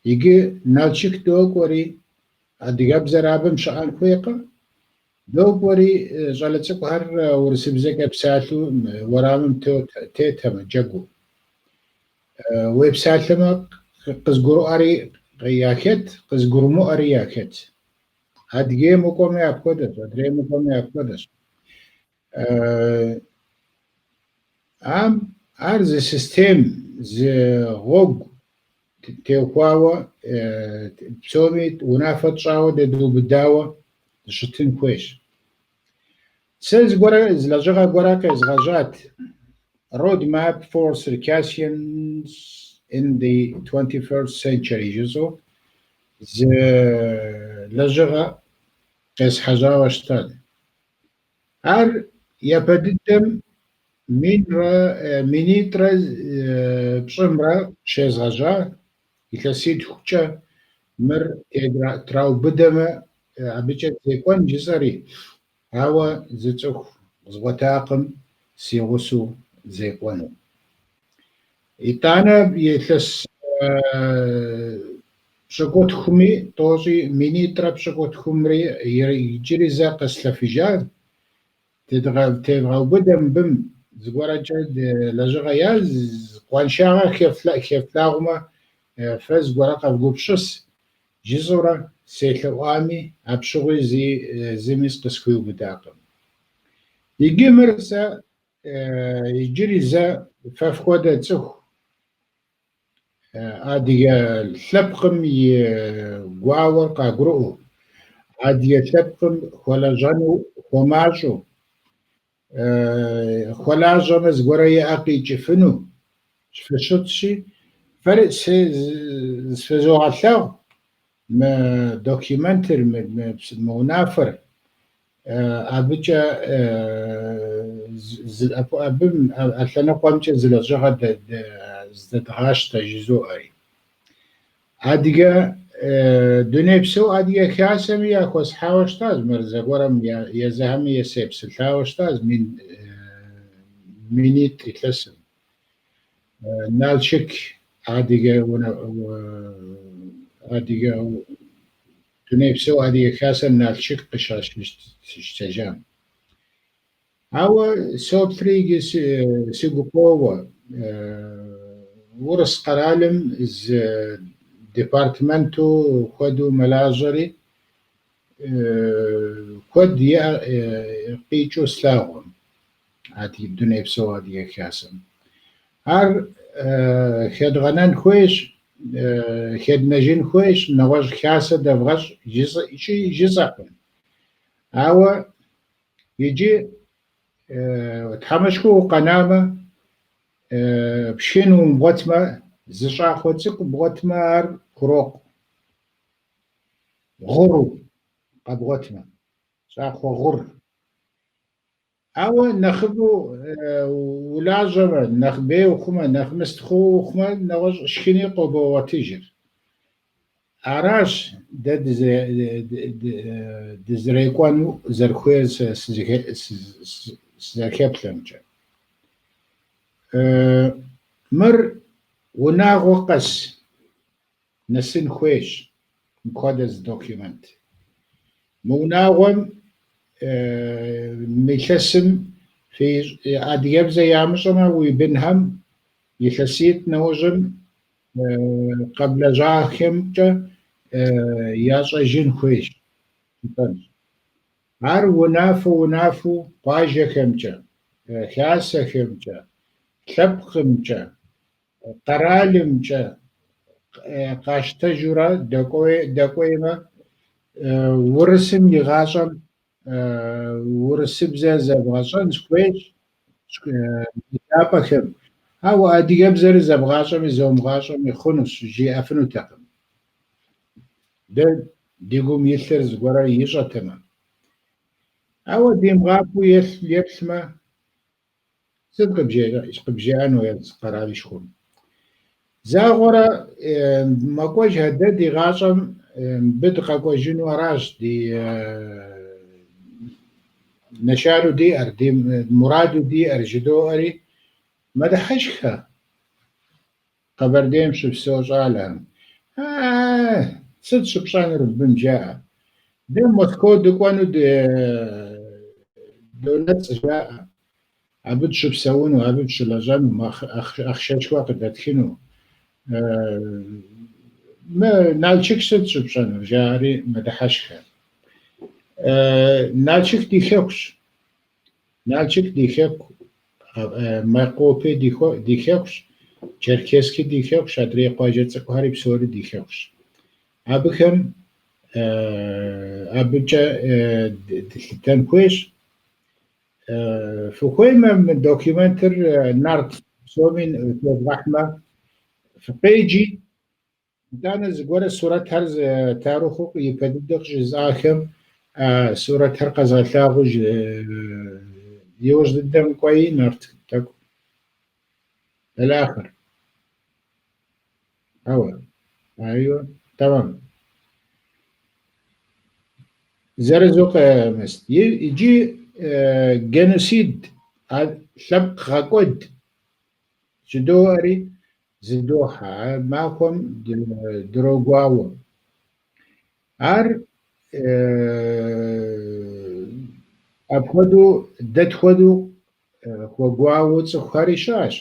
Иджы Налшык докӏуэри, адыгэбзэр абым щыӏэн хуейкъэ? Докӏуэри, щӏалэ цӏыкӏухэр урысыбзэкӏэ псалъэу уэрамым тетэмэ, джэгуу. Уепсалъэмэ, къызгурыӏуэри яхэт, къызгурымыӏуэри яхэт. Адыгейм укӏуэми апхуэдэщ, адрейм укӏуэми апхуэдэщ. Ам ар зы систем, зы гъуэгу теухуауэ псоми унафэ тщӏауэ дэдубыдауэ дыщытын хуейщ. Сэ зыгуэрэ, зы лэжьыгъэ гуэрэ къезгъэжьат Roadmap for Circassians in the 21st Century жысӏэу зы лэжьыгъэ къесхьэжьауэ щытат. Ар япэ дыдэм минрэ минитӏрэ пщӏымрэ щезгъэжьа илъэситхукӏэ мыр траубыдэмэ, абыкӏэ зекӏуэн жысӏэри, ауэ зы цӏыху згъуэтакъым си гъусэу зекӏуэну. Итӏанэ илъэс пщӏыкӏутхуми, тӏощӏи минитӏрэ пщӏыкӏутхумри иджыри зэ къэслъэфыжа, тевгъэубыдэ мыбым зыгуэрэкӏэ лэжьыгъэ я къуаншагъэ хефлъагъумэ, фэ зыгуэрэ къэвгупщыс, жысӏэурэ селъэӏуами, апщыгъуи зыми къысхуиубыдакъым. Иджы мыр сэ иджыри зэ фэ фхуэдэ цӏыху адыгэ лъэпкъым и гуауэр къагурыӏуэу, адыгэ лъэпкъым хуэлэжьэну хуэмащӏэу, хуэлажьэмэ зыгуэрэ и ӏэ къикӏыфыну фыщытщи, фэри сфызогъэлъэгъу мы документыр, мы унафэр, абыкӏэ абым а лъэныкъуэмкӏэ зы лэжьыгъэ здэдгъащтэ жызоӏэри. Адыгэ Дунейпсо Адыгэ Хасэми яхуэсхьауэ щытащ мыр зэгуэрым езыхэми сепсэлъауэ щытащ минитӏ илъэсым. Налшык Адыгэ Адыгэ Дунейпсо Адыгэ Хасэр Налшык къыщащтэжам. Ауэ соплъри иджы сигу къоуэ, урыс къэралым зы департаменту хуэдэу мэлажьэри, куэд иӏэ къикӏыу слъагъуӏым Дунейпсо Адыгэ Хасэм. Ар хедгъэнэн хуейщ, хеднэжын хуейщ, нэгъуэщӏ хасэ дэвгъэщӏ икӏи жысӏэкъым. Ауэ иджы тхьэмыщкӏэу укъэнамэ, пшхын умыгъуэтмэ, зы щӏакхъуэ цӏыкӏу бгъуэтмэ, ар хурокъу. Гъуру къэбгъуэтмэ, щӏакхъуэ гъур. Ауэ нэхъыбэу улажьэмэ, нэхъ бей ухъумэ, нэхъ мыст ухъумэ, нэгъуэщӏ шхыни къыбогъуэтыжыр. Аращ дэ дызэрекӏуэну зэрыхуейр сэ сызэрыхэплъэмкӏэ. Мыр унагъуэ къэс нэсын хуейщ мыпхуэдэ зы документ. Мы унагъуэм мы илъэсым фи адыгэбзэ ямыщӏэмэ, уи бынхэм илъэситӏ нэужьым къэблэжьахэмкӏэ ящӏэжын хуейщ, жытӏэнщ. Ар унафэ-унафэу къуажэхэмкӏэ, хасэхэмкӏэ, лъэпкъымкӏэ, къэралымкӏэ къащтэжурэ дэкӏуеймэ, урысым и гъащӏэм урысыбзэ зэбгъэщӏэн хуейщ еджапӏэхэм, ауэ адыгэбзэри зэбгъащӏэми зомыгъащӏэми хъунущ, жиӏэфынутэкъым. Дэ ди гум илъыр зыгуэрэ ищӏэтэмэ. Ауэ димыгъапэу еплъмэ, сыт къыбжиӏэну езы къэралышхуэм? Загъуэрэ мэкӏуэж дэ ди гъащӏэм мыбы дыкъэкӏуэжыну аращ ди нэщану диӏэр, ди мураду диӏэр жыдоӏэри, мэдыхьэшхэ Къэбэрдейм щыпсэу щӏалэхэм. А, сыт щыпщӏэнур мыбым жаӏэ. Дэ Москва дыкӏуэну донэцӏ жаӏэ. Абы дыщыпсэуну, абы дыщылэжьэну, ахъшэшхуэ къыдэтхыну. Мы Налшык сыт щыпщӏэнур, жаӏэри мэдыхьэшхэ. Налшык ди хэкущ. Налшык ди хэку, Майкъопи ди хэкущ, Черкесски ди хэкущ, адрей къуажэ цӏыкӏухэри псори ди хэкущ. Абыхэм абыкӏэ дылъытэн хуейщ. Фыхуеймэ, мы документыр нарт псоми хуевгъэхьмэ, фыкъеджи, итӏанэ зыгуэрэ сурэтхэр тарихъыу ипэ дыдэ къыщызӏахэм сурэтхэр къэзгъэлъагъуэу иужь дыдэм кӏуэи нарт тӏэкӏу. Элахыр. Ауэ, айуэ, тэмэм. Зэрызу къэмыст. Иджы геноцид, лъэпкъ гъэкӏуэд жыдоӏэри зыдохьэ, а махуэм дрогуауэ. Ар апхуэдэу дэ тхуэдэу хуэгуауэу цӏыхухэри щыӏэщ.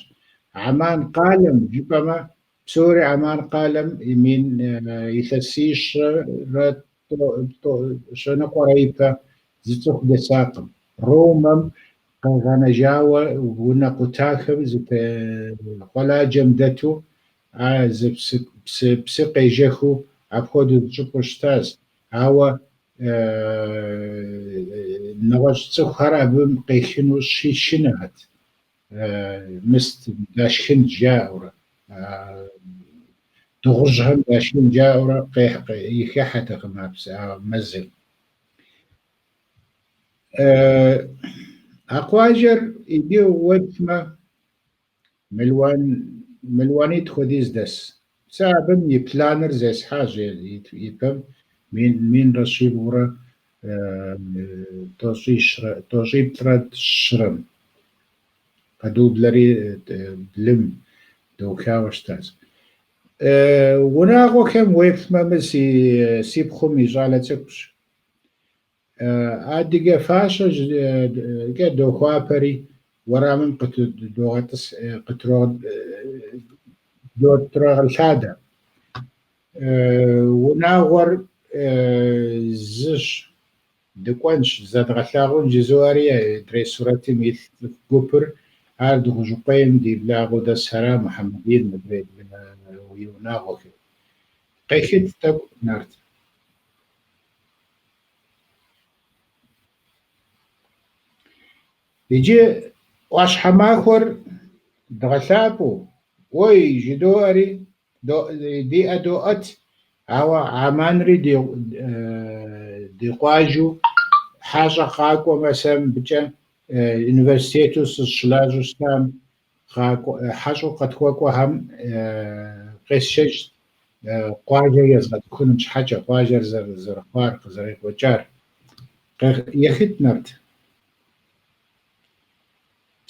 Амман къалэм жыпӏэмэ, псори Амман къалэм мин илъэсищэрэ щэныкъуэрэ ипэ зы цӏыху дэсакъым. Ромэм къагъэнэжауэ унэ къутахэм къуэладжэм дэту, а зы псы къежэхыу апхуэдэу зы щӏыпӏэу щытащ. Ауэ нэгъуэщӏ цӏыхухэр абы къехыну щышынэхэт, мыст дашхын жаӏэурэ, дыгъужьхэм дашхын жаӏэурэ ихыхьэтэкъым а мэзым. А къуажэр иджы уеплъмэ, мелуанитӏ хуэдиз дэс. Сэ абым и планыр зесхьащ ипэм минрэ щибгъурэ тӏощӏиплӏрэ щырэм. Къэдублэри блым дыухауэ щытащ. Унагъуэхэм уеплъмэ, мы си пхъум и щӏалэ цӏыкӏущ. Адыгэ фащэкӏэ дохуапэри, уэрамым къытрогъэлъадэ. Унагъуэр зыщ, дыкӏуэнщ, зэдгъэлъагъун жызоӏэри, адрей сурэтым илъ цӏыху гупыр, ар Дыгъужьыкъуейм ди благъэу дэсхэра Мухьэмэдин мыдрей и унагъуэхэр. Къехыт тӏэкӏу, нарт. Иджы ӏуащхьэмахуэр дгъэлъапӏэу, уей жыдоӏэри, ди ӏэ доӏэт, ауэ Амманри ди къуажэу хьэщӏэ къакӏуэмэ, сэ мыбыкӏэ университету сыщылажьэу щытам, хьэщӏэу къытхуэкӏуэхэм къесшэкӏт къуажэр езгъэцӏыхуным щхьэкӏэ, къуажэр зэрыхъуар, къызэрекӏуэкӏар. Ехыт, нарт.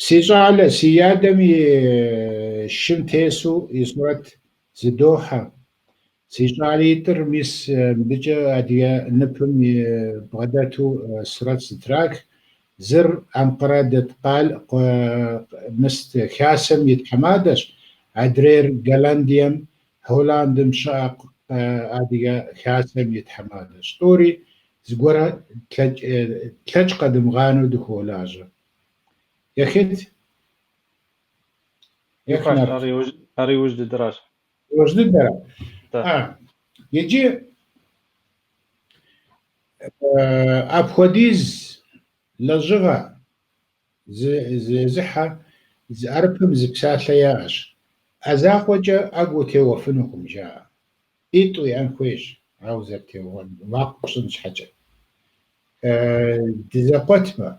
Си щӏалэ, си адэм и шым тесу и сурэт зыдохьэ. Си щӏалитӏыр мис мыбыкӏэ адыгэ ныпым бгъэдэту сурэт зытрах. Зыр Анкъэрэ дэт мыст хасэм и тхьэмадэщ, адрейр Голландием, Холландым щыӏэ адыгэ хасэм и тхьэмадэщ. Тӏури Зыгуэрэ тлъэкӏ къэдымыгъанэу дыхуолажьэ. Ехет? Ех, Нарт. Ар иужь дыдэращ. Иужь дыдэра? Иджы апхуэдиз лэжьыгъэ зезыхьэ зы ӏэрыпым зы псалъэ яӏэщ. ӏэ закъуэкӏэ ӏэгу утеуэфынукъым, жаӏэ. ӏитӏ уиӏэн хуейщ, ар узэрытеуэн макъ пщӏын щхьэкӏэ. Дызэкъуэтмэ,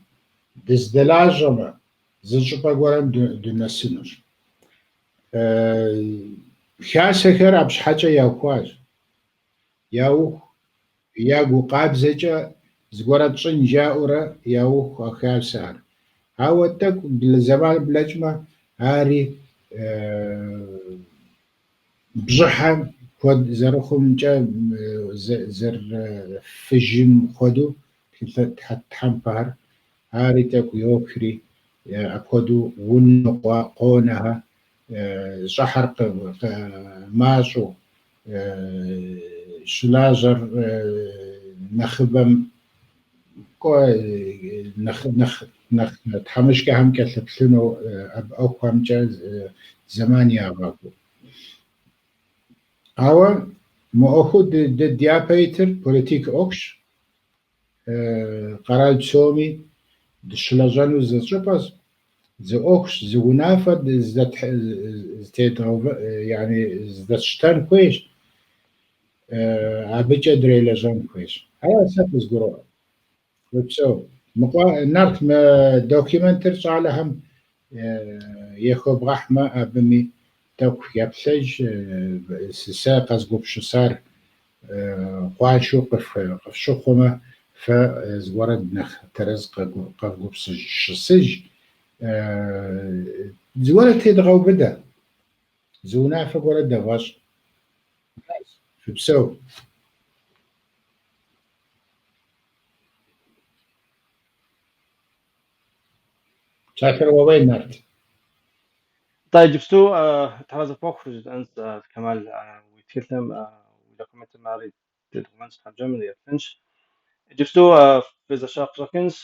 дыздэлажьэмэ, зы щӏыпӏэ гуэрым дынэсынущ. Хасэхэр абы щхьэкӏэ яухуащ. Яуху, ягу къабзэкӏэ зыгуэрэ тщӏын жаӏэурэ яуху а хасэхэр. Ауэ тӏэкӏу зэман блэкӏмэ, ари бжьыхьэм хуэд зэрыхъумкӏэ зэрыфыжым хуэдэу тхьэмпэхэр, ари тӏэкӏу йохри, апхуэдэу унэ къонэхэ, щӏыхьэр мащӏэу, щылажьэр нэхъыбэм кӏуэ нэхъ нэхъ тхьэмыщкӏэхэм кӏэлъыплъыну абы ӏуэхухэмкӏэ зэман ягъакӏуэу. Ауэ мы ӏуэхуу дэ дяпэ итыр политик ӏуэхущ. Къэрал псоми дыщылэжьэну зы щӏыпӏэщ, зы ӏуэхущ, зы унафэ зыдэтщтэн хуейщ, абыкӏэ дрелэжьэн хуейщ. Ара сэ къызгуроӏуэ. Упсэу. Нарт, мы документыр щӏалэхэм ехуэбгъэхьмэ, абыми тӏэкӏу еплъэж, сэ къэзгупсысар къуаншэу къыфщыхъумэ, фэ зыгуэрэ нэхъ тэрэз къэвгупсысыж. Зыгуэрэ тедгъэубыдэ, зы унафэ гуэрэ дывгъэщӏ. Фыпсэу. Псалъэр уэуей, Нарт. Нтӏэ, иджыпсту тхьэразэ пхуэхъу жытӏэнщ, Кэмал, уи тхылъым, уи документым ари тедгъэувэнщ, щхьэкӏэм еплъынщ. Иджыпсту фызэщӏэпщӏэхынщ,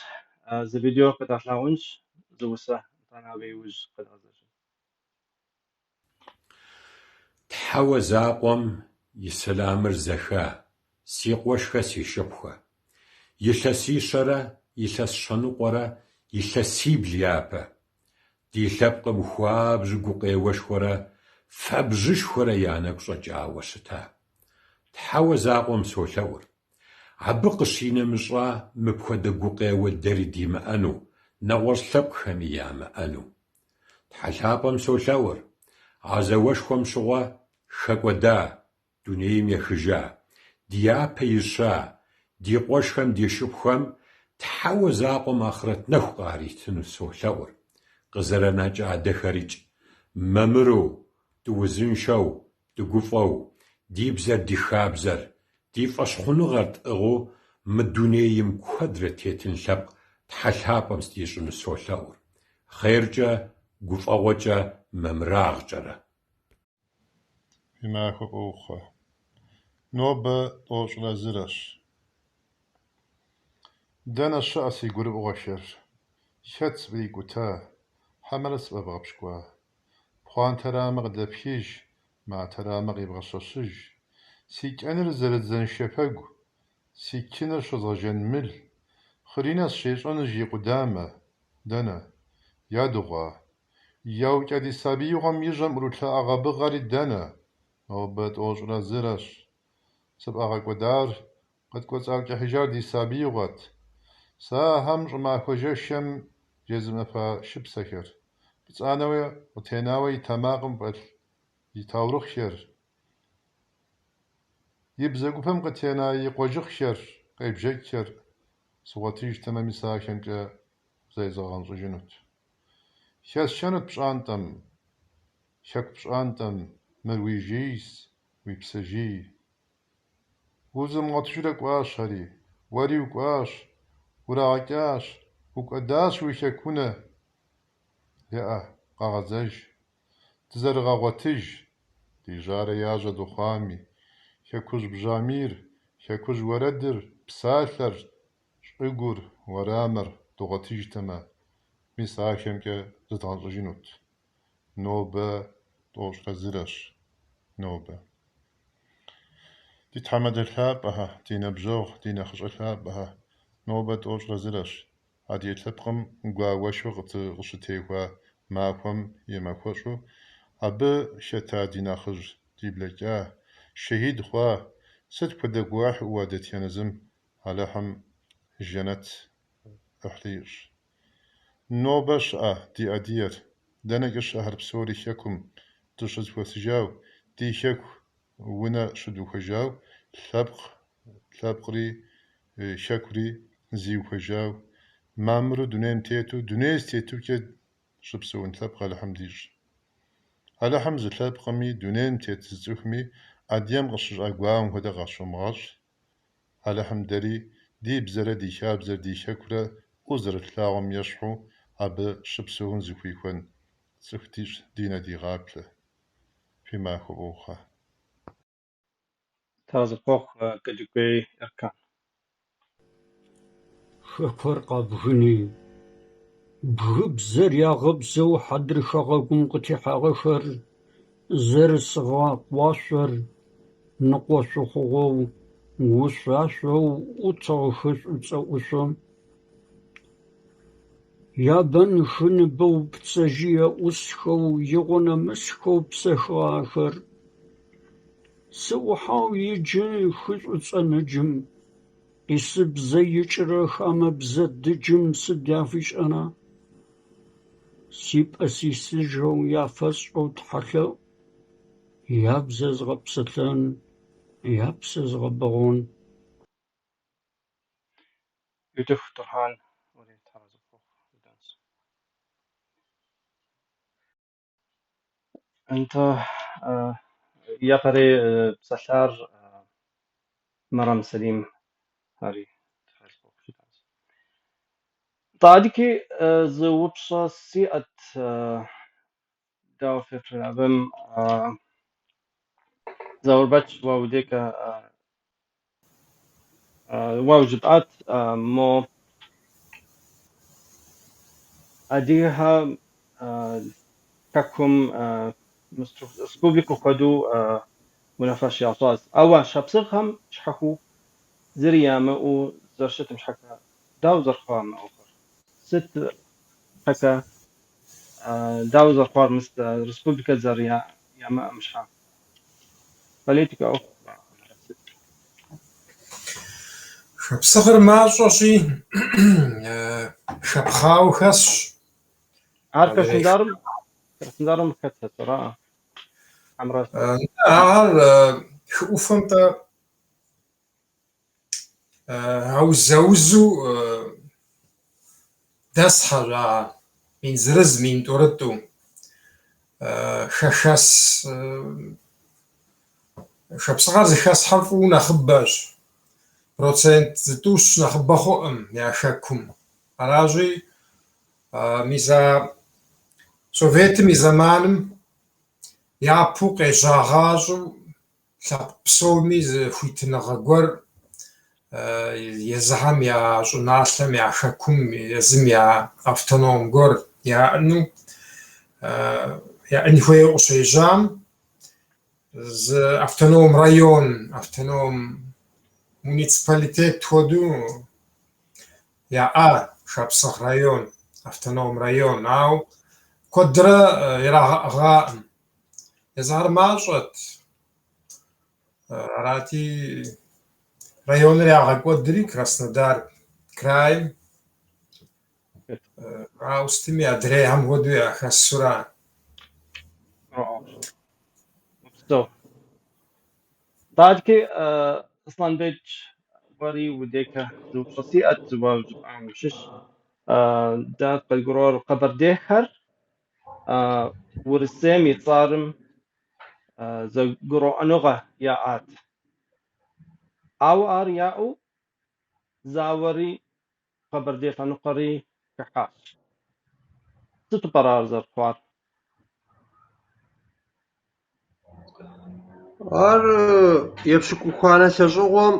зы видео къэдгъэлъагъунщ, зы усэ, итӏанэ абы иужь къэдгъэзэжынщ. Тхьэуэ закъуэм и сэламыр зэха, си къуэшхэ, си шыпхъухэ! Илъэсищэрэ илъэс щэныкъуэрэ илъэсибл япэ ди лъэпкъым хуабжьу гукъеуэшхуэрэ фэбжьышхуэрэ я нэгу щӏэкӏауэ щыта. Тхьэуэ закъуэм солъэӏур, абы къыщинэмыщӏа мыпхуэдэ гукъеуэ дэри димыӏэну, нэгъуэщӏ лъэпкъхэми ямыӏэну. Тхьэ лъапӏэм солъэӏур, а зауэшхуэм щыгъуэ хэкӏуэда, дунейм ехыжа, ди япэ ища, ди къуэшхэм, ди шыпхъухэм Тхьэуэ закъуэм ахърэт нэху къаритыну солъэӏур, къызэрынэкӏа дэхэрикӏ, мамыру, дыузыншэу, дыгуфӏэу, ди бзэр, ди хабзэр, ди фӏэщхъуныгъэр тӏыгъыу мы дунейм куэдрэ тетын лъэпкъ Тхьэ лъапӏэм сдищӏыну солъэӏур. Хъеркӏэ, гуфӏэгъуэкӏэ, мамырагъкӏэрэ. Фи махуэ фӏы ухъуэ. Нобэ тӏощӏрэ зырэщ. Дэнэ щыӏэ си гурыфӏыгъуэхэр? Хэт сфӏрикӏута, хьэмэрэ сфӏэбгъэпщкӏуа? Пхъуантэрамэ къыдэпхыж, матэрамэ къибгъэщэщыж. Си кӏэныр зэрыдзэн шэпэгу, си чыныр щызгъэжэн мыл, хъыринэ сщещӏэну жыг къудамэ, дэнэ? Ядыгъуа? Яукӏа ди сабиигъуэм и жьэм ӏурылъа ӏэгъэбыгъэри дэнэ? Нобэ тӏощӏрэ зырэщ. Сыфӏагъэкӏуэдар, къыткӏуэцӏаукӏыхьыжар ди сабиигъуэт. Сэ ахэм щӏымахуэ жэщхэм жезымыӏэфа шыпсэхэр, пцӏанэу къытенауэ и тэмакъым фӏэлъ и таурыхъхэр, и бзэгупэм къытена и къуэжыхъхэр, къебжэкӏхэр сгъуэтыжтэмэ, мис ахэмкӏэ зезгъэгъэнщӏыжынут. Хэсшэнут пщӏантӏэм, хэку пщӏантӏэм, мыр уи жейщ, уи псэжьей. Узымыгъуэтыжурэ кӏуащ ари, уэри укӏуащ, урагъэкӏащ, укӏуэдащ уи хэку унэ. Еӏэ, къэгъэзэж, дызэрыгъэгъуэтыж, ди жьарэ яжьэ дыхъуами, хэкужь бжьамийр, Хэкужь уэрэдыр, псалъэр, щӏыгур, уэрамыр дгъуэтыжтэмэ, мис ахэмкӏэ зыдгъэнщӏыжынут. Нобэ тӏощӏрэ зырэщ. Нобэ. Ди тхьэмадэ лъапӏэхэ, ди ныбжьэгъу, ди нэхъыщӏэ лъапӏэхэ, нобэ тӏощӏрэ зырэщ. Адыгэ лъэпкъым гуауэшхуэ къыщытехуа махуэм и махуэщӏу, абы хэта ди нэхъыжь, ди блэкӏа, шэхьид хъуа, сыт хуэдэ гугъуехь ӏууа дэтхэнэ зым Алыхьым жэнэт ӏыхьлы ищӏ. Нобэ щыӏэ ди адыгэр, дэнэкӏэ щыӏэхэр псори хэкум дыщызэхуэсыжау, ди хэку унэ щыдухуэжау, лъэпкъ, лъэпкъри, хэкури зиухуэжау, мамыру дунейм тету, дуней зытетыхукӏэ щыпсэун лъэпкъ Алыхьым дищӏ. Алыхьым зы лъэпкъми, дунейм тет зы цӏыхуми адыгэм къыщыщӏа гуауэм хуэдэ къащумыгъэщӏ. Алыхьым дэри ди бзэрэ ди хабзэр, ди хэкурэ фӏыуэ зэрытлъагъум ещхьу абы щыпсэун зыхуихуэн цӏыху дищӏ, ди нэ дигъаплъэ. Фи махуэ фӏы ухъу. Тхьэразэ пхухъу Кӏэдыкӏуей Эркан. Хэкур къабгыни, бгыбзэр ягъыбзэу хьэдрыхэ хэгъэгум къытехьагъэхэр зэрысыгъэ къуашъор ныкъошъо хъугъэу, ушъуашъоу ӏутыгъ хы Шӏуцӏэ ӏушъом. Ябэн хы ныбэу пцэжъые ӏусхэу игъонэмысхэу псэхыгъэ ахэр. Сыӏухьагъ иджы хы Шӏуцӏэ ныджым, къисыбзэ икӏырэ хамэбзэ дыджым сыд афишӏэна? Сипӏэ сисыжьэу яфэсшӏэу тхьэлъэӏу, ябзэ згъэпсэлъэн, япсэ згъэбэгъон. Ютыху Турхьан, уэри тхьэразэ пхухъу жыдӏэнщ. Нтӏэ, япэрей псэлъар Мэрэм Сэлим ари тхьэразэ пхухъу жыдӏэнщ. Нтӏэ, адэкӏи зы упщӏэ сиӏэт дауэ феплърэ абым? Заурбэч, уэ уи дейкӏэ уэ жыпӏат мо адыгэхэм хэкум республикэ хуэдэу унафэщӏ ящӏащ. Ауэ шапсыгъхэм щхьэхуэу зыри ямыӏэу зэрыщытым щхьэкӏэ дауэ зэрыхъуа мы ӏуэхур? Сыт щхьэкӏэ дауэ зэрыхъуар мис республикэ зэрямыӏэм щхьа? Политикэ ӏуэху сыт? Шапсыгъыр мащӏэщи, хэпхъауэ хэсщ. Ар Адрей Краснодарым, Краснодарым хэт ара? Хьэмэрэ Ар хы ӏуфэм-тӏэ ауз-аузу дэсхьэщ ахэр, мин зырыз, мин тӏурытӏу. Хэхэс шапсыгъэр зыхэсхьэр фӏыуэ нэхъыбэщ, процент зытӏущ нэхъыбэ хъуӏым я хэкум. Аращи, мис а Советым и зэманым япэу къежьагъащӏэу лъэпкъ псоми зы хуитыныгъэ гуэр езыхэм я щӏыналъэм, я хэкум, езым я автоном гуэр яӏэну, яӏэн хуейуэ къыщежьам, зы автоном район, автоном муниципалитет хуэдэу яӏа Шапсыгъ район, автоном район, ауэ куэдрэ ирагъэӏыгъаӏым. Езыхэр мащӏэт, арати, районыр ягъэкӏуэдри Краснодар крайм, ауэ сытми адрейхэм хуэдэу яхэсура. Упсэу. Адэкӏи, Аслъэнбэч, уэри уи дейкӏэ зы упщӏэ сиӏэт, уэ жыпӏам щыщ. Дэ къыдгурыӏуэр къэбэрдейхэр Урысейм и царым зэгурыӏуэныгъэ яӏат. Ауэ ар яӏэу зауэри Къэбэрдей лъэныкъуэри хыхьащ. Сыту пӏэрэ ар зэрыхъуар? Ар епщыкӏуханэ лӏэщӏыгъуэм.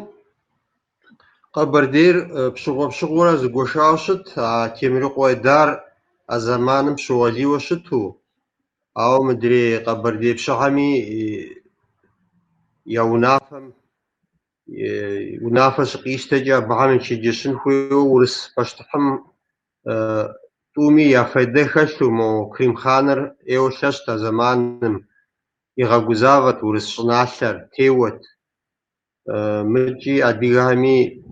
Къэбэрдейр пщыгъуэ-пщыгъуэурэ зыгуэшауэ щыт, а Темрыкъуэ Идар а зэманым пщы уэлийуэ щыту, ауэ мыдрей къэбэрдей пщыхьэми я унафэм унафэ щыкъищтэкӏэ абыхэм ечэнджэщын хуейуэ урыс пащтыхьым тӏуми я фейдэ хэлъу, мо Крым хъаныр ӏейуэ лъэщт а зэманым, игъэгузавэт урыс щӏыналъэр, теуэт. Мыдкӏи адыгэхэми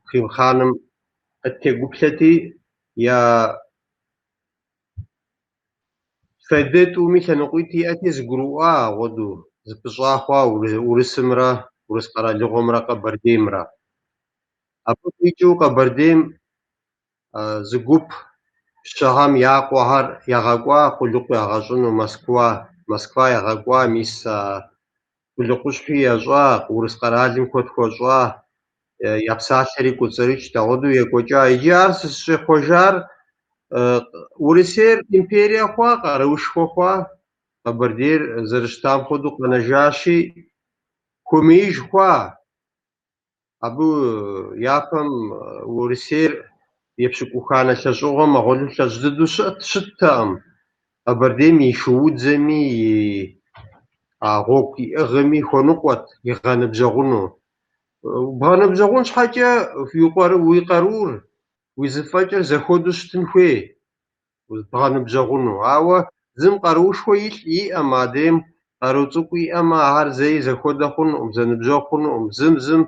Крым хъаным къыттегуплъэти, я фейдэ тӏуми лъэныкъуитӏ иӏэти, зыгурыӏуа апхуэдэу, зыпыщӏа хъуа Урысымрэ, Урыс къэралыгъуэмрэ Къэбэрдеймрэ. Абы къикӏыу Къэбэрдейм зы гуп пщыхэм я къуэхэр ягъэкӏуа, къулыкъу ягъэщӏыну Москва, Москва ягъэкӏуа, мис а къулыкъущхьи ящӏа, урыс къэралым куэд хуэщӏа, я псалъэри кӏуэцӏрыкӏт, апхуэдэу екӏуэкӏа. Иджы ар зыщӏихъуэжар Урысейр империе хъуа, къаруушхуэ хъуа, Къэбэрдейр зэрыщытам хуэдэу къэнэжащи, хуэмеиж хъуа. Абы япэм Урысейр епщыкӏуханэ лӏэщӏыгъуэм апхуэдэу лъэщ дыдэу щыттэкъым. Къэбэрдейм и шуудзэми, и а гъуэгу иӏыгъми хуэныкъуэт игъэныбжьэгъуну. Бгъэныбжьэгъун щхьэкӏэ уи къарур, уи зэфӏэкӏыр зэхуэдэу щытын хуей бгъэныбжьэгъуну. Ауэ зым къаруушхуэ иӏэмэ, адрейм къару цӏыкӏу иӏэмэ, ахэр зэи зэхуэдэ хъунукъым, зэныбжьэгъу хъунукъым. Зым зым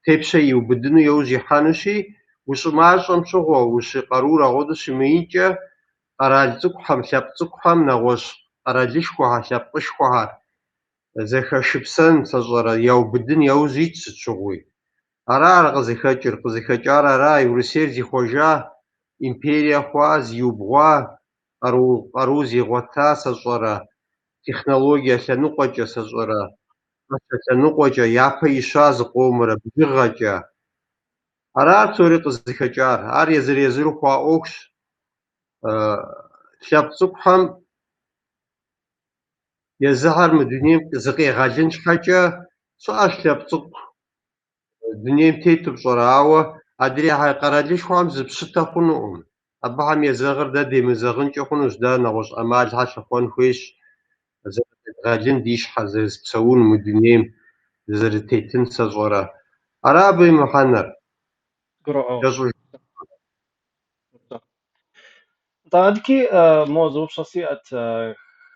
тепщэ иубыдыну яужь ихьэнущи, ущымащӏэм щыгъуэ, ущыкъарур апхуэдэу щымыинкӏэ, къэрал цӏыкӏухэм, лъэпкъ цӏыкӏухэм, нэгъуэщӏ къэралышхуэхэр, лъэпкъышхуэхэр зэхэшыпсэн, сэ сщӏэрэ, яубыдын яужь итщ сыт щыгъуи. Ара ар къызыхэкӏыр, къызыхэкӏар ара, Урысейр зихъуэжа, империе хъуа, зиубгъуа, къару зигъуэта, сэ сщӏэрэ, технологие лъэныкъуэкӏэ, сэ сщӏэрэ, ӏэщэ лъэныкъуэкӏэ, япэ ища зыкъомрэ, бжыгъэкӏэ. Ара ар псори къызыхэкӏар, ар езыр-езыру хъуа ӏуэхущ. Лъэпкъ цӏыкӏухэм езыхэр мы дунейм зыкъегъэлын щхьэкӏэ щыӏэщ лъэпкъ цӏыкӏу дунейм тету пщӏэрэ, ауэ адрей къэралышхуэхэм зыпщытэ хъунукъым. Абыхэм езэгъыр дэ демызэгъынкӏэ хъунущ, дэ нэгъуэщӏ ӏэмалхэр лъыхъуэн хуейщ, зэрызедгъэлын ди щхьэ, зэрыпсэун мы дунейм, дызэрытетын сэ сщӏэрэ. Ара абы и мыхьэнэр? Гурыӏуэгъуэщ. Кӏэщӏу Нтӏэ, адэкӏи мо зы упщӏэ сиӏэт,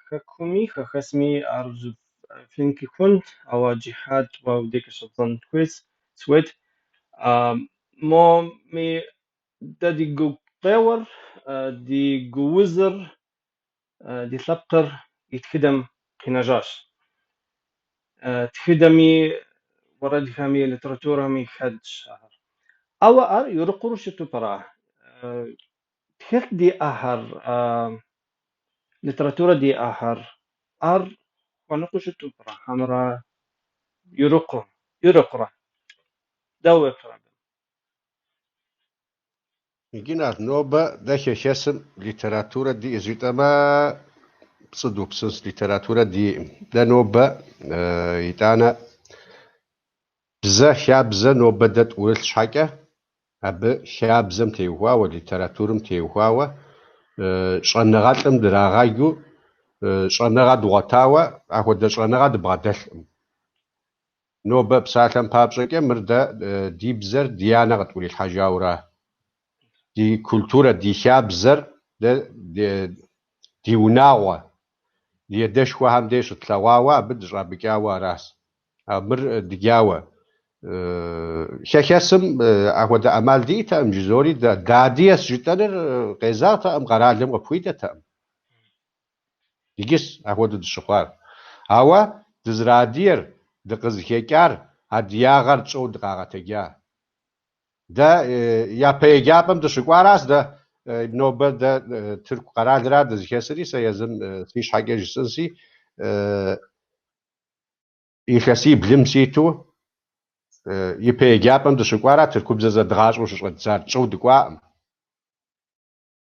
хэкуми хэхэсми ар жыфӏэфынкӏи хъунт, ауэ Джихьад уэ уи дей къыщӏэздзэн хуейс, сыхуейт. Мо мы дэ ди гукъеуэр, ди гуузыр, ди лъэпкъыр и тхыдэм къинэжащ. Тхыдэми, уэрэдхэми, литературэми хэтщ ахэр. Ауэ ар ирикъуу щыту пӏэрэ? Тхылъ диӏэхэр, литературэ диӏэхэр, ар хуэныкъуэу щыту пӏэрэ, хьэмэрэ ирикъу, ирикъурэ? Дауэ уеплърэ абы? Иджы нэхъ нобэ дэ хэхэсым литературэ диӏэщ жытӏэмэ, пцӏы дупсынщ, литературэ диӏэкъым. Дэ нобэ итӏанэ бзэ хабзэ нобэ дэ тӏурылъ щхьэкӏэ, абы хабзэм теухуауэ, литературэм теухуауэ щӏэныгъэлӏым драгъэджу щӏэныгъэ дгъуэтауэ, ахуэдэ щӏэныгъэ дыбгъэдэлъкъым. Нобэ псалъэм папщӏэкӏэ мыр дэ ди бзэр ди анэ къытӏурилъхьэжауэра. Ди культурэ, ди хабзэр дэ ди унагъуэ, ди адэшхуэхэм деж щытлъэгъуауэ, абы дыщӏапӏыкӏауэ аращ. А мыр дджауэ. Хэхэсым ахуэдэ ӏэмал диӏэтэкъым жызори, дыадыгэщ жытӏэныр къезэгътэкъым, къэралым къыпхуидэтэкъым. Иджыщ ахуэдэу дыщыхъуар. Ауэ дызэрыадыгэр, дыкъызыхэкӏар, адыгагъэр тщӏэу дыкъагъэтэджа. Дэ япэ еджапӏэм дыщыкӏуаращ дэ нобэ дэ Тырку къэралра дызыхэсри, сэ езым си щхьэкӏэ жысӏэнси, илъэсиблым ситу ипэ еджапӏэм дыщыкӏуара тыркубзэ зэдгъащӏэу щыщӏэддзар, тщӏэу дыкӏуакъым.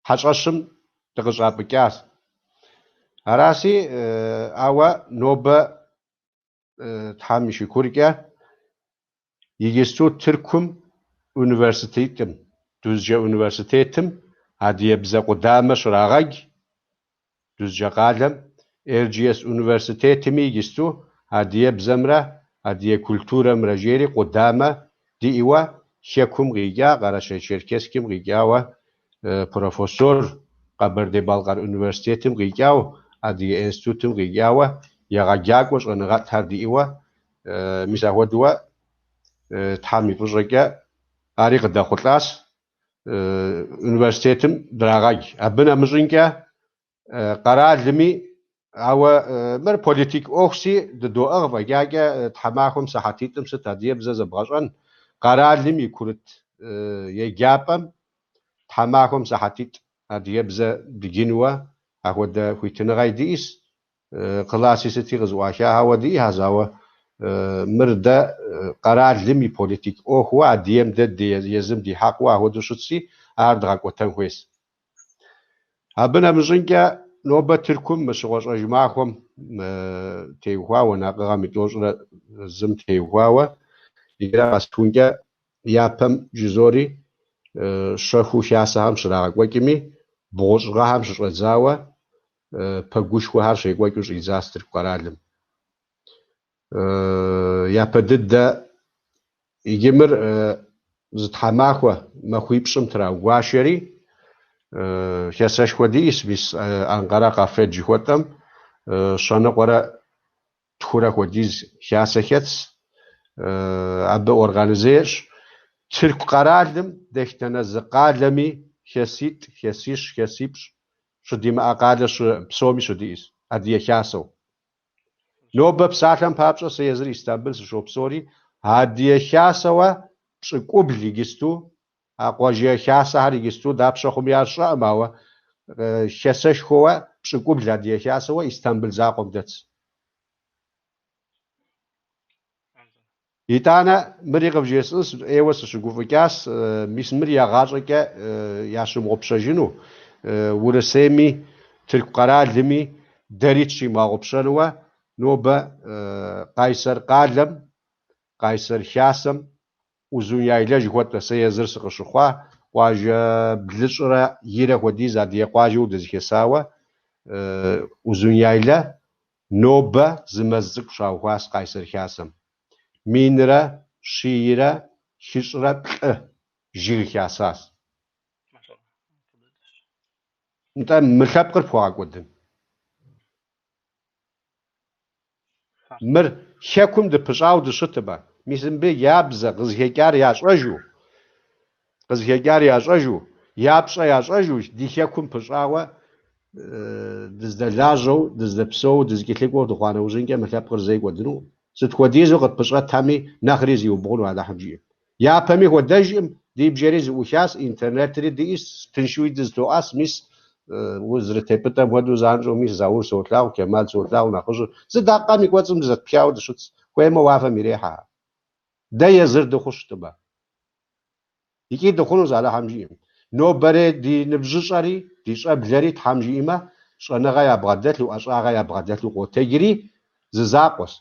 Хьэщӏэщым дыкъыщӏапӏыкӏащ. Араси, ауэ нобэ Тхьэм и шыкуркӏэ иджысту Тыркум университетым, Дузджэ университетым адыгэбзэ къудамэ щрагъэдж, Дузджэ къалэм, Эрджиес университетми иджысту адыгэбзэмрэ адыгэ культурэмрэ жери къудамэ диӏэуэ хэкум къикӏа, Къэрэшей-Черкесскым къикӏауэ профессор, Къэбэрдей-Балъкъэр университетым къикӏауэ, Адыгэ институтым къикӏауэ, егъэджакӏуэ щӏэныгъэлӏхэр диӏэуэ, мис ахуэдэуэ Тхьэм и фӏыщӏэкӏэ ари къыдэхъулӏащ, университетым драгъэдж. Абы нэмыщӏынкӏэ къэралми, ауэ мыр политик ӏуэхуси дыдоӏыгъ фӏэкӏакӏэ тхьэмахуэм сыхьэтитӏым сыт адыгэбзэ зэбгъэщӏэн, къэралым и курыт еджапӏэм тхьэмахуэм сыхьэтитӏ адыгэбзэ дыджынуэ ахуэдэ хуитыныгъэ диӏэс, класси сыти къызэӏуахахэуэ диӏэхэщ, ауэ мыр дэ къэралым и политик ӏуэхууэ адыгэм дэ езым ди хьэкъыуэ ахуэдэу щытси, ар дгъэкӏуэтэн хуейщ. Абы нэмыщӏынкӏэ нобэ Тыркум мы щыгъуэщӏэж махуэм теухуауэ, накъыгъэм и 31-м теухуауэ, иджырэ къэсхункӏэ япэм жызори щэхуу хасэхэм щрагъэкӏуэкӏми, 200 гъэхэм щыщӏэдзауэ пэгушхуэхэр щекӏуэкӏыу щӏидзащ Тырку къэралым. Япэ дыдэ иджы мыр зы тхьэмахуэ махуипщӏым траугуашэри, хасэшхуэ диӏэщ, мис Анкъэрэ КАФФЕД жыхуэтӏэм 102 хуэдиз хасэ хэтс, абы организе ещӏ. Тырку къэралым дэтхэнэ зы къалэми хаситӏ, хасищ, хасипщӏ щыдимыӏэ къалэ псоми щыдиӏэщ, адыгэ хасэу. Нобэ псалъэм папщӏэ сэ езыр Истамбыл сыщопсэури, адыгэ хасэуэ 70 иджысту, а къуажэ хасэхэр иджысту дапщэ хъуми ар сщӏэкъым, ауэ хасэшхуэуэ 70 адыгэ хасэуэ Истамбыл закъуэм дэтс. Итӏанэ мыри къывжесӏынщ, ӏейуэ сыщыгуфӏыкӏащ, мис мыр ягъащӏэкӏэ ящымыгъупщэжыну, Урысейми, Тырку къэралми дэри тщимыгъэгъупщэнуэ нобэ Къайсэр къалэм, Къайсэр хасэм Узун-Яйлэ жыхуэтӏэ сэ езыр сыкъыщыхъуа, къуажэ 203 хуэдиз адыгэ къуажэу дызэхэсауэ Узун-Яйлэ нобэ зы мэз цӏыкӏу щаухуащ Къайсэр хасэм. 1103 жыг хасащ. Нтӏэ, мы лъэпкъыр пхуэгъэкӏуэдын? Мыр хэкум дыпыщӏауэ дыщытмэ, мис мыбы я бзэ къызыхэкӏар ящӏэжу, къызыхэкӏар ящӏэжу, я пщӏэ ящӏэжу, ди хэкум пыщӏауэ дыздэлажьэу, дыздэпсэу, дызыкӏэлъыкӏуэу дыхъуа нэужьынкӏэ мы лъэпкъыр зэи кӏуэдынукъым. Сыт хуэдизу къытпыщӏэтхэми, нэхъри зиубгъуну Алыхьым жиӏэм. Япэми хуэдэжкъым, ди бжэри зэӏухащ, интернетри диӏэщ, тыншуи дызэтоӏэс, мис узэрытепӏытӏэм хуэдэу занщӏэу, мис Заур солъагъу, Кемал солъагъу, нэхъыжьыр. Зы дакъикъэм и кӏуэцӏым дызэтпхауэ дыщытщ, хуеймэ уафэм ирехьэ. Дэ езыр дыхъуу щытмэ. Икӏи дыхъунущ Алыхьым жиӏэм. Нобэрей ди ныбжьыщӏэри, ди щӏэблэри Тхьэм жиӏэмэ, щӏэныгъэ ябгъэдэлъу, ӏэщӏагъэ ябгъэдэлъу къотэджри, зы закъуэщ.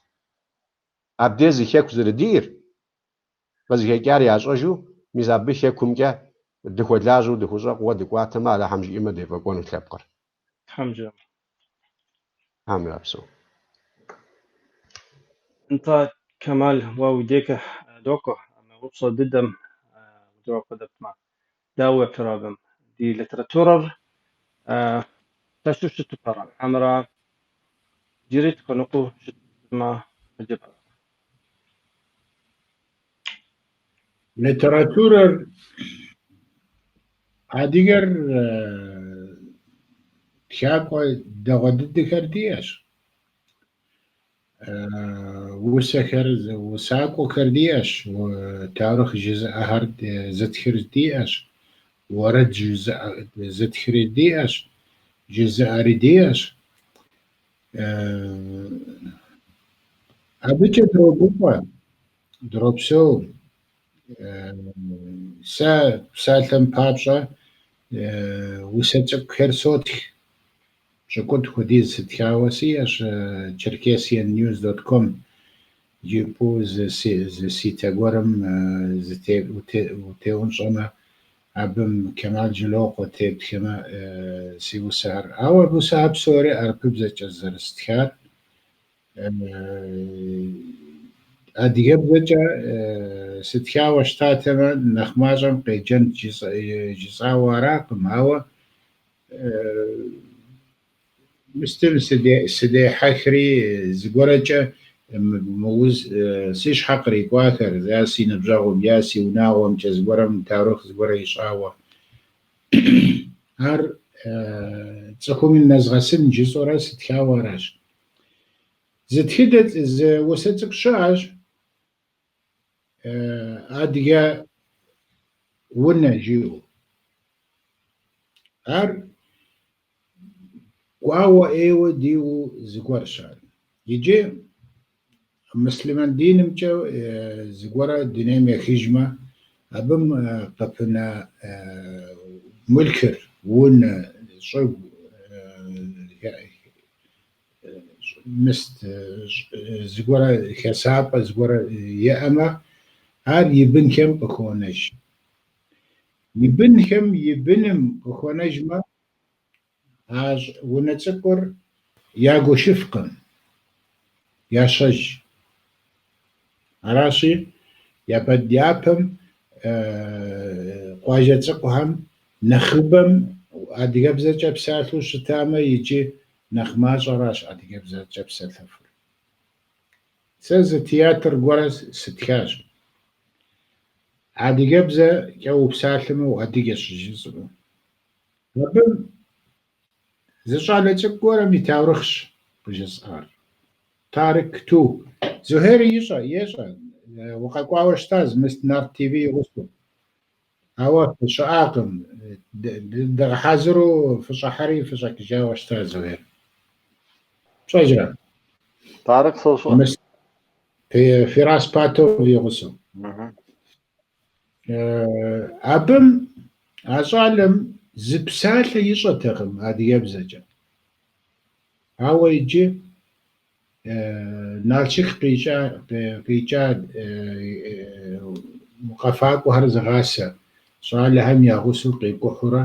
Абдей зы хэку зэрыдиӏэр, къызыхэкӏар ящӏэжу, мис абы хэкумкӏэ дыхуэлажьэу, дыхущӏэкъууэ дыкӏуатэмэ, Алыхьым жиӏэмэ, дефӏэкӏуэну лъэпкъыр. Тхьэм жиӏэмэ. Тхьэм игъэпсэу. Нтӏэ, Кемал, уэ уи декӏэ докӏуэ мы упщӏэ дыдэм жэуап къыдэптмэ. Дауэ уеплърэ абым? Ди литературэр лъэщу щыту пӏэрэ? Хьэмэрэ иджыри тхуэныкъуэу щытмэ къыджепӏэ? Литературэр адыгэр тхакӏуэ дэгъуэ дыдэхэр диӏэщ. Усэхэр, усакӏуэхэр диӏэщ, таурыхъ жызыӏэхэр зытхыр диӏэщ, уэрэд жызыӏэ зытхри диӏэщ, жызыӏэри диӏэщ. Абыкӏэ дрогуфӏэ, дропсэу. Сэ псалъэм папщӏэ усэ цӏыкӏухэр сотх. 80 хуэдиз сытхауэ сиӏэщ, черкесианньюз дот ком. Жыпӏэу зы зы ситэ гуэрым утеӏунщӏэмэ, абым Кемал Жылокъуэ тептхэмэ си усэхэр. Ауэ усэхэр псори арыпыбзэкӏэ зэрыстхар. Адыгэбзэкӏэ сытхауэ щытатэмэ, нэхъ мащӏэм къеджэнт жысӏауэ аракъым, ауэ мыстым сыдехьэхри, зыгуэрэкӏэ мы си щхьэ кърикӏуахэр, я си ныбжьэгъум, я си унагъуэмкӏэ зыгуэрэм таурыхъ зыгуэрэ ищӏауэ, ар цӏыхум нэзгъэсын жысӏэурэ сытхауэ аращ. Зы тхыдэ, зы усэ цӏыкӏу щыӏэщ, Адыгэ унэ жиӏэу. Ар гуауэ ӏейуэ диӏэу зыгуэрщ ар. Иджы мыслымэн динымкӏэ зыгуэрэ дунейм ехыжмэ, абым къыпына мылъкур, унэ, щӏыгу, мыст зыгуэрэ хэсапӏэ зыгуэрэ иӏэмэ, ар и бынхэм къыхуонэж. И бынхэм и быным къыхуэнэжмэ, а унэ цӏыкӏур ягуэшыфкъым, ящэж. Аращи, япэм къуажэ цӏыкӏухэм нэхъыбэм адыгэбзэкӏэ псалъэу щытамэ, иджы нэхъ мащӏэращ адыгэбзэкӏэ псэлъэфыр. Сэ зы театр гуэрэ сытхащ. Адыгэбзэкӏэ упсалъэмэ, уадыгэщ жысӏэу. Абы зы щӏалэ цӏыкӏу гуэрым и таурыхъщ къыжысӏар. Тарык Ту. Зухейри ищӏэ, ещӏэ. Укъэкӏуауэ щытащ, мыст Нарт ТВ и гъусэу. Ауэ фыщыӏакъым. Дыгъэхьэзыру фыщӏыхьэри фыщӏэкӏыжауэ щытащ, Зухейр. Пщӏэжрэ? Тарык сощӏэ. Мыст Фирас Патов и гъусэу. Абым а щӏалэм зы псалъэ ищӏэтэкъым адыгэбзэкӏэ. Ауэ иджы Налшык къикӏа къэфакӏуэхэр зыгъасэ щӏалэхэм я гъусэу къикӏухьурэ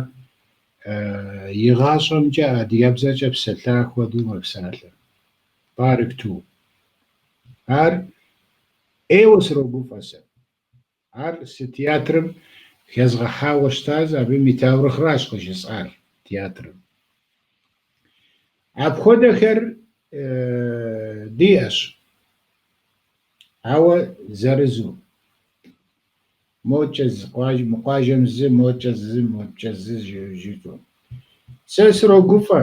игъащӏэмкӏэ адыгэбзэкӏэ псэлъа хуэдэу мэпсалъэ. Тарык Ту. Ар ӏейуэ срогуфӏэ сэ. Ар си театрым хэзгъэхьауэ щытащ, абым и таурыхъращ къыжысӏар театрым. Апхуэдэхэр диӏэщ, ауэ зэрызу. Мокӏэ зы къуажэ, мы къуажэм зы, мокӏэ зы, мокӏэ зы жытӏэу. Сэ срогуфӏэ.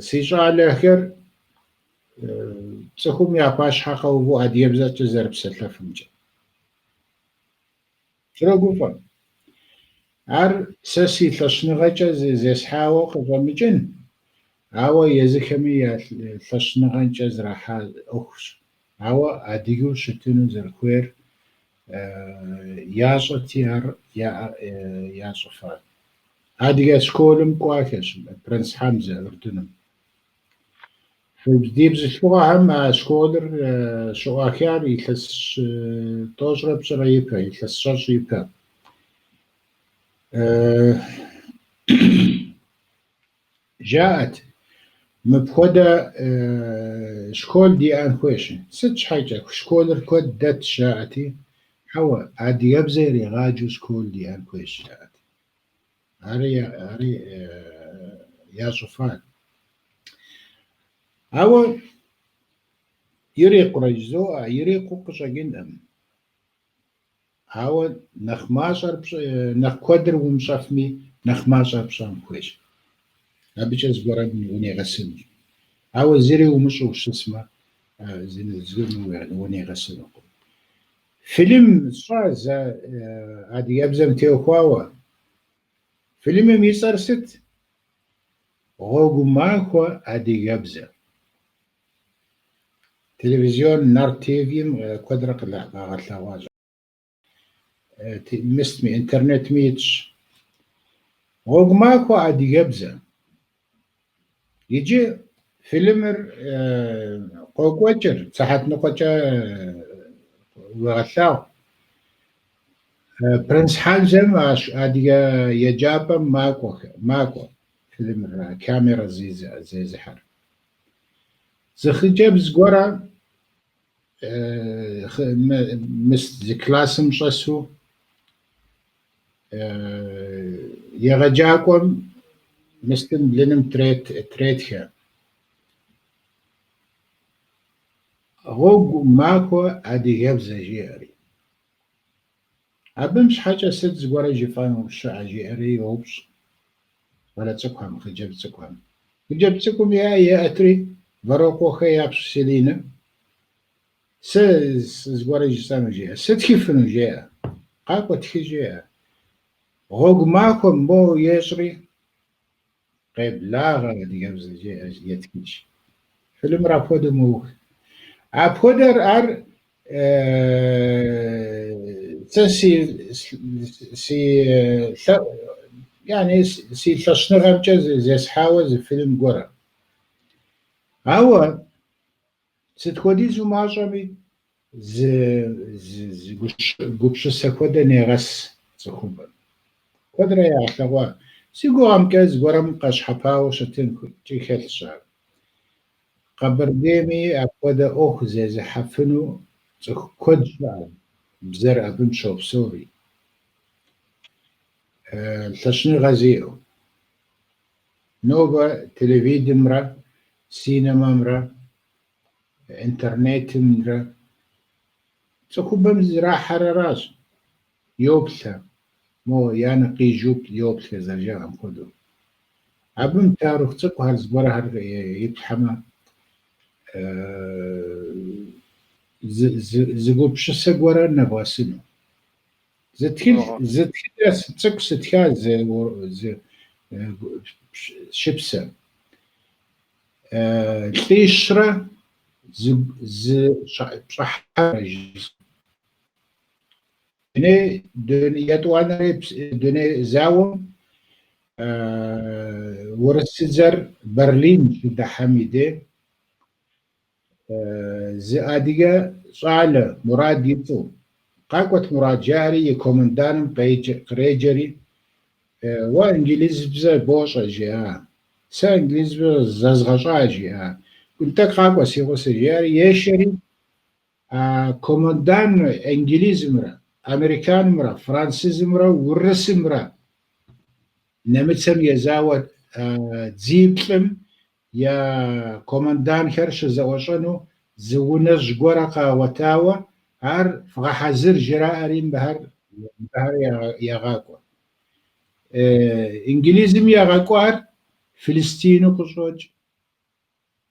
Си щӏалэхэр цӏыхум я пащхьэ къэуву адыгэбзэкӏэ зэрыпсэлъэфымкӏэ. Срогуфӏэ. Ар сэ си лъэщыныгъэкӏэ зесхьауэ къыщӏэмыкӏын, ауэ езыхэми я лъэщыныгъэкӏэ зэрахьа ӏуэхущ. Ауэ адыгэу щытыну зэрыхуейр ящӏэти, ар ящӏыфат. Адыгэ школым кӏуахэщ Принц Хьэмзэ Ырдыным. Ди бзылъхугъэхэм а школыр щыӏуахар илъэс 33 ипэ, илъэс 20 ипэ. Жаӏэт, мыпхуэдэ школ диӏэн хуейщ. Сыт щхьэкӏэ? Школыр куэд дэтщ, жаӏэти. Хьэуэ, адыгэбзэ иригъаджэу школ диӏэн хуейщ, жаӏэт. Ари ящӏыфат. Ауэ ирикъурэ жызоӏэ, ирикъуу къыщӏэкӏынкъым. Ауэ нэхъ мащӏэр пщӏэ, нэхъ куэдыр умыщӏэфми, нэхъ мащӏэр пщӏэн хуейщ. Абыкӏэ зыгуэрым унигъэсынущ. Ауэ зыри умыщӏэу ущысмэ, зыгуэрым унигъэсынукъым. Фильм сщӏа зэ адыгэбзэм теухуауэ. Фильмым и цӏэр сыт? Гъуэгу махуэ адыгэбзэ. Телевизион Нарт ТВ-м куэдрэ къагъэлъэгъуащ. Мыстми, интернетми итщ. Гъуэгу махуэ адыгэбзэ. Иджы фильмыр Къокӏуэкӏыр, сыхьэт ныкъуэкӏэ уегъэлъагъу. Принц Хьэмзэм адыгэ еджапӏэм макӏуэ фильмыр, камерэ зезыхьэр. Зы хъыджэбз гуэрэ зы классым щӏэсу егъэджакӏуэм мыстым блыным третхэ. Гъуэгу махуэ адыгэбзэ жеӏэри. Абым щхьэкӏэ сыт зыгуэрэ жыфӏэну щыӏэ жеӏэри йоупщӏ щӏалэ цӏыкӏухэм, хъыджэбз цӏыкӏухэм. Хъыджэбз цӏыкӏум и ӏэ еӏэтри, Вэрокъуэхэ япщ Селинэ, сэ зыгуэрэ жысӏэну жеӏэ. Сытхыфыну жеӏэ. Къакӏуэ тхы жеӏэ. Гъуэгу махуэм моуэ ещӏри, Къеблагъэ адыгэбзэ жеӏэ етхыж. Фильмыр апхуэдэу мэух. Апхуэдэр ар сэ си си лъэӏу, яни си лъэщныгъэмкӏэ зесхьауэ зы фильм гуэрэ. Ауэ Сыт хуэдизу мащӏэми, зы гупсысэ хуэдэ негъэс цӏыхубэм. Куэдрэ ягъэлъэгъуа. Си гугъэмкӏэ зыгуэрым къэщхьэпауэ щытынкӏи хэлъщ ар. Къэбэрдейми апхуэдэ ӏуэху зезыхьэфыну цӏыху куэд щыӏэ, бзэр абым щопсэури. Лъэщыныгъэ зиӏэу. Нобэ телевиденэмрэ синемэмрэ интернетымрэ цӏыхубэм зрахьэр аращ. Йоплъэ, мо я нэ къижу йоплъэ зэрыжаӏэм хуэдэу. Абым таурыхъ цӏыкӏухэр зыгуэрхэр иплъхьэмэ, зы гупсысэ гуэрэ нэбгъэсыну. Зы тхылъ, зы тхыдэ цӏыкӏу сытха зы шыпсэ. Лӏищрэ зы пщӏыхьэпӏэрэ жысӏэу. Дуней, етӏуанэрей дуней зауэм урысыдзэр Берлин щыдыхьэм и де Зы адыгэ щӏалэ Мурад и цӏэу. Къакӏуэт Мурад жаӏэри и команданым къреджэри, Уэ инглызыбзэ бощӏэ, жиӏа. Сэ инглызыбзэ зэзгъэщӏа, жиӏа. Нтӏэ къакӏуэ си гъусэ, жиӏэри ешэри, а командан инглызымрэ, американымрэ, французымрэ, урысымрэ нэмыцэм езауэ дзиплӏым Я команданхэр щызэӏуэщӏэну зы унэжь гуэрэ къагъуэтауэ, ар вгъэхьэзыр жраӏэри мыхэр ягъакӏуэ. Инглызым ягъэкӏуар филистину къыщӏокӏ,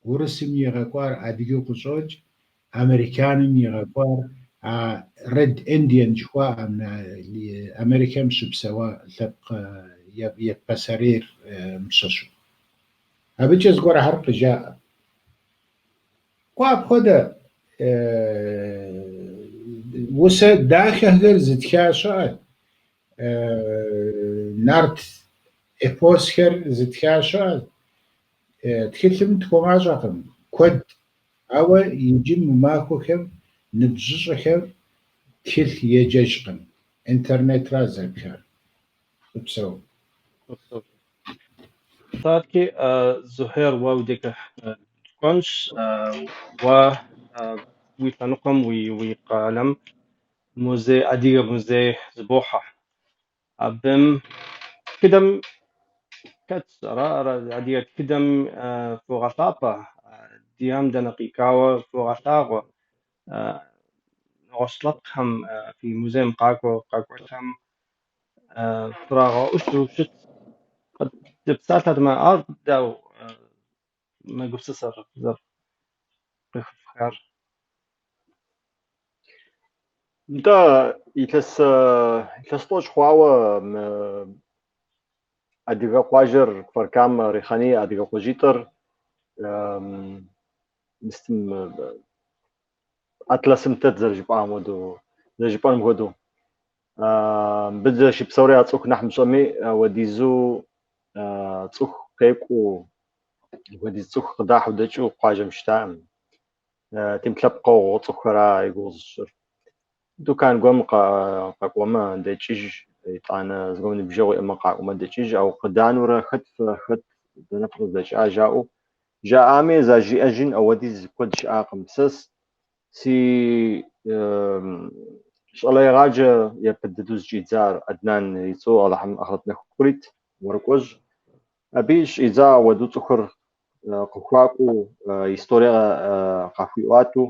урысым игъэкӏуар адыгэу къыщӏокӏ, американым игъэкӏуар а Red Indian жыхуаӏэм Америкэм щыпсэуа лъэпкъ пасэрейр щыщу. Абыкӏэ зыгуэрхэр къыжаӏэ. Кӏуэ апхуэдэ усэ дахэхэр зытха щыӏэт, нарт эпосхэр зытха щыӏэт. Тхылъым тхуэмащӏэкъым куэд, ауэ иджы мы махуэхэм ныбжьыщӏэхэр тхылъ еджэжкъым, интернетра зэпхар. Упсэу. Упсэу. Адэкӏи, Зухьер, уэ уи декӏэ дыкӏуэнщ. Уэ уи лъэныкъуэм, уи къалэм музей, адыгэ музей зыбохьэ. Абым тхыдэм хэтщ, ара, ара, адыгэ тхыдэм фогъэлъапӏэ, диӏэм дэнэ къикӏауэ фогъэлъагъуэ. Нэгъуэщӏ лъэпкъхэм фи музейм къакӏуэ, къакӏуэлӏхэм фрагъэӏущу щыт. Къыдэпсалъэтэмэ, ар дауэ мы гупсысэр зэрыкъыхэфхар? Нтӏэ, илъэс илъэс тӏощӏ хъуауэ мы адыгэ къуажэр Кфар-Камэ, Рихьэние адыгэ къуажитӏыр мыстым атласым тэт зэрыжыпӏам хуэдэу, зэрыжыпӏэным хуэдэу. Мыбы дызэрыщыпсэури яцӏыху нэхъ мыщӏэми, ауэдизу цӏыху къекӏуу, апхуэдиз цӏыху къыдахьэу дэкӏыу къуажэм щытаӏым. Тимылъэпкъэгъу цӏыхухэра и гугъу зыщӏыр. Тукан гуэм къэкӏуэмэ, дэкӏыж, итӏанэ зыгуэрым ныбжьэгъу иӏэмэ, къакӏуэмэ, дэкӏыж, ауэ къыданурэ хэт фэ, хэт дэнэ фыкъыздэкӏа жаӏэу жаӏами, зажриӏэжын ауэдиз куэд щыӏакъым. Сэ си щӏалэегъаджэ япэ дыдэу зыщӏидзар Аднан и цӏэу Алыхьым ахърэт нэху кърит, Уэркӏуэжь. Абы щӏидза ауэдэу цӏыхур къыхуакӏуэу, историе къахуиӏуатэу,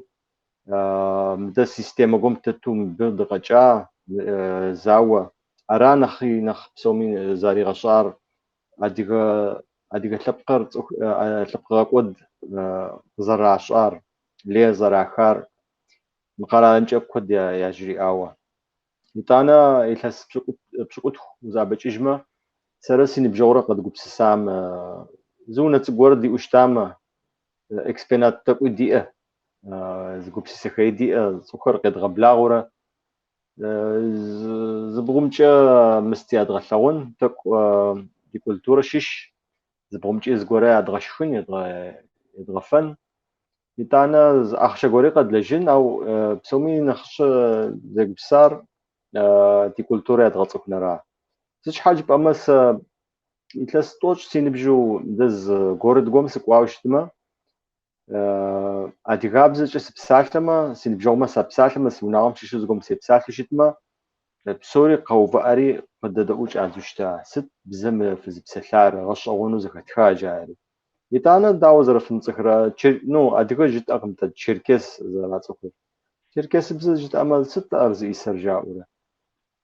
мыдэ системэ гуэм тету мыбы дыкъэкӏа, зауэ. Ара нэхъи нэхъ псоми заригъэщӏар адыгэ адыгэ лъэпкъыр цӏыху лъэпкъгъэкӏуэд къызэращӏар, лей зэрахар мы къэралымкӏэ куэд яжриӏауэ. Итӏанэ илъэс пщыкӏутху узэӏэбэкӏыжмэ, сэрэ си ныбжьэгъурэ къэдгупсысам зы унэ цӏыкӏу гуэр диӏэу щытамэ, экспонат тӏэкӏуи диӏэ, зы гупсысэхэри диӏэ, цӏыхухэр къедгъэблагъэурэ зы бгъумкӏэ мыст ядгъэлъэгъун, тӏэкӏу ди культурэ щыщ, зы бгъумкӏи зыгуэрэ ядгъэшхын, едгъэфэн. Итӏанэ зы ахъшэ гуэри къэдлэжьын, ауэ псоми нэхъыщӏэ зэгупсысар ди культурэ ядгъэцӏыхунра. Сыт щхьэ жыпӏэмэ, сэ илъэс тӏощӏ си ныбжьу мыдэ зы город гуэм сыкӏуауэ щытмэ, адыгабзэкӏэ сыпсалъэмэ, си ныбжьэгъумэ сапсалъэмэ, си унагъуэм щыщу зыгуэрым сепсалъэу щытмэ, псори къэувыӏэри къыдэдэӏуу щӏадзэу щыта. Сыт бзэ мы фызыпсэлъар, гъэщӏэгъуэну зэхэтха, жаӏэри. Итӏанэ дауэ зэрыфымыцӏыхрэ, ну, адыгэ жытӏэкъым дэ, черкес зэрацӏыхур. Черкесыбзэ жытӏэмэ, сыт ар зыӏисэр, жаӏэурэ.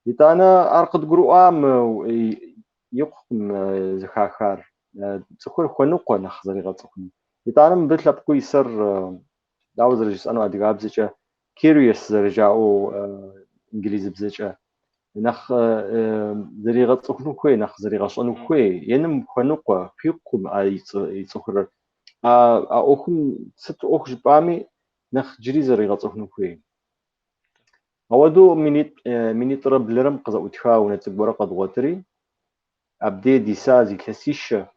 Итӏанэ ар къыдгурыӏуа мы икъукъым зэхахар. Цӏыхур хуэныкъуэ нэхъ зэригъэцӏыхун. Итӏанэ мыбы лъэпкъыу исэр, дауэ зэрыжысӏэну адыгабзэкӏэ, curious зэрыжаӏэу инглизыбзэкӏэ, нэхъ зэригъэцӏыхуну хуей, нэхъ зэригъэщӏэну хуей, еным хуэныкъуэ, хуикъукъым а ицӏыхурэр. А ӏуэхум сыт ӏуэху жыпӏами, нэхъ джыри зэригъэцӏыхуну хуей. Ауэдэу минитӏрэ блырэм къызэӏутха унэ цӏыкӏу гуэрэ къэдгъуэтри, абдей диса зы илъэсищэ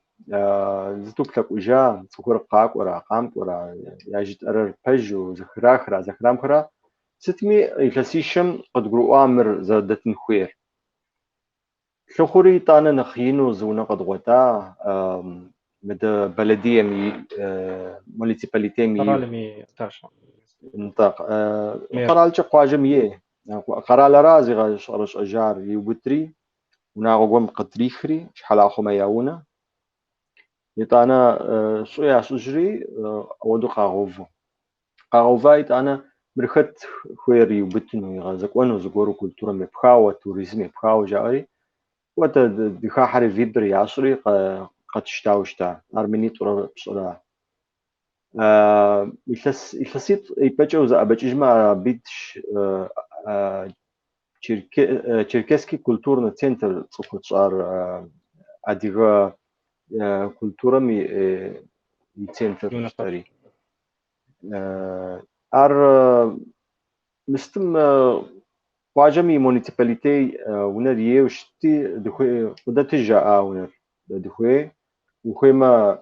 зытуплъэкӏужа цӏыхур къакӏуэра, къамкӏуэра, яжытӏэрэр пэжу, зэхрахра, зэхрамыхра, сытми илъэсищэм къыдгурыӏуа мыр зэрыдэтын хуейр. Лъыхъури итӏанэ нэхъ ину зы унэ къэдгъуэта, мыдэ бэлэдием и муниципалитетым и Къэралым и ӏэтащхьэ. Нтӏэ, къэралкӏэ къуажэм ей. Къэралара зигъэщӏэрэщӏэжар иубыдри, унагъуэ гуэрым къытрихри, Щхьэлахъуэмэ я унэ. Итӏанэ щӏы ящӏыжри, ауэдэу къагъэуву. Къагъэува итӏанэ мыр хэт хуейр иубыдыну, игъэзэкӏуэну, зыгуэру культурэм епхауэ, туризм епхауэ жаӏэри, кӏуэ дэ дыхахьэри выбор ящӏри къэтщтауэ щыта. Ар минитӏурэ пщӏыра. Илъэситӏ ипэкӏэ узэӏэбэкӏыжмэ, абы итщ Черкесский культурный центр цӏэ хуэтщӏар адыгэ культурэм и центр жытӏэри. Ар мыстым къуажэм и муниципалитет унэр ейуэ щытти, дыхуей къыдэтыж жаӏа унэр. Дэ дыхуей, ухуеймэ,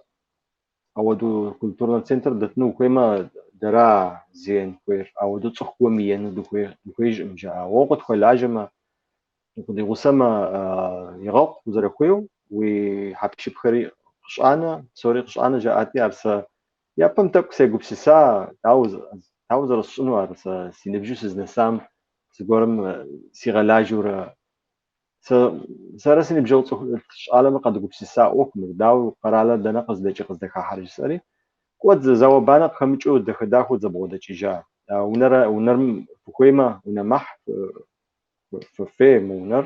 ауэдэу культурный центр дэтыну ухуеймэ, дэра зеин хуейр, ауэдэу цӏыху гуэрым иену дыхуейжкъым жаӏа. Уэ укъытхуэлажьэмэ, укъыдигъусэмэ, егъэкъу узэрыхуейуэ, уи хьэпшыпхэри къыщӏанэ, псори къыщӏанэ жаӏати, ар сэ япэм тӏэкӏу сегупсыса, дауэ зэрысщӏыну ар сэ си ныбжьу сызнэсам зыгуэрым сигъэлажьэурэ. Сэрэ си ныбжьэгъу цӏыху щӏалэмэ къэдгупсыса ӏуэху мыр, дауэ къэралыр дэнэ къыздэкӏи къыздэхахьэр жысӏэри, кӏуэт зауэ-банэ къыхэмыкӏыу дахэ-дахэу дызэбгъуэдэкӏыжа. Унэрым фыхуеймэ, унэ мэхь, фыфей мы унэр,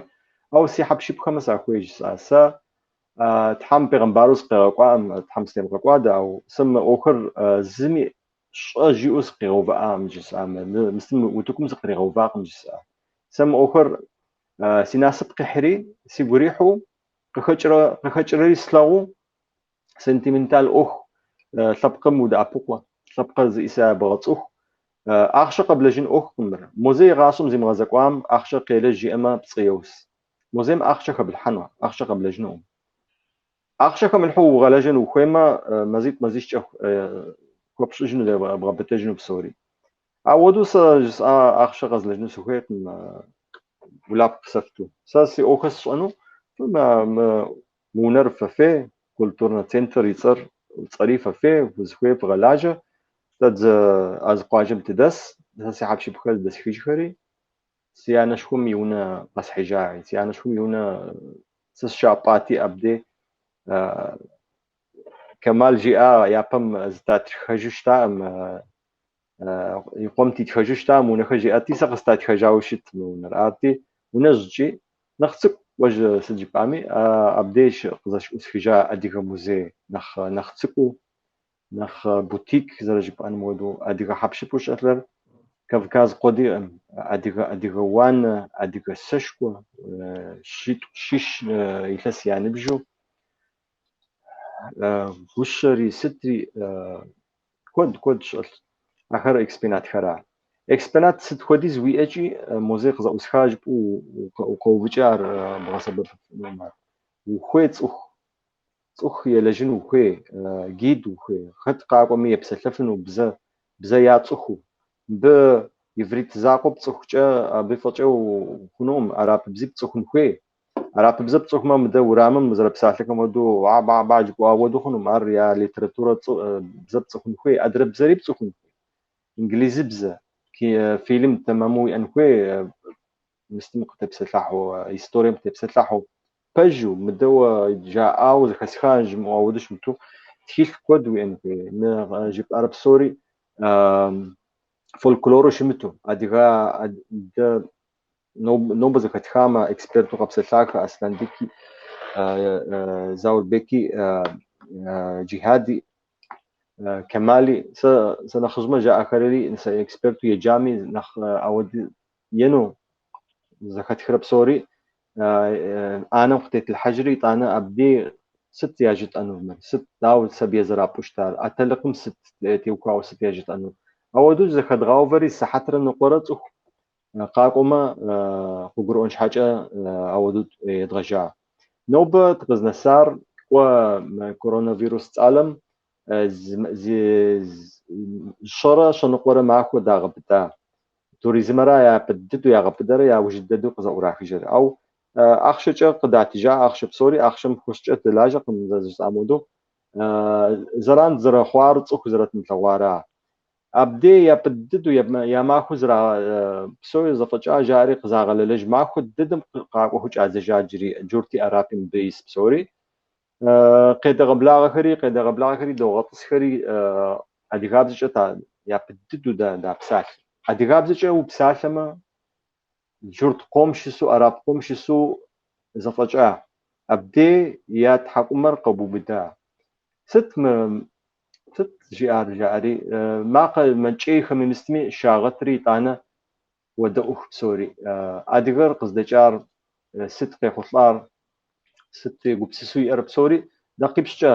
ауэ си хьэпшыпхэмэ сахуей жысӏа. Сэ Тхьэм пегъэмбару сыкъигъэкӏуакъым, Тхьэм сытемыгъэкӏуадэ, ауэ сэ мы ӏуэхур зыми щӏэ жиӏэу сыкъигъэувыӏакъым жысӏа, мыстым утыкум сыкъригъэувакъым жысӏа. Сэ мы ӏуэхур си насып къихьри, сигу ирихьу, къыхэкӏрэри слъэгъуу, сентиментал ӏуэху лъэпкъым удэӏэпыкъуэ, лъэпкъыр зыӏиса ябгъэцӏыху, ахъшэ къэблэжын ӏуэхукъым мыр. Музей гъащӏэм зимыгъэзэкӏуам ахъшэ къелэжь жиӏэмэ пцӏы еус. Музейм ахъшэ хэблъхьэну, ахъшэ къэблэжынукъым. Ахъшэ хэмылъхьэу угъэлэжьэн ухуеймэ, мазитӏ-мазищкӏэ Хуэпщӏыжыну, бгъэбыдэжыну псори. Ауэдэу сэ жысӏа ахъшэ къэзлэжьыну сыхуейкъым улахуэ къысэфту. Сэ си ӏуэхухэр сщӏэну мы унэр фэфей, культурнэ центр и цӏэр, цӏэри фэфей, фызыхуей фыгъэлажьэ. Дэ а зы къуажэм дыдэс, сэ си хьэпшыпхэр здэсхыжхэри, си анэшхуэм и унэ къэсхьыжа. Си анэшхуэм и унэ сэ сыщапӏати абдей. Кэмал жиӏа япэм зытатхэжу щытаӏым, и къуэм титхэжу щытаӏым унэхэр жиӏати, сэ къыстатхэжауэ щыт мы унэр. Арти, унэжькӏи нэхъ цӏыкӏу кӏуэж сыт жыпӏами, абдеж къызэщыӏусхыжа адыгэ музей нэхъ цӏыкӏуу, нэхъ бутик зэрыжыпӏэным хуэдэу, адыгэ хьэпшыпу щӏэлъыр Кавказ къуэдиӏым, адыгэ уанэ, адыгэ сэшхуэ, щитӏ, щищ илъэс я ныбжьу, гущэри, сытри, куэд, куэд щӏэлъ. Ахэр экспонатхэра. Экспонат сыт хуэдиз уиӏэкӏи музей къызэӏусха жыпӏэу укъэувыкӏэ ар бгъэсэбэпыфынукъым ар. Ухуей цӏыху, цӏыху елэжьын ухуей, гид ухуей, хэт къакӏуэми епсэлъэфыну, бзэ яцӏыхуу. Мыбы иврит закъуэ пцӏыхукӏэ абы фӏэкӏэ ухъунукъым, арапыбзи пцӏыхун хуей. Арапыбзэ пцӏыхумэ, мыдэ урамым зэрыпсалъэхэм хуэдэу а-ба-ба жыпӏэу ауэдэу хъунукъым, ар я литературэ бзэ пцӏыхун хуей, адрэ бзэри пцӏыхун хуей. Инглизыбзэ, фильм тэмэму уиӏэн хуей, мыстым къытепсэлъыхьу, историем къытепсэлъыхьу. Пэжу, мыдэуэ жаӏауэ зэхэсха жымыӏэу ауэдэу щымыту, тхылъ куэд уиӏэн хуей. Мы жыпӏар псори фольклору щымыту, адыгэ дэ нобэ зэхэтхамэ, эксперту къэпсэлъахэ Аслъэнбеки, Заурбеки, Джихади, Кэмали, сэ нэхъыжьмэ жаӏэхэри, сэ эксперту еджами, нэхъ ауэдэ ену зэхэтхрэ псори ӏэнэм къытетлъхьэжри, итӏанэ абдей сыт яжытӏэнур мыр, сыт, дауэ сабий зэрапӏу щытар, атэлыкъым сыт теухуауэ сыт яжытӏэнур. Ауэдэу зэхэдгъэувэри сыхьэтрэ ныкъуэрэ цӏыху къакӏуэмэ къыгурыӏуэн щхьэкӏэ ауэдэу едгъэжьа. Нобэ дыкъызнэсар кӏуэ коронавирус цӏалэм щэрэ щэныкъуэрэ махуэ дагъэбыда. Туризмэра япэ дыдэу ягъэбыдэрэ яужь дыдэу къызэӏурахыжыр. Ау ахъшэкӏэ къыдатыжа ахъшэ псори ахъшэм хущкӏэ дылажьэкъым зэрыжысӏам хуэдэу. Зэран зэрыхъуар цӏыху зэрытмылъэгъуара. Абдей япэ дыдэу я махуэ зэра псори зэфӏэкӏа жари къызагъэлэлэж махуэ дыдэм къакӏуэхэу кӏадзэжа джыри джурти арапи мыбы ис псори. Къедэгъэблагъэхэри догъэтӏысхэри адыгабзэкӏэ япэ дыдэу дапсалъэ. Адыгабзэкӏэ упсалъэмэ, джурт къом щысу, арап къом щысу зэфӏэкӏа. Абдей я тхьэкӏумэр къэбубыда. Сыт мы, сыт жиӏар жаӏэри, макъэ мэкӏейхэми мыстми щагъэтри итӏанэ уэдэӏух псори. Адыгэр къыздэкӏар, сыт къехъулӏар, сыт гупсысэу иӏэр псори дакъипщӏкӏэ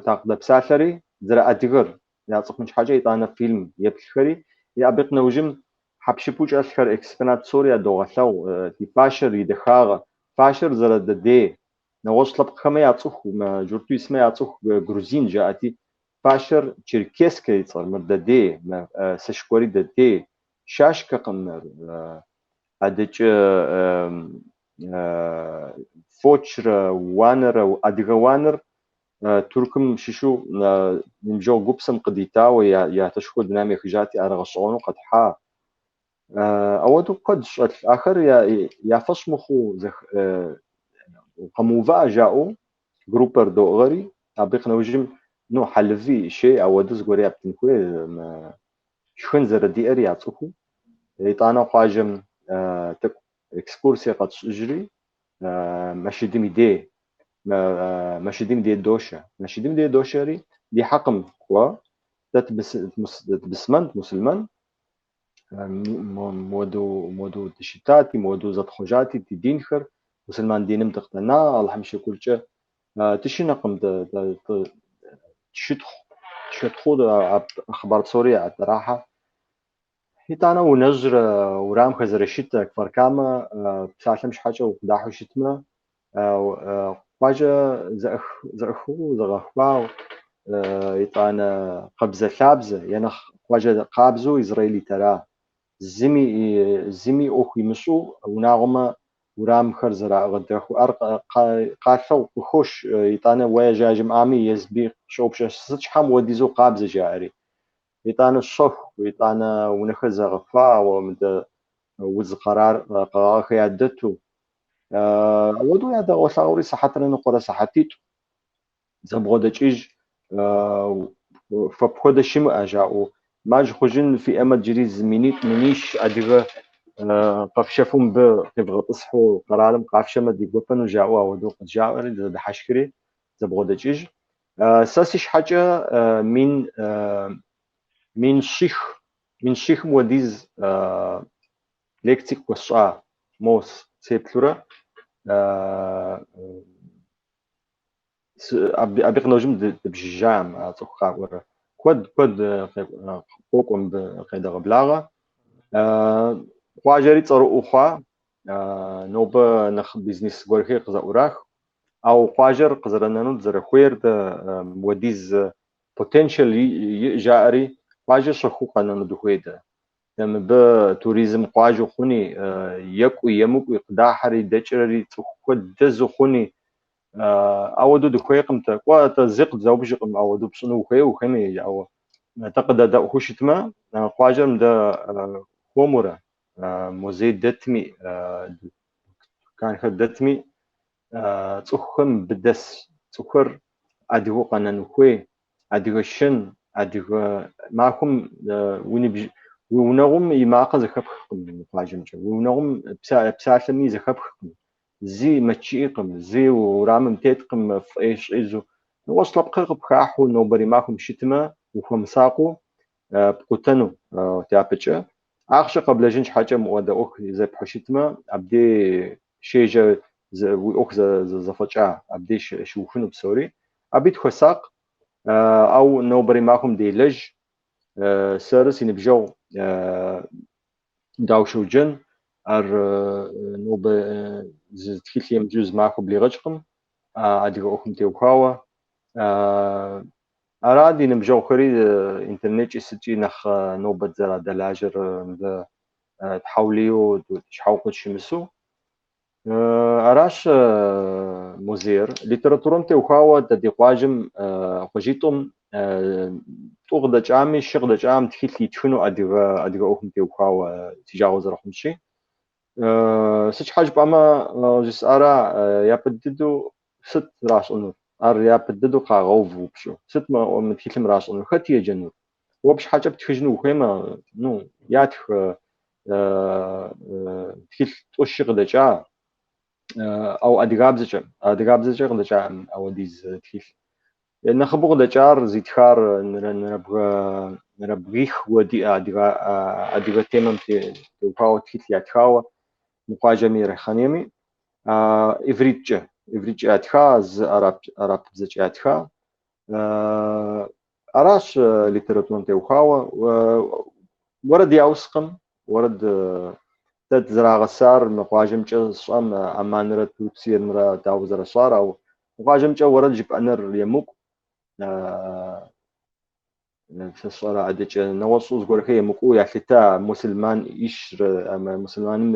дакъыдэпсалъэри, зэрыадыгэр яцӏыхун щхьэкӏэ итӏанэ фильм еплъхэри, абы нэужьым хьэпшыпу кӏэлъхэр, экспонат псори ядогъэлъэгъу, ди фащэр и дахагъэ, фащэр зэрыдэдей, нэгъуэщӏ лъэпкъхэмэ яцӏыху, джурту исмэ яцӏыху грузин жаӏэти, фащэр черкескэ и цӏэр, мыр дэдей, сэшхуэри дэдей, шашкэкъым мыр, адэкӏэ фочрэ уанэрэ, адыгэ уанэр Туркым щыщу ныбжьэгъу гупсэм къыдитауэ я атэшхуэ дунейм ехыжати, ар гъэщӏэгъуэну къэтхьа. Ауэдэу куэд щӏэлъ. Ахэр я фӏэщ мыхъуу къэмыувыӏэ жаӏэу группэр доӏыгъэри, абы къынэужьым ну хьэлыви, шей ауэдэу зыгуэр яптын хуей, шхын зэрыдиӏэри яцӏыхуу. Итӏанэ къуажэм тӏэкӏу экскурсие къэтщӏыжри, мэшыдым и дей, мэшыдым и дей дошэ. Мэшыдым и дей дошэри, ди хьэкъым кӏуэ, дэ тыбысмэн, мусульмэн, муэду дыщытати, муэду зэтхъуэжати ди динхэр, мусульман диным дыкъыдэна, Алыхьым шыкуркӏэ дышынэкъым, тщытхъу, хъыбар псори яӏэтрахьэ. Итӏанэ унэжьрэ урамхэр зэрыщытэ, Кфар-Камэ псалъэм щхьэкӏэ укъыдахьэу щытмэ, къуажэ зэӏыхыу, зэгъэхуау. Итӏанэ къабзэлъабзэ, я нэхъ къуажэ къабзэу Израиль итара. Зыми зыми ӏуэху имыщӏу унагъуэмэ урамхэр зэраӏыгъыдэху. Ар къалъэгъу къыхощ, итӏанэ уэ яжемыӏами езыби щӏоупщӏэ, сыт щхьэ мыуэдизу къабзэ жаӏэри. Итӏанэ щэху, итӏанэ унэхэр зэгъэхуауэ, мыдэ удз къэрар къэгъагъэхэр ядэту. Ауэдэу ядэгъуэлъагъури сыхьэтрэ ныкъуэрэ сыхьэтитӏ зэбгъуэдэкӏыж фэ пхуэдэ щымыӏэ жаӏэу. Маж хъужын фиӏэмэ джыри зы минитӏ, минищ адыгэ къэфшэфу мыбы къевгъэтӏысхьу къэралым къафшэмэ ди гуапэну жаӏэу ауэдэу къыджаӏэри дызэдыхьэшхри зэбгъуэдэкӏыж. Сэ си щхьэкӏэ мин мин щих, мин щихым хуэдиз лекци къыхуэсщӏа мо сеплъурэ абы къыножым дыбжыжам а цӏыху къакӏуэрэ. Куэд, куэд къокӏуэ мыбы къедэгъэблагъэ. Къуажэри цӏэрыӏуэ хъуа, нобэ нэхъ бизнес гуэрхэр къызэӏурах. Ауэ къуажэр къызэрынэну дызэрыхуейр дэ мыуэдиз потенциал иӏ жаӏэри, къуажэр щэхуу къэнэну дыхуей дэ. Дэ мыбы туризм къуажэу хъуни, екӏуи емыкӏуи къыдахьэри дэкӏрэри цӏыху куэд дэзу хъуни. Ауэдэу дыхуейкъым дэ. Кӏуэ, атӏэ зы къыдзэубжыкъым, ауэдэу пщӏыну ухуей, ухуейми, ауэ дэ къыдэдэӏухуу щытмэ, къуажэм дэ хуэмурэ музей дэтми, туканхэр дэтми, цӏыхухэм мыбы дэс цӏыхухэр адыгэу къэнэну хуей, адыгэ щэн, адыгэ махуэм уи ныбжь, уи унэгъум и макъэ зэхэпхкъым мы къуажэмкӏэ, уи унэгъум псалъэми зэхэпхкъым, зи мэчиӏкъым, зи урамым теткъым фӏей щӏизу. Нэгъуэщӏ лъэпкъхэр къыпхахьэу нобэрей махуэм щытмэ, ухуэмысакъыу пкъутэну дяпэкӏэ. Ахъшэ къэблэжын щхьэкӏэ мыуэдэ ӏуэху зепхьэу щытмэ, абдей щежьэ уи ӏуэху зэфӏэкӏа, абдей щыухыну псори. Абы тхуэсакъ, ауэ нобэрей махуэм делэжь. Сэры си ныбжьэгъу Дау Щоджэн, ар нобэ зы тхылъ емыджэу зы махуэ блигъэкӏкъым адыгэ ӏуэхум теухуауэ. Ара ди ныбжьэгъухэри интернеткӏи сыткӏи нэхъ нобэ дызэрадэлажьэр мыбы тхьэулейуэ щхьэукъуэ щымысу. Аращ музейр. Литературэм теухуауэ дэ ди къуажэм къуажитӏум тӏу къыдэкӏами, щы къыдэкӏам тхылъ итхыну адыгэ адыгэ ӏуэхум теухуауэ си жагъуэ зэрыхъунщи. Сыт щхьэ жыпӏэмэ, жысӏара, япэ дыдэу сыт ращӏынур? Ар япэ дыдэу къагъэув упщӏэу. Сыт мы тхылъым ращӏынур? Хэт еджэнур? Уэ пщхьэкӏэ птхыжыну ухуеймэ, ну, ятх тхылъ тӏу-щы къыдэкӏа, ауэ адыгабзэкӏэ, адыгабзэкӏэ къыдэкӏаӏым ауэдиз тхылъ. Нэхъыбэу къыдэкӏар зитхар нэрэбгэ нэрэбгих диӏэ адыгэ адыгэ темэм теухуауэ тхылъ ятхауэ мы къуажэми Рихьэниеми ивриткӏэ, ивриткӏэ ятха, зы араб арабыбзэкӏэ ятха. Аращ литературэм теухуауэ. Уэрэд яускъым, уэрэд дэ дызэрагъэсар мы къуажэмкӏэ сщӏэм Амманрэ Турциемрэ дауэ зэращӏар, ауэ мы къуажэмкӏэ уэрэд жыпӏэныр емыкӏу. Сэ сщӏэрэ адэкӏэ нэгъуэщӏу зыгуэрхэр емыкӏуу ялъытэ мусульман ищрэ мусульманым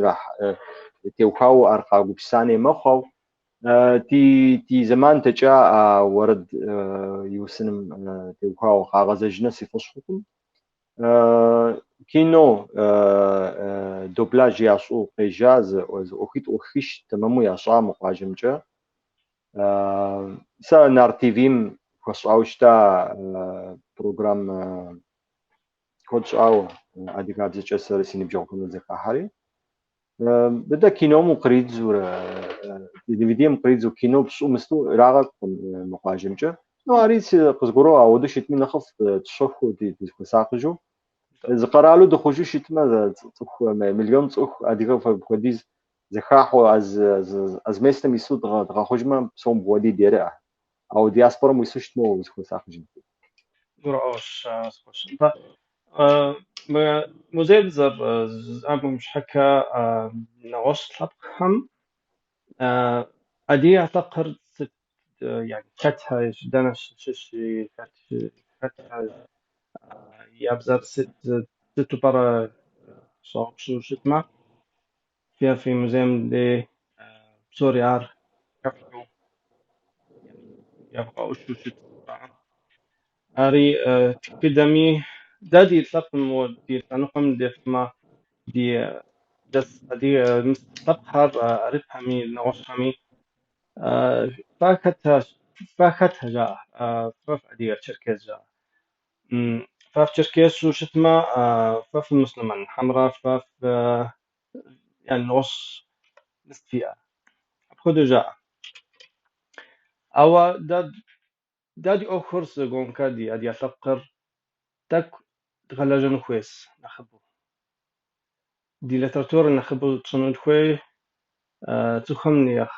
теухуауэ ар къагупсысани мэхъу, ауэ ди ди зэман дэкӏа а уэрэд иусыным теухуауэ къагъэзэжыныр си фӏэщ хъукъым. Кино дубляж ящӏу къежьа зы ӏуэхуитӏ ӏуэхуищ тэмэму ящӏа мы къуажэмкӏэ. Сэ Нар ТВ-м хуэсщӏауэ щыта программ куэд щӏауэ адыгабзэкӏэ сэрэ си ныбжьэгъухэм зэхахьэри. Мыдэ кином укъридзурэ, телевидением укъридзу кино пщӏу мысту ирагъэкӏукъым мы къуажэмкӏэ. Ну, ари къызгуроӏуэ, ауэдэу щытми нэхъыфӏ тщэхуу дызыхуэсакъыжу. Зы къэралу дыхъужу щытмэ, цӏыху, миллион цӏыху адыгэ хуэдиз зэхахьэу а зы местом ису дгъэхъужмэ, псом хуэди дереӏэ. Ауэ диаспорэм уису щытмэ, узыхуэсакъыжын хуей. Гурыӏуэгъуэщ, схуэщ. Нтӏэ, мы музейр зэрызэӏабым щхьэкӏэ нэгъуэщӏ лъэпкъхэм адыгэ лъэпкъыр сыт يعني хэтхэ, дэнэ щыщ, хэтхэ я бзэр сыту пӏэрэ щӏэупщӏэу щытмэ, фэ фи музейм дей псори ар хэфлъхьэу евгъэӏущу щыт. Ари тхыдэми, дэ ди лъэпкъым, уэ ди лъэныкъуэм деплъмэ, ди дэс адыгэ лъэпкъхэр арыпхэми нэгъуэщӏхэми фэ хэтхэ фэ хэтхэ жаӏэ, фэ фыадыгэ, черкес жаӏэ. Фэ фычеркесу щытмэ, фэ фымуслъымэн, хьэмэрэ фэ yani нэгъуэщӏ сыт фиӏэ? Апхуэдэу жаӏэ. Ауэ дэ ди ӏуэхур сыгугъэмкӏэ ди адыгэ лъэпкъыр тӏэкӏу дгъэлэжьэн хуейщ нэхъыбэу. Ди литературэр нэхъыбэу тщӏыну дыхуей, цӏыхухэм нэхъ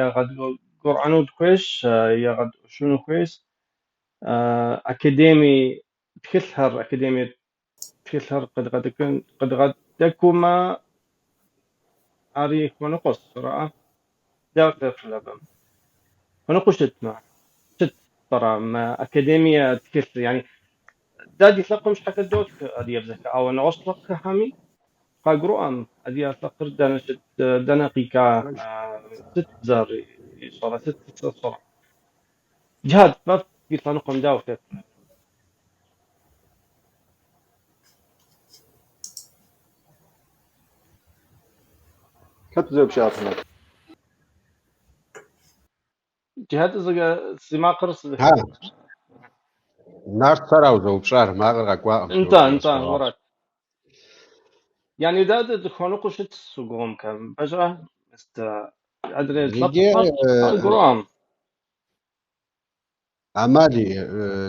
ягъэгурыӏуэну дыхуейщ, ягъэӏущыну хуейщ. Академие тхылъхэр, академие тхылъхэр къыдэгъэкӏумэ, ари хуэныкъуэщ, араӏэ? Дауэ феплърэ абы? Хуэныкъуэу щытмэ, щыт пӏэрэ мы академие тхылъ, yani дэ ди лъэпкъым щхьэкӏэ дотх адыгэбзэкӏэ, ауэ нэгъуэщӏ лъэпкъхэми къагурыӏуэм адыгэ лъэпкъыр дэнэ щыт, дэнэ къикӏа, сыт бзэр ищӏэрэ, сыт ищӏэрэ. Джихьад, фэ фи лъэныкъуэм дауэ феплърэ? Хэт зэупщӏар, Ахьмэд? Джихьад, си макъыр Ха, Нарт сэра узэупщӏар, макъыр къэкӏуакъым, Нтӏэ, нтӏэ, уэрат. Yani дэ дыхуэныкъуэу щытщ сыгугъэмкӏэ. Пэжрэ? Мыст, адрей Иджы лъэпкъхэр къагурыӏуэм. ӏэмал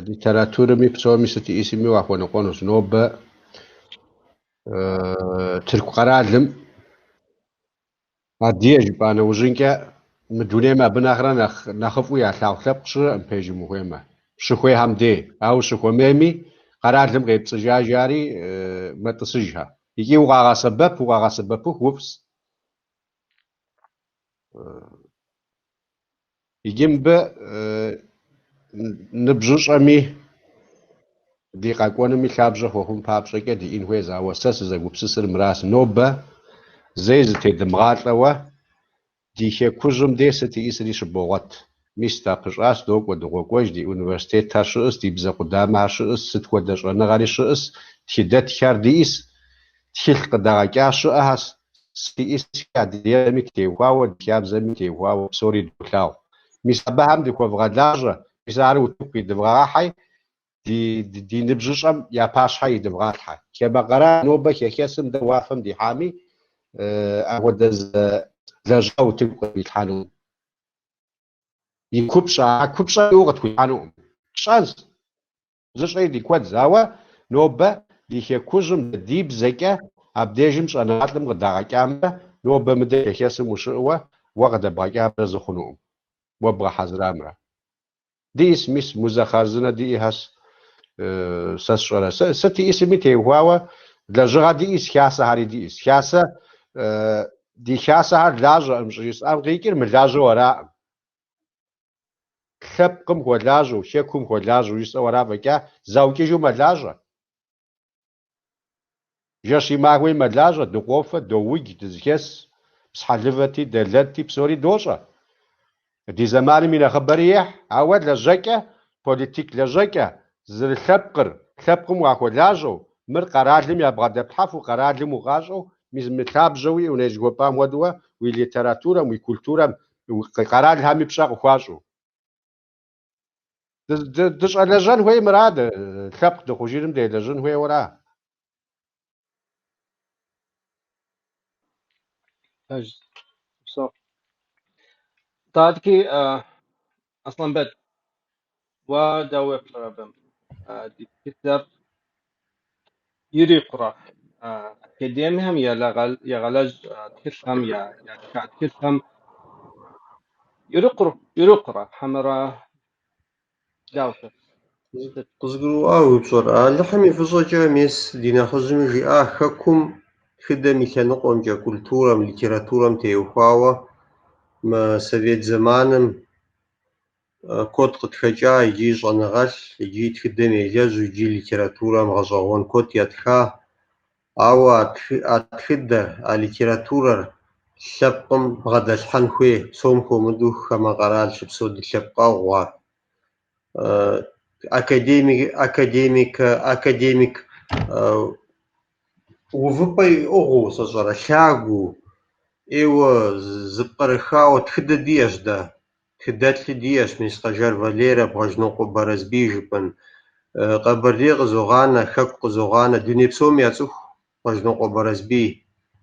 литературэми псоми сыт иӏисми уахуэныкъуэнущ. Нобэ Тырку къэралым адыгэ жыпӏа нэужьынкӏэ мы дунейм абы нэхърэ нэхъыфӏу ялъагъу лъэпкъ щыӏэкъым, пэжым ухуеймэ. Щыхуейхэм дей, ауэ щыхуэмейми къэралым къепцӏыжа жари мэтӏысыжхэ. Икӏи укъагъэсэбэп, укъагъэсэбэпыху уфӏс. Иджы мыбы ныбжьыщӏэми ди къэкӏуэнуми лъабжьэ хуэхъун папщӏэкӏэ диӏэн хуейщ, ауэ сэ сызэгупсысыр мыращ. Нобэ зэи зытедымыгъалӏэуэ ди хэкужьым дей сыт иӏисри щыбогъуэт. Мис дапыщӏащ, докӏуэ, дыкъокӏуэж, ди университетхэр щыӏэщ, ди бзэ къудамэхэр щыӏэщ, сыт хуэдэ щӏэныгъэри щыӏэщ, тхыдэтххэр диӏэщ, тхылъ къыдэгъэкӏа щыӏэхэщ, сыт иӏисри адыгэми теухуауэ, ди хабзэми теухуауэ псори долъагъу. Мис абыхэм дыхуэвгъэлажьэ, мис ар утыку идывгъэгъэхьи, ди ныбжьыщӏэм я пащхьэ идывгъалъхьэ. Хамэ къэрал нобэ хэхэсым дэ уафэм дихьами, апхуэдэ зы лэжьыгъэ утыку къытхуилъхьэнукъым. И купщӏэ, а купщӏэ иӏэу къытхуилъхьэнукъым. Тщӏэнщ, зыщӏэри ди куэдщ, ауэ нобэ ди хэкужьым ди бзэкӏэ абдежым щӏэныгъэлӏым къыдагъэкӏамрэ нобэ мыдэ хэхэсым ущыӏэуэ уэ къыдэбгъэкӏамрэ зы хъунукъым, уэ бгъэхьэзырамрэ. Диӏэщ, мис, музей хъарзынэ диӏэхэщ, сэ сщӏэрэ. Сыт иӏисми теухуауэ лэжьыгъэ диӏэщ, хасэхэри диӏэщ. Хасэ, ди хасэхэр лажьэкъым щӏыжысӏам къикӏыр мылажьэу араӏым. Лъэпкъым хуэлажьэу, хэкум хуэлажьэу жысӏэу ара фӏэкӏа, заукӏыжу мэлажьэ. Жэщи махуи мэлажьэ, дыкъофэ, доудж, дызэхэс, псыхьэлывэти, дэлэнти, псори дощӏэ. Ди зэманым и нэхъыбэри ехь, ауэ лэжьэкӏэ, политик лэжьэкӏэ, зэрылъэпкъыр, лъэпкъым уахуэлажьэу, мыр къэралым ябгъэдэплъхьэфу, къэралым укъащӏэу, мис мы лъабжьэуи уней жыхуэпӏам хуэдэуэ уи литературэм, уи культурэм, къэралхэми пщӏэ къыхуащӏу. Дыщӏэлэжьэн хуей мыра дэ, лъэпкъ дыхъужыным делэжьын хуейуэ ара? Пэжщ. Псо. Адэкӏи, Аслъэнбэч, уэ дауэ уеплърэ абы? Ди тхыдэр ирикъурэ академиехэм ягъэлэжь тхылъхэм, ятха тхылъхэм ирикъурэ хьэмэрэ дауэ щыт? Къызгурыӏуа уи пщӏэр. Алыхьым и фӏыщӏэкӏэ, мис, ди нэхъыжьми жиӏа, хэкум тхыдэм и лъэныкъуэмкӏэ, культурэм, литературэм теухуауэ мы совет зэманым. Куэд къытхэкӏа икӏи щӏэныгъэлӏ, икӏи тхыдэм елэжьу, икӏи литературэм гъэщӏэгъуэн куэд ятха. Ауэ а тхыдэр, а литературэр лъэпкъым бгъэдэлъхьэн хуей, псом хуэмыдэу хамэ къэрал щыпсэу ди лъэпкъэгъухэр. Академик академик увыпӏэ иӏыгъыу, сэ сщӏэрэ, лъагэу, ӏейуэ зыпкърыхауэ тхыдэ диӏэщ дэ. Тхыдэлӏи диӏэщ, мис Къэжэр Валерэ, Бгъэжьнокъуэ Барэсбий жыпӏэн. Къэбэрдей къызогъанэ, Хэку къызогъанэ, дуней псом яцӏыху Бгъэжьнокъуэ Барэсбий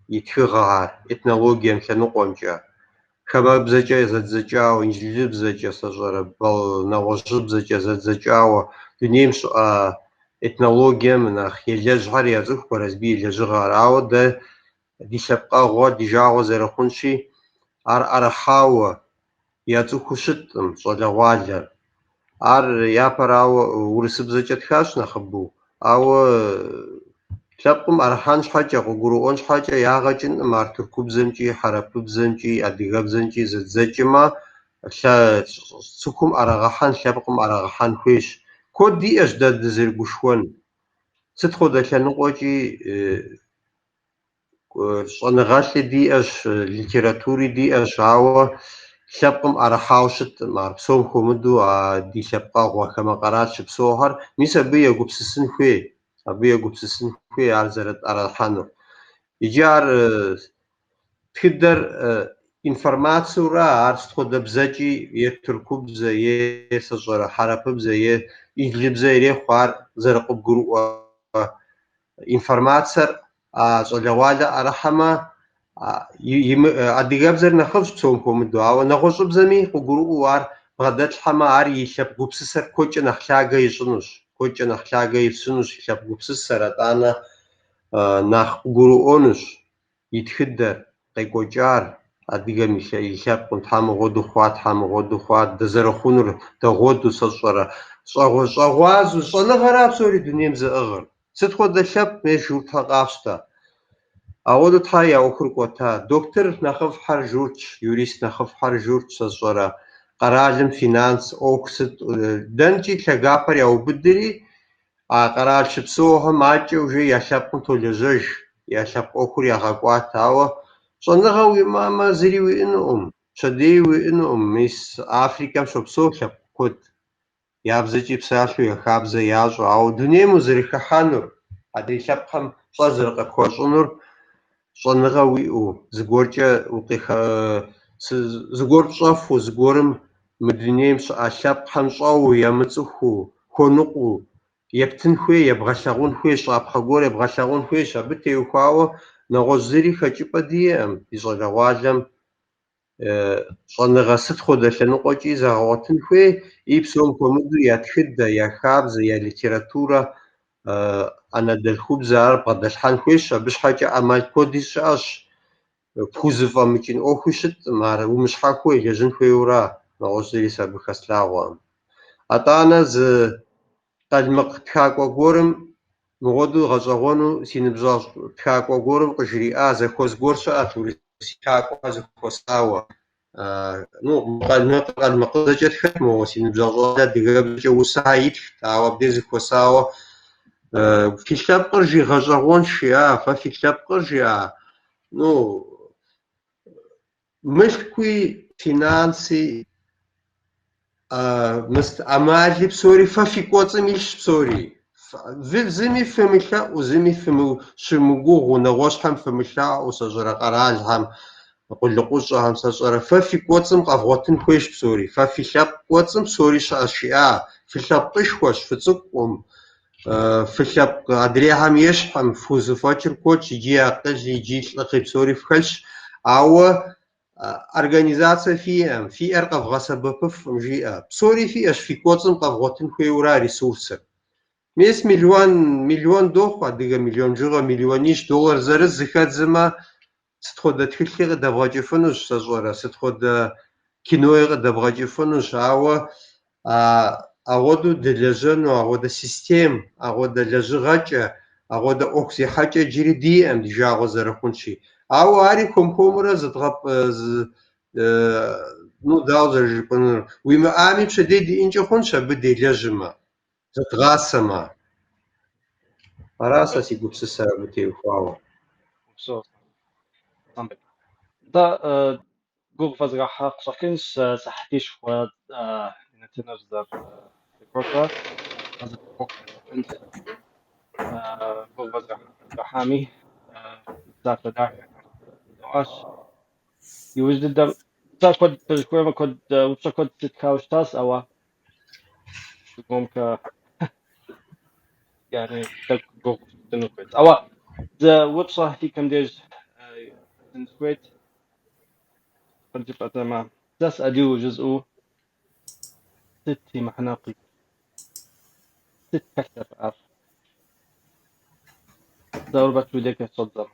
и тхыгъэхэр этнологием лъэныкъуэмкӏэ. Хамэбзэкӏэ зэдзэкӏауэ, инджылыбзэкӏэ, сэ сщӏэрэ, нэгъуэщӏыбзэкӏэ зэдзэкӏауэ, дунейм щыӏэ этнологием нэхъ елэжьхэр яцӏыху Барэсбий и лэжьыгъэхэр. Ауэ дэ ди лъэпкъэгъухэр ди жагъуэ зэрыхъунщи, ар ӏэрыхьауэ яцӏыхуу щыткъым щӏалэгъуалэр. Ар япэрауэ урысыбзэкӏэ тхащ нэхъыбэу, ауэ лъэпкъым ӏэрыхьэн щхьэкӏэ, къыгурыӏуэн щхьэкӏэ ягъэ кӏынкъым ар тыркубзэмкӏи, хьэрыпыбзэмкӏи, адыгэбзэмкӏи зэдзэкӏмэ, цӏыхум ӏэрыгъэхьэн, лъэпкъым ӏэрыгъэхьэн хуейщ. Куэд диӏэщ дэ дызэрыгушхуэн. Сыт хуэдэ лъэныкъуэкӏи щӏэныгъэлӏи диӏэщ, литератури диӏэщ, ауэ лъэпкъым ӏэрыхьауэ щыткъым ар. Псом хуэмыдэу а ди лъэпкъэгъухэр, хамэ къэрал щыпсэухэр, мис абы егупсысын хуей, абы егупсысын хуей ар зэрытӏэрыхьэнур. Иджы ар тхыдэр информациеура, ар сыт хуэдэ бзэкӏи, е тыркубзэ, е сэ сщӏэрэ хьэрыпыбзэ, е инджылыбзэ ирехъу, ар зэрыкъыбгурыӏуэ информациер а щӏалэгъуалэ ӏэрыхьэмэ, адыгэбзэр нэхъыфӏщ псом хуэмыдэу, ауэ нэгъуэщӏыбзэми къыгурыӏуэу ар бгъэдэтлъхьэмэ, ар и лъэпкъ гупсысэр куэдкӏэ нэхъ лъагэ ищӏынущ, куэдкӏэ нэхъ лъагэ ищӏынущ и лъэпкъ гупсысэр, атӏанэ нэхъ къыгурыӏуэнущ и тхыдэр, къекӏуэкӏар, адыгэм и лъэпкъым тхьэ мыгъуэду хъуа, тхьэ мыгъуэду хъуа, дызэрыхъунур дэгъуэду сэ сщӏэрэ, щӏэгъуазэу, щӏэныгъэра псори дунейм зыӏыгъыр. Сыт хуэдэ лъэпкъ мес журтхэр къафщтэ. Ауэдэу тхьэ я ӏуэхур кӏуэта. Дохутыр нэхъыфӏхэр журтщ, юрист нэхъыфӏхэр журтщ, сэ сщӏэрэ. Къэралым финанс ӏуэху сыт, дэнкӏи лъагапӏэр яубыдри, а къэрал щыпсэухэм акӏэ уже я лъэпкъым толэжьэж, я лъэпкъ ӏуэхур ягъэкӏуатэ. Ауэ щӏэныгъэ уимыӏэмэ, зыри уиӏэнукъым, пщэдеи уиӏэнукъым. Мис Африкэм щопсэу лъэпкъ куэд. Я бзэкӏи псалъэу, я хабзэ ящӏэу, ауэ дунейм узэрыхыхьэнур, адрей лъэпкъхэм пщӏэ зэрыкъыпхуащӏынур щӏэныгъэ уиӏэу, зыгуэркӏэ зыгуэр пщӏэфу, зыгуэрым мы дунейм щыӏэ лъэпкъхэм щӏэуэ, ямыцӏыхуу, хуэныкъуэу ептын хуей, ебгъэлъагъун хуей, щапхъэ гуэр ебгъэлъагъун хуейщ. Абы теухуауэ нэгъуэщӏ зыри хэкӏыпӏэ диӏэкъым ди щӏалэгъуалэм щӏэныгъэ сыт хуэдэ лъэныкъуэкӏи зэгъэгъуэтын хуей, и псом хуэмыдэу я тхыдэ, я хабзэ, я литературэ, анэдэлъхубзэ ар бгъэдэлъхьэн хуейщ. Абы щхьэкӏэ ӏэмал куэди щыӏэщ, пхузэфӏэмыкӏын ӏуэхуи щыткъым, ар умыщхьэхыу елэжьын хуейуэра, нэгъуэщӏ зыри сэ абы хэслъагъуэкъым. Атӏанэ зы къалмыкъ тхакӏуэ гуэрым мыгъуэду гъэщӏэгъуэну си ныбжьэгъу тхакӏуэ гуэрым къыжриӏа зэхуэс гуэр щыӏэт урыс тхакӏуэхэр зэхуэсауэ. Ну, къалмыкъыбзэкӏэ тхэт моуэ, си ныбжьэгъу щӏалэ адыгэбзэкӏэ усэхэр итхт, ауэ абдей зэхуэсауэ фи лъэпкъыр жи гъэщӏэгъуэнщ, жиӏа, фэ фи лъэпкъыр жиӏа. Ну, мылъкуи, финанси, ӏэмали псори фэ фи кӏуэцӏым илъщ псори. Зыми фымылъэӏуу, зыми щымыгугъыу, нэгъуэщӏхэм фымылъаӏуэу, сэ сщӏэрэ къэралхэм, къулыкъущӏэхэм, сэ сщӏэрэ, фэ фи кӏуэцӏым къэвгъуэтын хуейщ псори. Фэ фи лъэпкъ кӏуэцӏым псори щыӏэщ, жиӏа. Фылъэпкъышхуэщ, фыцӏыкӏукъым, фылъэпкъ адрейхэм ещхькъым, фхузэфӏэкӏыр куэдщ, иджы акъыл, иджы лӏыгъи псори фхэлъщ. Ауэ организацэ фиӏэм, фиӏэр къэвгъэсэбэпыфкъым, жиӏэ. Псори фиӏэщ, фи кӏуэцӏым къэвгъуэтын хуейуэра ресурсыр. Мес миллион, миллион дохъу, адыгэ миллион бжыгъэ, миллионищ доллар зырыз зыхэдзымэ, сыт хуэдэ тхылъи къыдэбгъэкӏыфынущ, сэ сщӏэрэ, сыт хуэдэ кинои къыдэбгъэкӏыфынущ, ауэ агъуэдэу дылэжьэну, агъуэдэ систем, агъуэдэ лэжьыгъэкӏэ, агъуэдэ ӏуэху зехьэкӏэ иджыри диӏэм, ди жагъуэ зэрыхъунщи. Ауэ ари хуэм-хуэмурэ Ну, дауэ зэрыжыпӏэнур? Уимыӏами, пщэдей диӏэнкӏэ хъунщ абы делэжьмэ, зыдгъасэмэ. Ара сэ си гупсысэр абы теухуауэ. Упсэу, Аслъэнбек. Нтӏэ, гугъу фэзгъэхьа къыщӏэкӏынщ сыхьэтищхуэ ди нэтыныр зэрекӏуэкӏрэ къыщӏэкӏынщ. Гугъу фэзгъэхьами, псалъэ дахэхэр жыдоӏащ. Иужь дыдэм сэ куэд сызыхуеймэ, куэд упщӏэ куэд сытхауэ щытащ, ауэ гумкэ яни тӏэкӏу гугъу сщӏыну хуейт. Ауэ зы упщӏэ икӏэм деж сыхуейт къыджыпӏэтэмэ, сэ сыадыгэу жысӏэу сыт и мыхьэнэ къикӏ? Сыт хэлъыр ар? Заурбэч уи дежкӏэ щӏэддзэм.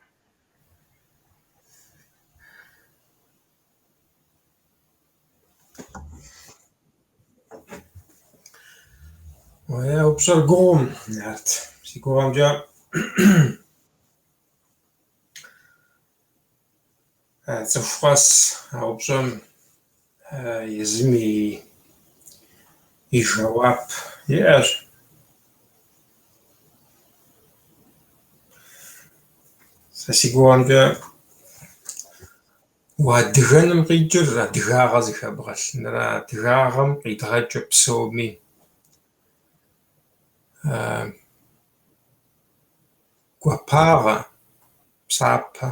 Уей, упщӏэр гугъум, Нарт. Си гугъэмкӏэ цӏыху къэс а упщӏэм езым и жэуап иӏэщ. Сэ си гугъэмкӏэ, уадыгэным къикӏыр адыгагъэ зыхэбгъэлъыныра. Адыгагъэм къидгъэкӏыр псоми гуапагъэ, псапэ,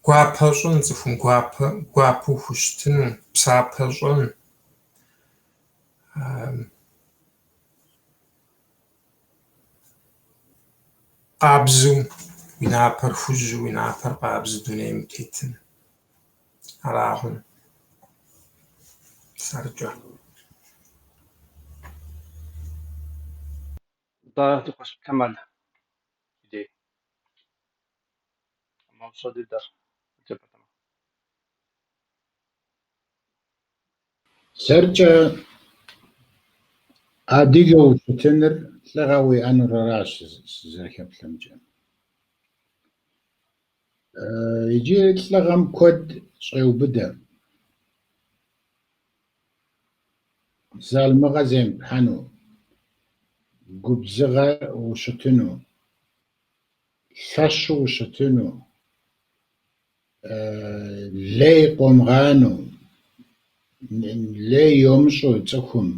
гуапэ щӏын, цӏыхум гуапэу хущытын, псапэ щӏэн. Къабзэу, уи напэр хужьу, уи напэр къабзэу дунейм утетын. Ара хъун сэркӏэ. Нтӏэ, ди къуэш Кэмал и дей. Мы упщӏэ дыдэр къыджепӏэтэмэ. Сэркӏэ адыгэу ущытыныр лӏыгъэ уиӏэнур аращ сызэрыхэплъэмкӏэ. Иджы лӏыгъэм куэд щӏеубыдэ. Залымыгъэ земыпхьэну, губзыгъэ ущытыну, лъэщу ущытыну, лей къомыгъанэу, лей йомыщӏу цӏыхум,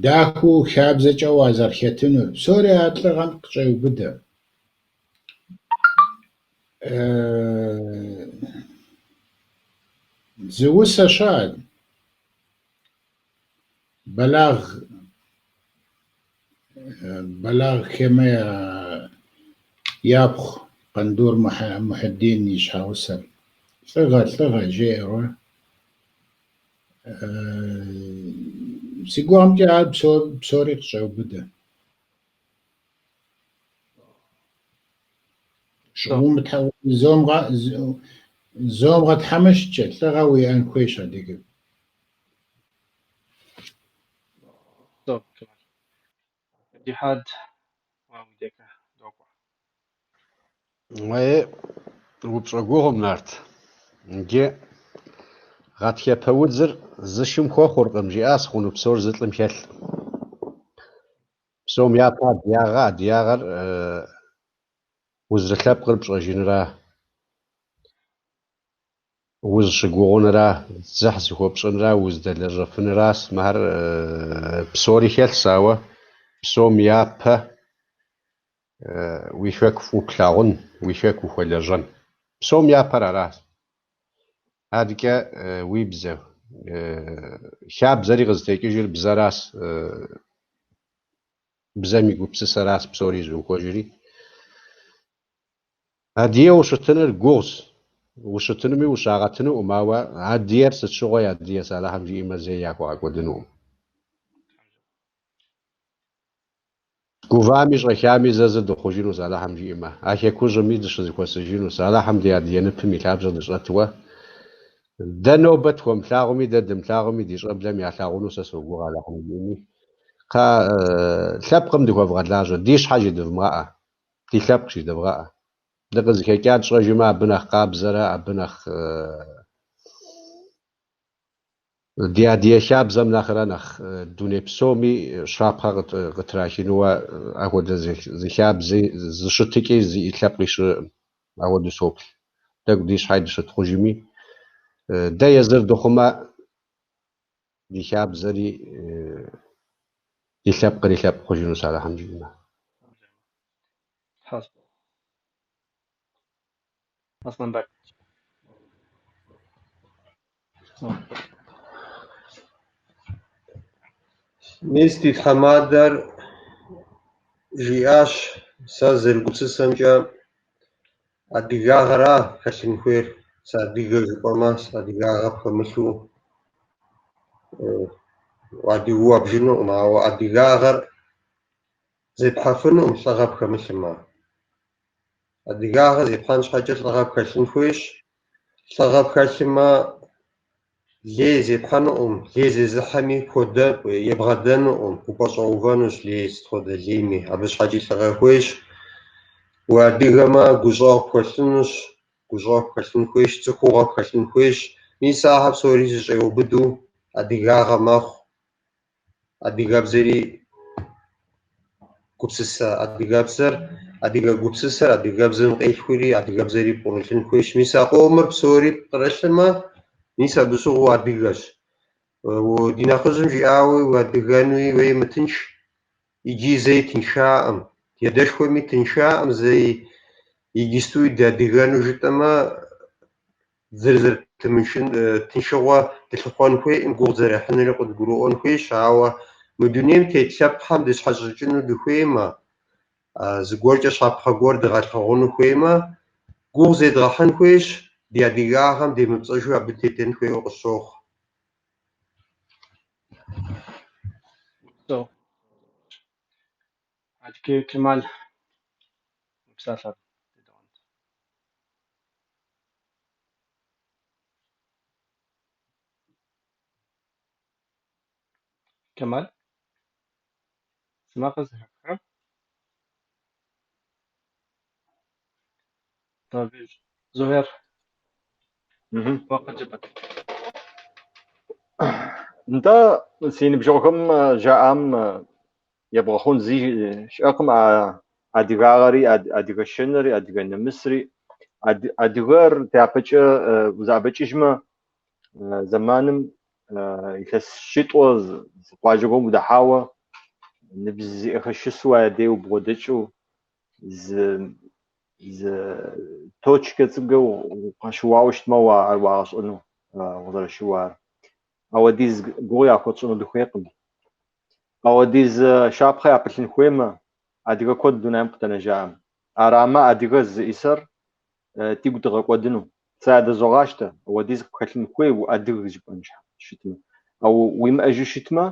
дахэу хабзэкӏэ уазэрыхэтынур, псори а лӏыгъэм къыщӏеубыдэ. Зы усэ щыӏэ, Бэлагъхэмэ япхъу Къандур Мухьэдин и щхьэгъусэр. Лӏыгъэ, лӏыгъэ жеӏэуэ. Си гугъэмкӏэ ар псори къыщӏеубыдэ. Зомыгъэтхьэмыщкӏэ, лӏыгъэ уиӏэн хуейщ адыгэм. Упсэу, Кэмал. Джихьад, уэ уи декӏэ докӏуэ. Уей, упщӏэ гугъум, Нарт. Иджы гъатхэпэ удзыр зы шым хуэхъуркъым, жиӏащ, хъуну псор зы лӏым хэлъ. Псом япэ адыягъэ, адыягъэр узэрылъэпкъыр пщӏэжыныра, узыщыгугъыныра, дзыхь зыхуэпщӏыныра, уздэлэжьэфыныращ. Мыхэр псори хэлъщ, ауэ псом япэ уи хэку фӏыуэ плъагъун, уи хэку ухуэлэжьэн. Псом япэр аращ. Адэкӏэ уи бзэ, хабзэри къызытекӏыжыр бзэращ, бзэм и гупсысэращ псори зыухуэжри. Адыгэу ущытыныр гугъущ, ущытынуми ущагъэтынукъым, ауэ адыгэр сыт щыгъуи адыгэщ, Алыхьым жиӏэмэ, зэи яхуэгъэкӏуэдынукъым. Гувами щӏэхами зэ зы дыхъужынущ, Алыхьым жиӏэмэ. А хэкужьми дыщызэхуэсыжынущ. Алыхьым ди адыгэ ныпым и лъабжьэ дыщӏэтуэ. Дэ нобэ тхуэмылъагъуми, дэ дымылъагъуми, ди щӏэблэм ялъагъуну сэ согугъэ, Алыхьым жиӏэми. Кхъа, лъэпкъым дыхуэвгъэлажьэ, ди щхьэ жыдывмыгъэӏэ, ди лъэпкъ жыдывгъэӏэ. Дыкъызыхэкӏар тщӏэжмэ, абы нэхъ къабзэрэ, абы нэхъ ди адыгэ хабзэм нэхърэ нэхъ дуней псоми щапхъэ къытрахынуэ ахуэдэ зы хабзи, зы щытыкӏи зиӏэ лъэпкъи щыӏэкъым. Ахуэдэу соплъ. Тӏэкӏу ди щхьэй дыщытхъужми, дэ езыр дыхъумэ, ди хабзэри, ди лъэпкъри лъэпкъ хъужынущ Алыхьым жиӏэмэ. Аслъэнбэч. Мис ди тхьэмадэр жиӏащ, сэ зэрыгупсысэмкӏэ, адыгагъэра хэлъын хуейр, сыадыгэ жыпӏэмэ, адыгагъэ пхэмылъу уадыгэу уабжынукъым, ауэ адыгагъэр зепхьэфынукъым лӏыгъэ пхэмылъымэ. Адыгагъэ зепхьэн щхьэкӏэ лӏыгъэ пхэлъын хуейщ. Лӏыгъэ пхэлъымэ, лей зепхьэнукъым, лей зезыхьэми пхуэдэ ебгъэдэнукъым, упэщӏэувэнущ лей сыт хуэдэ лейми, абы щхьэкӏи лӏыгъэ хуейщ. Уадыгэмэ, гущӏэгъу пхэлъынущ, гущӏэгъу пхэлъын хуейщ, цӏыхугъэ пхэлъын хуейщ. Мис ахэр псори зыщӏеубыдэу адыгагъэ мэхъу. Адыгэбзэри гупсысэ, адыгэбзэр, адыгэ гупсысэр адыгэбзэм къелъхури, адыгэбзэри пӏурылъын хуейщ. Мис а къомыр псори пкърылъымэ, мис абы щыгъуэ уадыгэщ. Ди нэхъыжьым жиӏауи, уадыгэнуи уей мытынш, иджи зэи тыншаӏым. Ди адэшхуэми тыншаӏым зэи, иджыстуи дыадыгэну жытӏэмэ, зэрытымыншын тыншыгъуэ дылъыхъуэн хуейкъым, гугъу зэрехьынури къыдгурыӏуэн хуейщ, ауэ мы дунейм тет лъэпкъхэм дыщхьэщыкӏыну дыхуеймэ, зыгуэркӏэ щапхъэ гуэр дгъэлъэгъуэну хуеймэ, гугъу зедгъэхьын хуейщ, ди адыгагъэм демыпцӏыжу абы тетын хуейуэ къысщохъу. Упсэу. Адэкӏэ Кемал уи псалъэр дедэӏуэнт. Кемал, си макъыр зэхэпхрэ? Зухер, уэ къыджепӏэт. Нтӏэ, си ныбжьэгъухэм жаӏам ебгъэхъун зи щыӏэкъым а адыгагъэри, адыгэ щэнри, адыгэ нэмысри. Адыгэр дяпэкӏэ узэӏэбэкӏыжмэ, зэманым илъэс щитӏуэ зы къуажэ гуэрым удыхьауэ, ныбжь зиӏэхэр щысу адей убгъуэдэкӏыу, зы точкэ цӏыкӏукӏэ укъыщыуауэ щытмэ, ар уагъэщӏэну укъызэрыщыуар. Ауэдиз гугъу яхуэтщӏыну дыхуейкъым. Ауэдиз щапхъэ япылъын хуеймэ, адыгэ куэд дунейм къыдэнэжаӏым. Арамэ, адыгэ зыӏисэр дигу дыгъэкӏуэдыну. Сэ ядызогъащтэ, ауэдиз къыпхэлъын хуей уадыгэ жыпӏэн щытмэ. Ауэ уимыӏэжу щытмэ,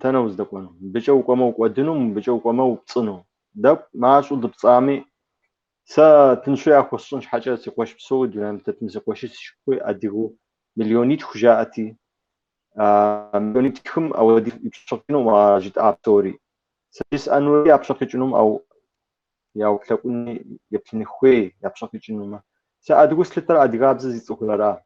дэнэ уздэкӏуэну? Мыбыкӏэ укӏуэмэ укӏуэдыну, мыбыкӏэ укӏуэмэ упцӏыну. Тӏэкӏу мащӏэу дыпцӏами, сэ тыншу яхуэсщӏын щхьэкӏэ си къуэш псори дунейм тетым, си къуэши си шыпхъуи адыгэу миллионитху жаӏэти, миллионитхум ауэдиз и пщэ къикӏынукъым а жытӏа псори. Сэ жысӏэнури я пщэ къикӏынум, ау яуплъэкӏуни еплъын хуей я пщэ къикӏынумэ. Сэ адыгэу слъытэр адыгабзэ зицӏыхур ара.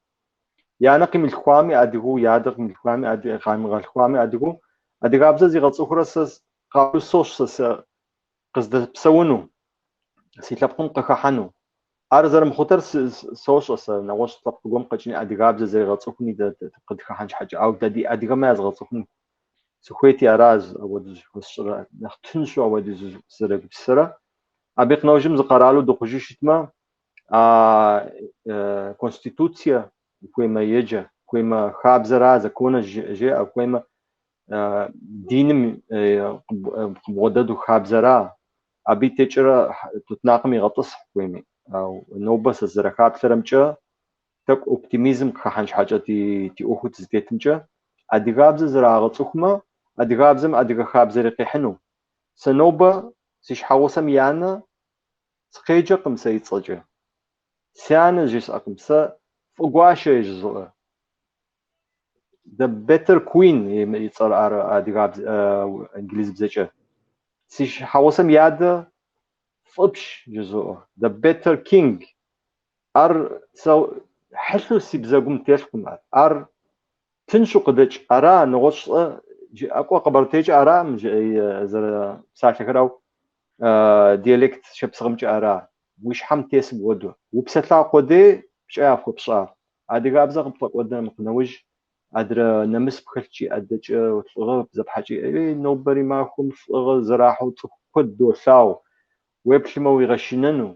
И анэ къимылъхуами адыгэу, и адэ къимылъхуами, къамыгъэлъхуами адыгэу, адыгабзэ зигъэцӏыхурэ сэ къабыл сощӏ сэ къыздэпсэуну, си лъэпкъым къыхыхьэну. Ар зэрымыхъутэр сощӏэ сэ, нэгъуэщӏ лъэпкъ гуэрым къикӏыни адыгабзэ зэригъэцӏыхуни дэ къытхыхьэн щхьэкӏэ. Ауэ дэ ди адыгэмэ язгъэцӏыхун сыхуейти ара ауэдиз хуэсщӏрэ, нэхъ тыншу ауэдиз сызэрегупсысэрэ. Абы къынэужьым зы къэралу дыхъужу щытмэ, а конституцие ухуеймэ еджэ, ухуеймэ хабзэра, законэ жеӏэ, ухуеймэ диным къыбгъуэдэду хабзэра, абы и текӏэрэ тутнакъым игъэтӏысхь хуейми. Нобэ сэ сызэрыхаплъэрэмкӏэ, тӏэкӏу оптимизм къыхыхьэн щхьэкӏэ ди ӏуэху дызытетымкӏэ, адыгабзэ зэрагъэцӏыхумэ, адыгабзэм адыгэ хабзэри къихьыну. Сэ нобэ си щхьэгъусэм и анэ сыкъеджэкъым сэ и цӏэкӏэ. Сянэ жысӏэкъым, сэ Фӏыгуащэ жызоӏэ. The Better Queen и цӏэр ар адыгабзэ инглызыбзэкӏэ. Си щхьэгъусэм и адэ Фӏыпщ жызоӏэ. The better king. Ар сэ хьэлъэу си бзэгум телъкъым ар. Ар тыншу къыдэкӏ ара, нэгъуэщӏ жыӏэкӏуэ къэбэрдейкӏэ арам зэрыпсалъэхэр, ау диалект шапсыгъымкӏэ ара. Уи щхьэм тесым хуэдэу. Упсэлъа къудей пщӏэ яхуэпщӏа. Адыгабзэ къыпфӏэкӏуэда мыхъу нэужь, адрэ нэмыс пхэлъкӏи, адэкӏэ лӏыгъэ зэпхьэкӏи, ей, нобэри махуэм лӏыгъэ зэрахьэу цӏыху куэд долъагъу. Уеплъмэ уигъэшынэну,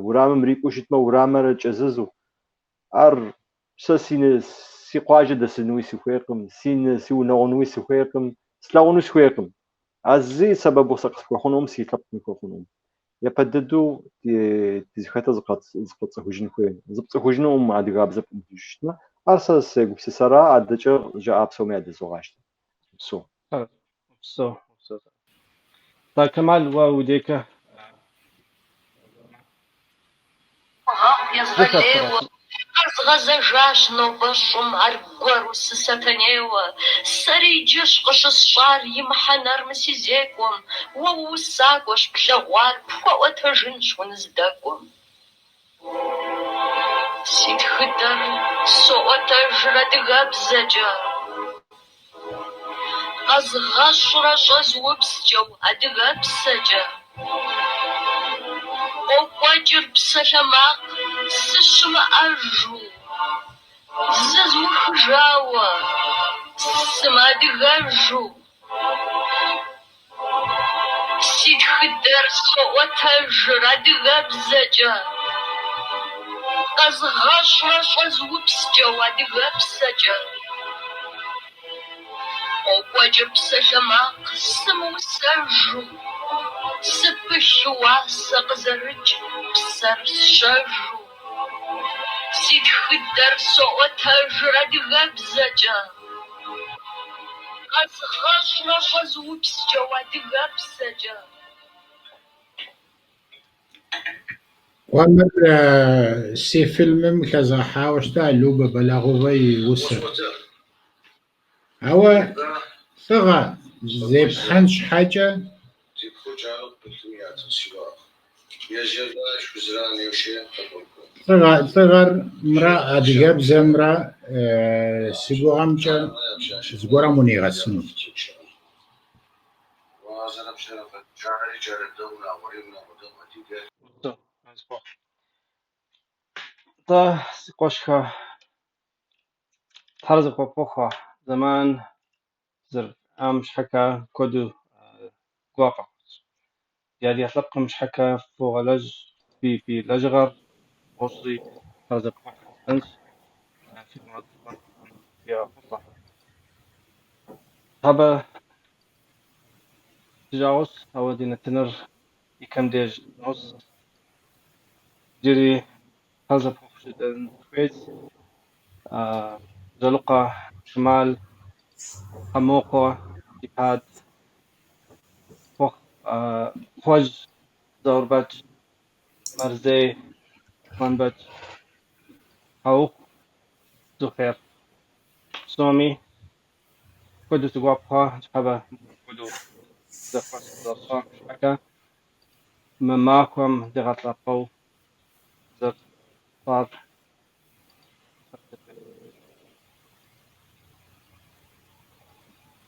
урамым рикӏуэу щытмэ, урамыр кӏэзызу. Ар сэ си къуажэ дэсынуи сыхуейкъым, си унагъуэнуи сыхуейкъым, слъагъуну сыхуейкъым. А зы сэбэбу сэ къысхуэхъунукъым, си лъэпкъми хуэхъунукъым. Япэ дыдэу дызыхэтыр зыкъэтцӏыхужын хуей. Зыпцӏыхужынукъым адыгабзэ пӏумылъыжу щытмэ, ар сэ сегупсысэра, адэкӏэ жаӏа псоми ядызогъащтэ. Упсэу. Упсэу, упсэу. Та Кэмал, уэ уи дейкэ Гъэхъу езгъэлейуэ, къэзгъэзэжащ нобэ щӏым аргуэру сы-Сэтэнейуэ. Сэри иджыщ къыщысщӏар и мыхьэнэр мы си зекӏуэм, уэ уусакӏуэщ, плъэгъуар пхуэӏуэтэжынщ уныздэкӏуэм. Си тхыдэр соӏуэтэжыр адыгэбзэкӏэ, къэзгъэщӏрэ щӏэзупскӏэу адыгэпсэкӏэ. Къокӏуэкӏыр псалъэмакъ сыщымыӏэжу, зызухыжауэ, сымыадыгэжу. Си тхыдэр соӏуэтэжыр адыгэбзэкӏэ, къэзгъэщӏрэ щӏэзупскӏэу адыгэпсэкӏэ. Къокӏуэкӏыр псалъэмакъ сымыусэжу, сыпылъу уасэ къызэрыкӏ псэр сщэжу. Си тхыдэр соӏуэтэжыр адыгэбзэкӏэ, къэзгъэщӏрэ щӏэзупскӏэу адыгэпсэкӏэ. Къуэмыр си фильмым хэзгъэхьауэ щыта Любэ Бэлагъовэ и усэр. Ауэ лӏыгъэ зепхьэн щхьэкӏэ лӏыгъэмрэ адыгэбзэмрэ си гугъэмкӏэ зыгуэрым унигъэсыну. Нтӏэ, си къуэшхэ, Тхьэр зэхуэфхъухъуэ, зэман зэрыфиӏам щхьэкӏэ куэду гуапэ хъуащ. Ди адыгэ лъэпкъым щхьэкӏэ фогъэлэжь фи лэжьыгъэр фощӏри, Тхьэр зэпхъухъу жысӏэнщ, фи мурадыфӏхэр Тхьэм къывигъэхъулӏэ. Абы ди жагъуэщ, ауэ ди нэтыныр и кӏэм деж нос. Иджыри Тхьэр зэпхъухъу жытӏэн сыхуейщ. Жьэлыкъуэ Чэмал, Хьэмокъуэ Джихьад, Хъуэжь Заурбэч, Мэрзей Аслъэнбэч, Хьэухъу Зухьер. Псоми куэду си гуапэ хъуа ныщхьэбэ мыпхуэдэу зэхуэс зэрытщӏам щхьэкӏэ, мы махуэм дгъэлъапӏэу зэрытщӏар.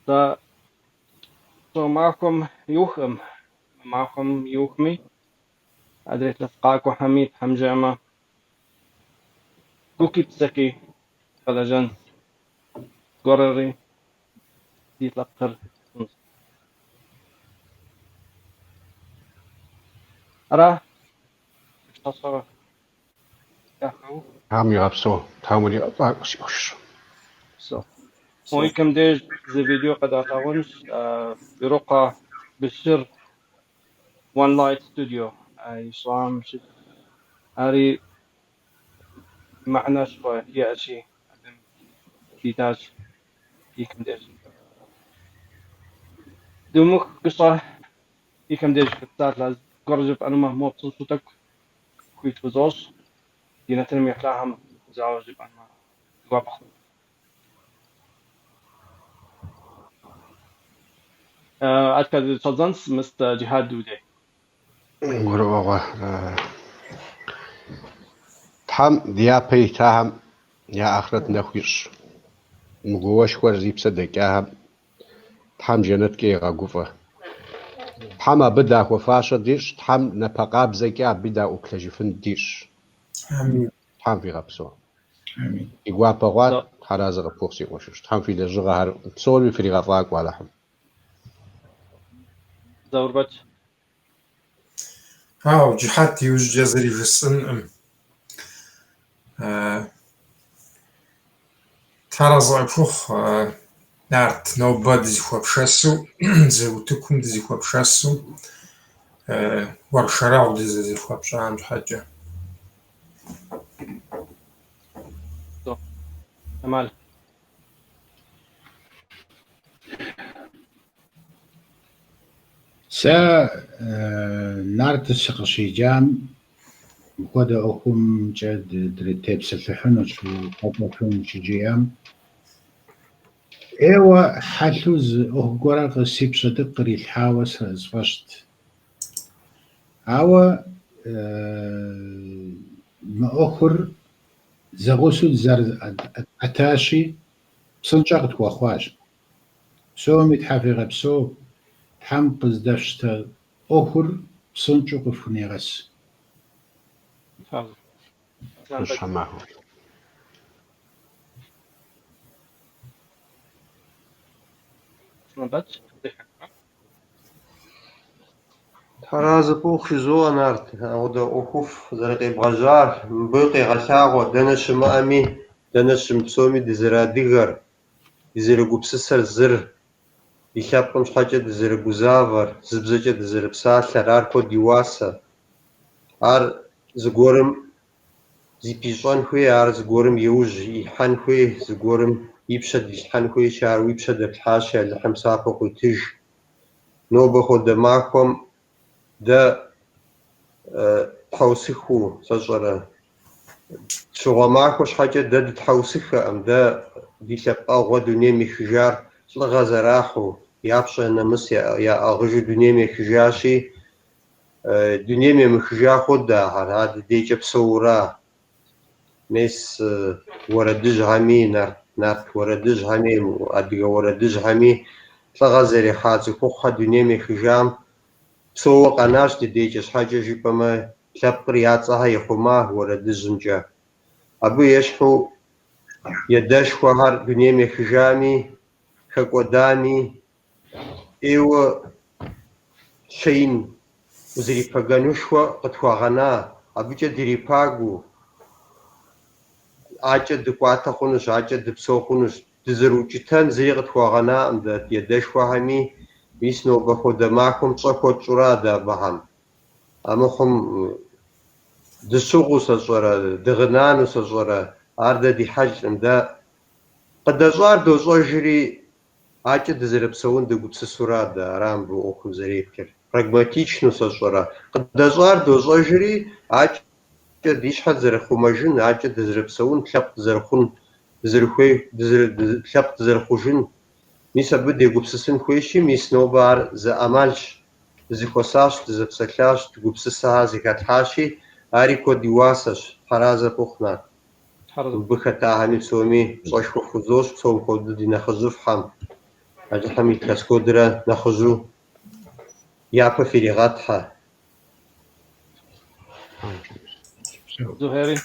Дэ щӏы махуэм иухӏым, мы махуэм иухми, адрей илъэс къакӏуэхэми Тхьэм жиӏэмэ, гукӏи псэкӏи дгъэлэжьэн зыгуэрри ди лъэпкъыр хъунщ. Ара, пщащэ дахэу. Тхьэм уигъэпсэу, Тхьэм уригъэфӏакӏуэ, си къуэш. Псэу. Мо икӏэм деж зы видео къэдгъэлъэгъуэнщ, Бирокъуэ Бэчыр One Light Studio ищӏам щыщ. Ари мыхьэнэшхуэ иӏэщи, абым дитащ икӏэм деж. Думых гыщӏэ икӏэм деж фыпсалъэ, зыгуэр жыфӏэнумэ, мо псынщӏэу тӏэкӏу хуит фызощӏ. Ди нэтыным еплъахэм зауэ жыпӏэнумэ, ди гуапэ хъун. Аткӏэ щӏэдзэнщ, мыст Джихьад уи дей. Гурыӏуэгъуэ. Тхьэм ди япэ итахэм я ахърэт нэху ищӏ. Мы гуауэшхуэр зи псэ дэкӏахэм Тхьэм жэнэткӏэ игъэгуфӏэ. Тхьэм абы дахуэфащэ дищӏ, Тхьэм напэ къабзэкӏэ абы даӏуплъэжыфын дищӏ. Амин. Тхьэм фигъэпсэу. Амин. Ди гуапэ хъуат, Тхьэразэ къыпхухъу, си къуэшыжь. Тхьэм фи лэжьыгъэхэр псоми фригъэфӏакӏуэ Алыхьым. Заурбэч. Ау, Джихьэт иужькӏэ зыри жысӏэнкъым. Тхьэразэ къыпхухъу, Нарт, нобэ дызэхуэпшэсу, зы утыкум дызэхуэпшэсу, уэршэрэгъу дызэхуэпщӏам щхьэкӏэ. Амал. Сэ Нарт сыкъыщеджам мыпхуэдэ ӏуэхумкӏэ дритепсэлъыхьынущ укъэкӏуэфыну щыжиӏам. ӏейуэ хьэлъэу зы ӏуэху гуэрэ си пщэ кърилъхьауэ сфӏэщт. Ауэ мы ӏуэхур зэгъусэу дызэрытӏэтащи, псынщӏэ къытхуэхъуащ. Псоми Тхьэ фигъэпсэу, Тхьэм къыздэфщтэ ӏуэхур псынщӏэу къыфхунигъэс. Щхьэмахуэ. Тхьэразэ пхухъу жызоӏэ, Нарт, апхуэдэ ӏуэхуфӏ зэрыкъебгъэжьар. Мыбы къегъэлъагъуэ дэнэ щымыӏэми, дэнэ щымыпсэуми дызэрыадыгэр, дызэрыгупсысэр зыр, ди лъэпкъым щхьэкӏэ дызэрыгузавэр, зы бзэкӏэ дызэрыпсалъэр, ар куэд и уасэ. Ар зыгуэрым зипищӏэн хуей, ар зыгуэрым иужь ихьэн хуей, зыгуэрым и пщэ дилъхьэн хуейщи, ар уи пщэ дэплъхьащи, Алыхьым псапэ къуитыж. Нобэ хуэдэ махуэм дэ тхьэусыхыу, сэ сщӏэрэ, щыгъуэ махуэ щхьэкӏэ дэ дытхьэусыхэкъым, дэ ди лъэпкъэгъуэ дунейм ехыжар лӏыгъэ зэрахьэу, я пщӏэ нэмыс яӏыгъыжу дунейм ехыжащи, дунейм емыхыжа хуэдэ ахэр, ар дыдейкӏэ псэура. Мес уэрэдыжьхэми, нарт уэрэдыжьхэми, адыгэ уэрэдыжьхэми лӏыгъэ зэрихьа цӏыхухъухэр дунейм ехыжам псэууэ къэнащ дыдейкӏэ щхьэкӏэ жыпӏэмэ, лъэпкъыр я цӏэхэр ихъума уэрэдыжьымкӏэ. Абы ещхьу едэшхуэхэр дунейм ехыжами, хэкӏуэдами, ӏейуэ щэин узэрипэгэнушхуэ къытхуагъэна, абыкӏэ дырипагуу, акӏэ дыкӏуатэ хъунущ, акӏэ дыпсэу хъунущ. Дызэрыукӏытэн зыри къытхуагъэнаӏым дэ едэшхуэхэми, мис нобэ хуэдэ махуэм пщӏэ хуэтщӏура дэ абыхэм. Амыхъум дыщыгъуу сэ сщӏэрэ, дыгъынану сэ сщӏэрэ, ар дэ ди хьэлкъым, дэ къыдэщӏар дощӏэжри, акӏэ дызэрыпсэун дыгупсысура дэ, ара мыбы ӏуэхум зэреплъыр. Прагматичну сэ сщӏэрэ, къыдэщӏар дощӏэжри, акӏэ ди щхьэр зэрыхъумэжын, акӏэ дызэрыпсэун, лъэпкъ дызэрыхъун, дызэрыхуей, лъэпкъ дызэрыхъужын. Мис абы дегупсысын хуейщи, мис нобэ ар зы ӏэмалщ. Дызэхуэсащ, дызэпсэлъащ, дыгупсысэхэр зэхэтлъхьащи, ари куэд и уасэщ. Тхьэразэ пхухъу, Нарт. Мыбы хэтахэми псоми пщӏэшхуэ фхузощӏ, псом хуэдэу ди нэхъыжьыфӏхэм. Алыхьым илъэс куэдрэ нэхъыжьу япэ фиригъэтхьэ. Зухьери.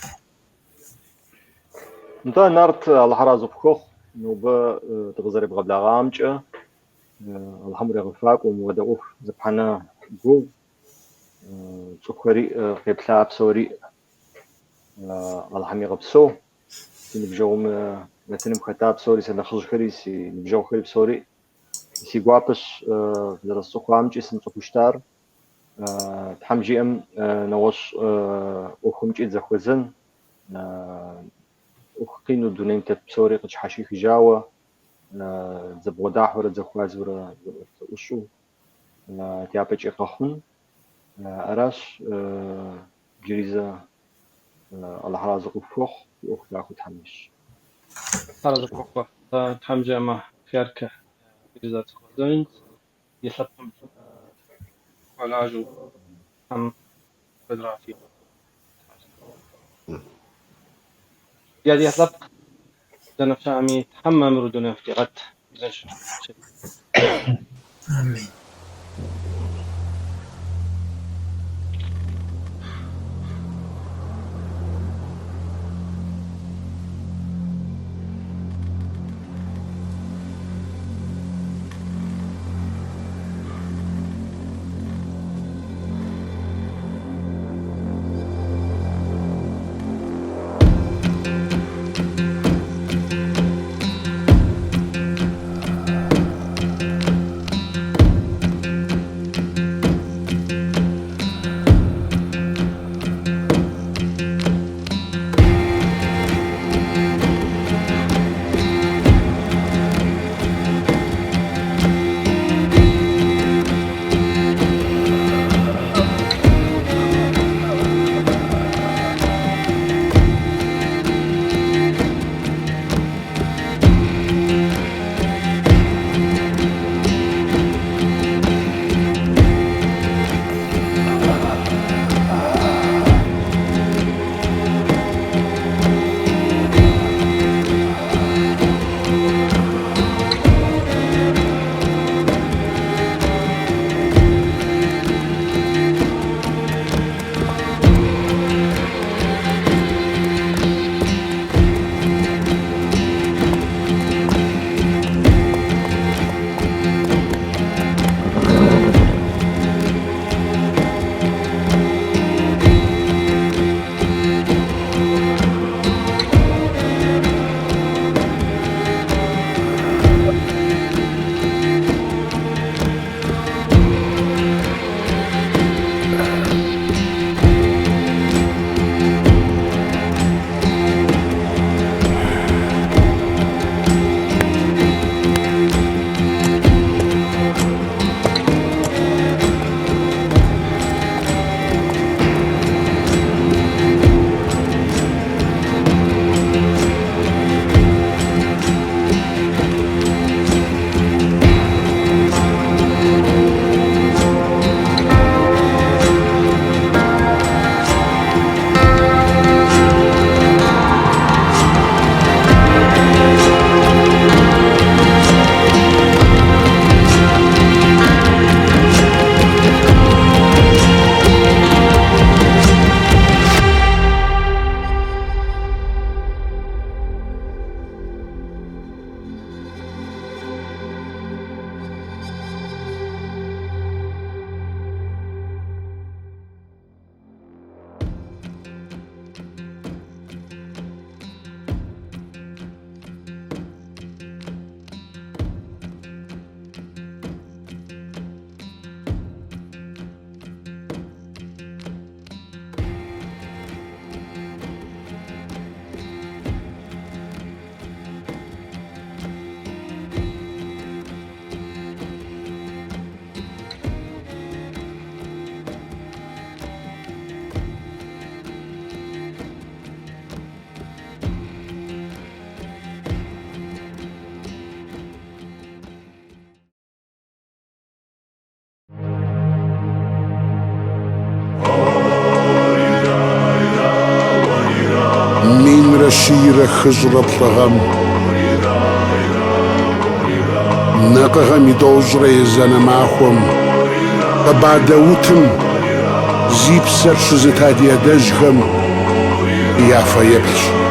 Нтӏэ, Нарт, Алыхьыр арэзы къыпхухъу, нобэ дыкъызэребгъэблэгъамкӏэ, Алыхьым урегъэфӏакӏуэ, мыуэдэ ӏуэху зепхьэну гугъу, цӏыхухэри къеплъа псори Алыхьым игъэпсэу. Си ныбжьэгъум нэтыным хэта псори, си нэхъыжьхэри, си ныбжьэгъухэри псори си гуапэщ зэрысцӏыхуамкӏи сымыцӏыхуу щытар. Тхьэм жиӏэм нэгъуэщӏ ӏуэхумкӏи дызэхуэзэн, ӏуэху къину дунейм тет псори къытщхьэщихыжауэ, дызэбгъуэдахьэурэ дызэхуазэурэ зэӏущӏэу дяпэкӏи къэхъун. Аращ иджыри зэ Алыхьыр арэзы къыпхухъу, фи ӏуэху дахэу Тхьэм ищӏ. Арэзы къыпхухъу. Тхьэм жиӏэмэ, хъеркӏэ иджыри зэ дызэхуэзэнщ, ди лъэпкъым хуэлажьэу. Тхьэм куэдрэ Ди адыгэ лъэпкъ дэнэ щыӏэми, Тхьэм мамыру дунейм фытигъэт, узыншэу фыщыт. Амин. Минрэ щийрэ хыщӏрэ плӏы гъэм накъыгъэм и тӏощӏрэ езанэ махуэм Къэбадэ утым зи псэр щызыта ди адэжьхэм я фэеплъщ.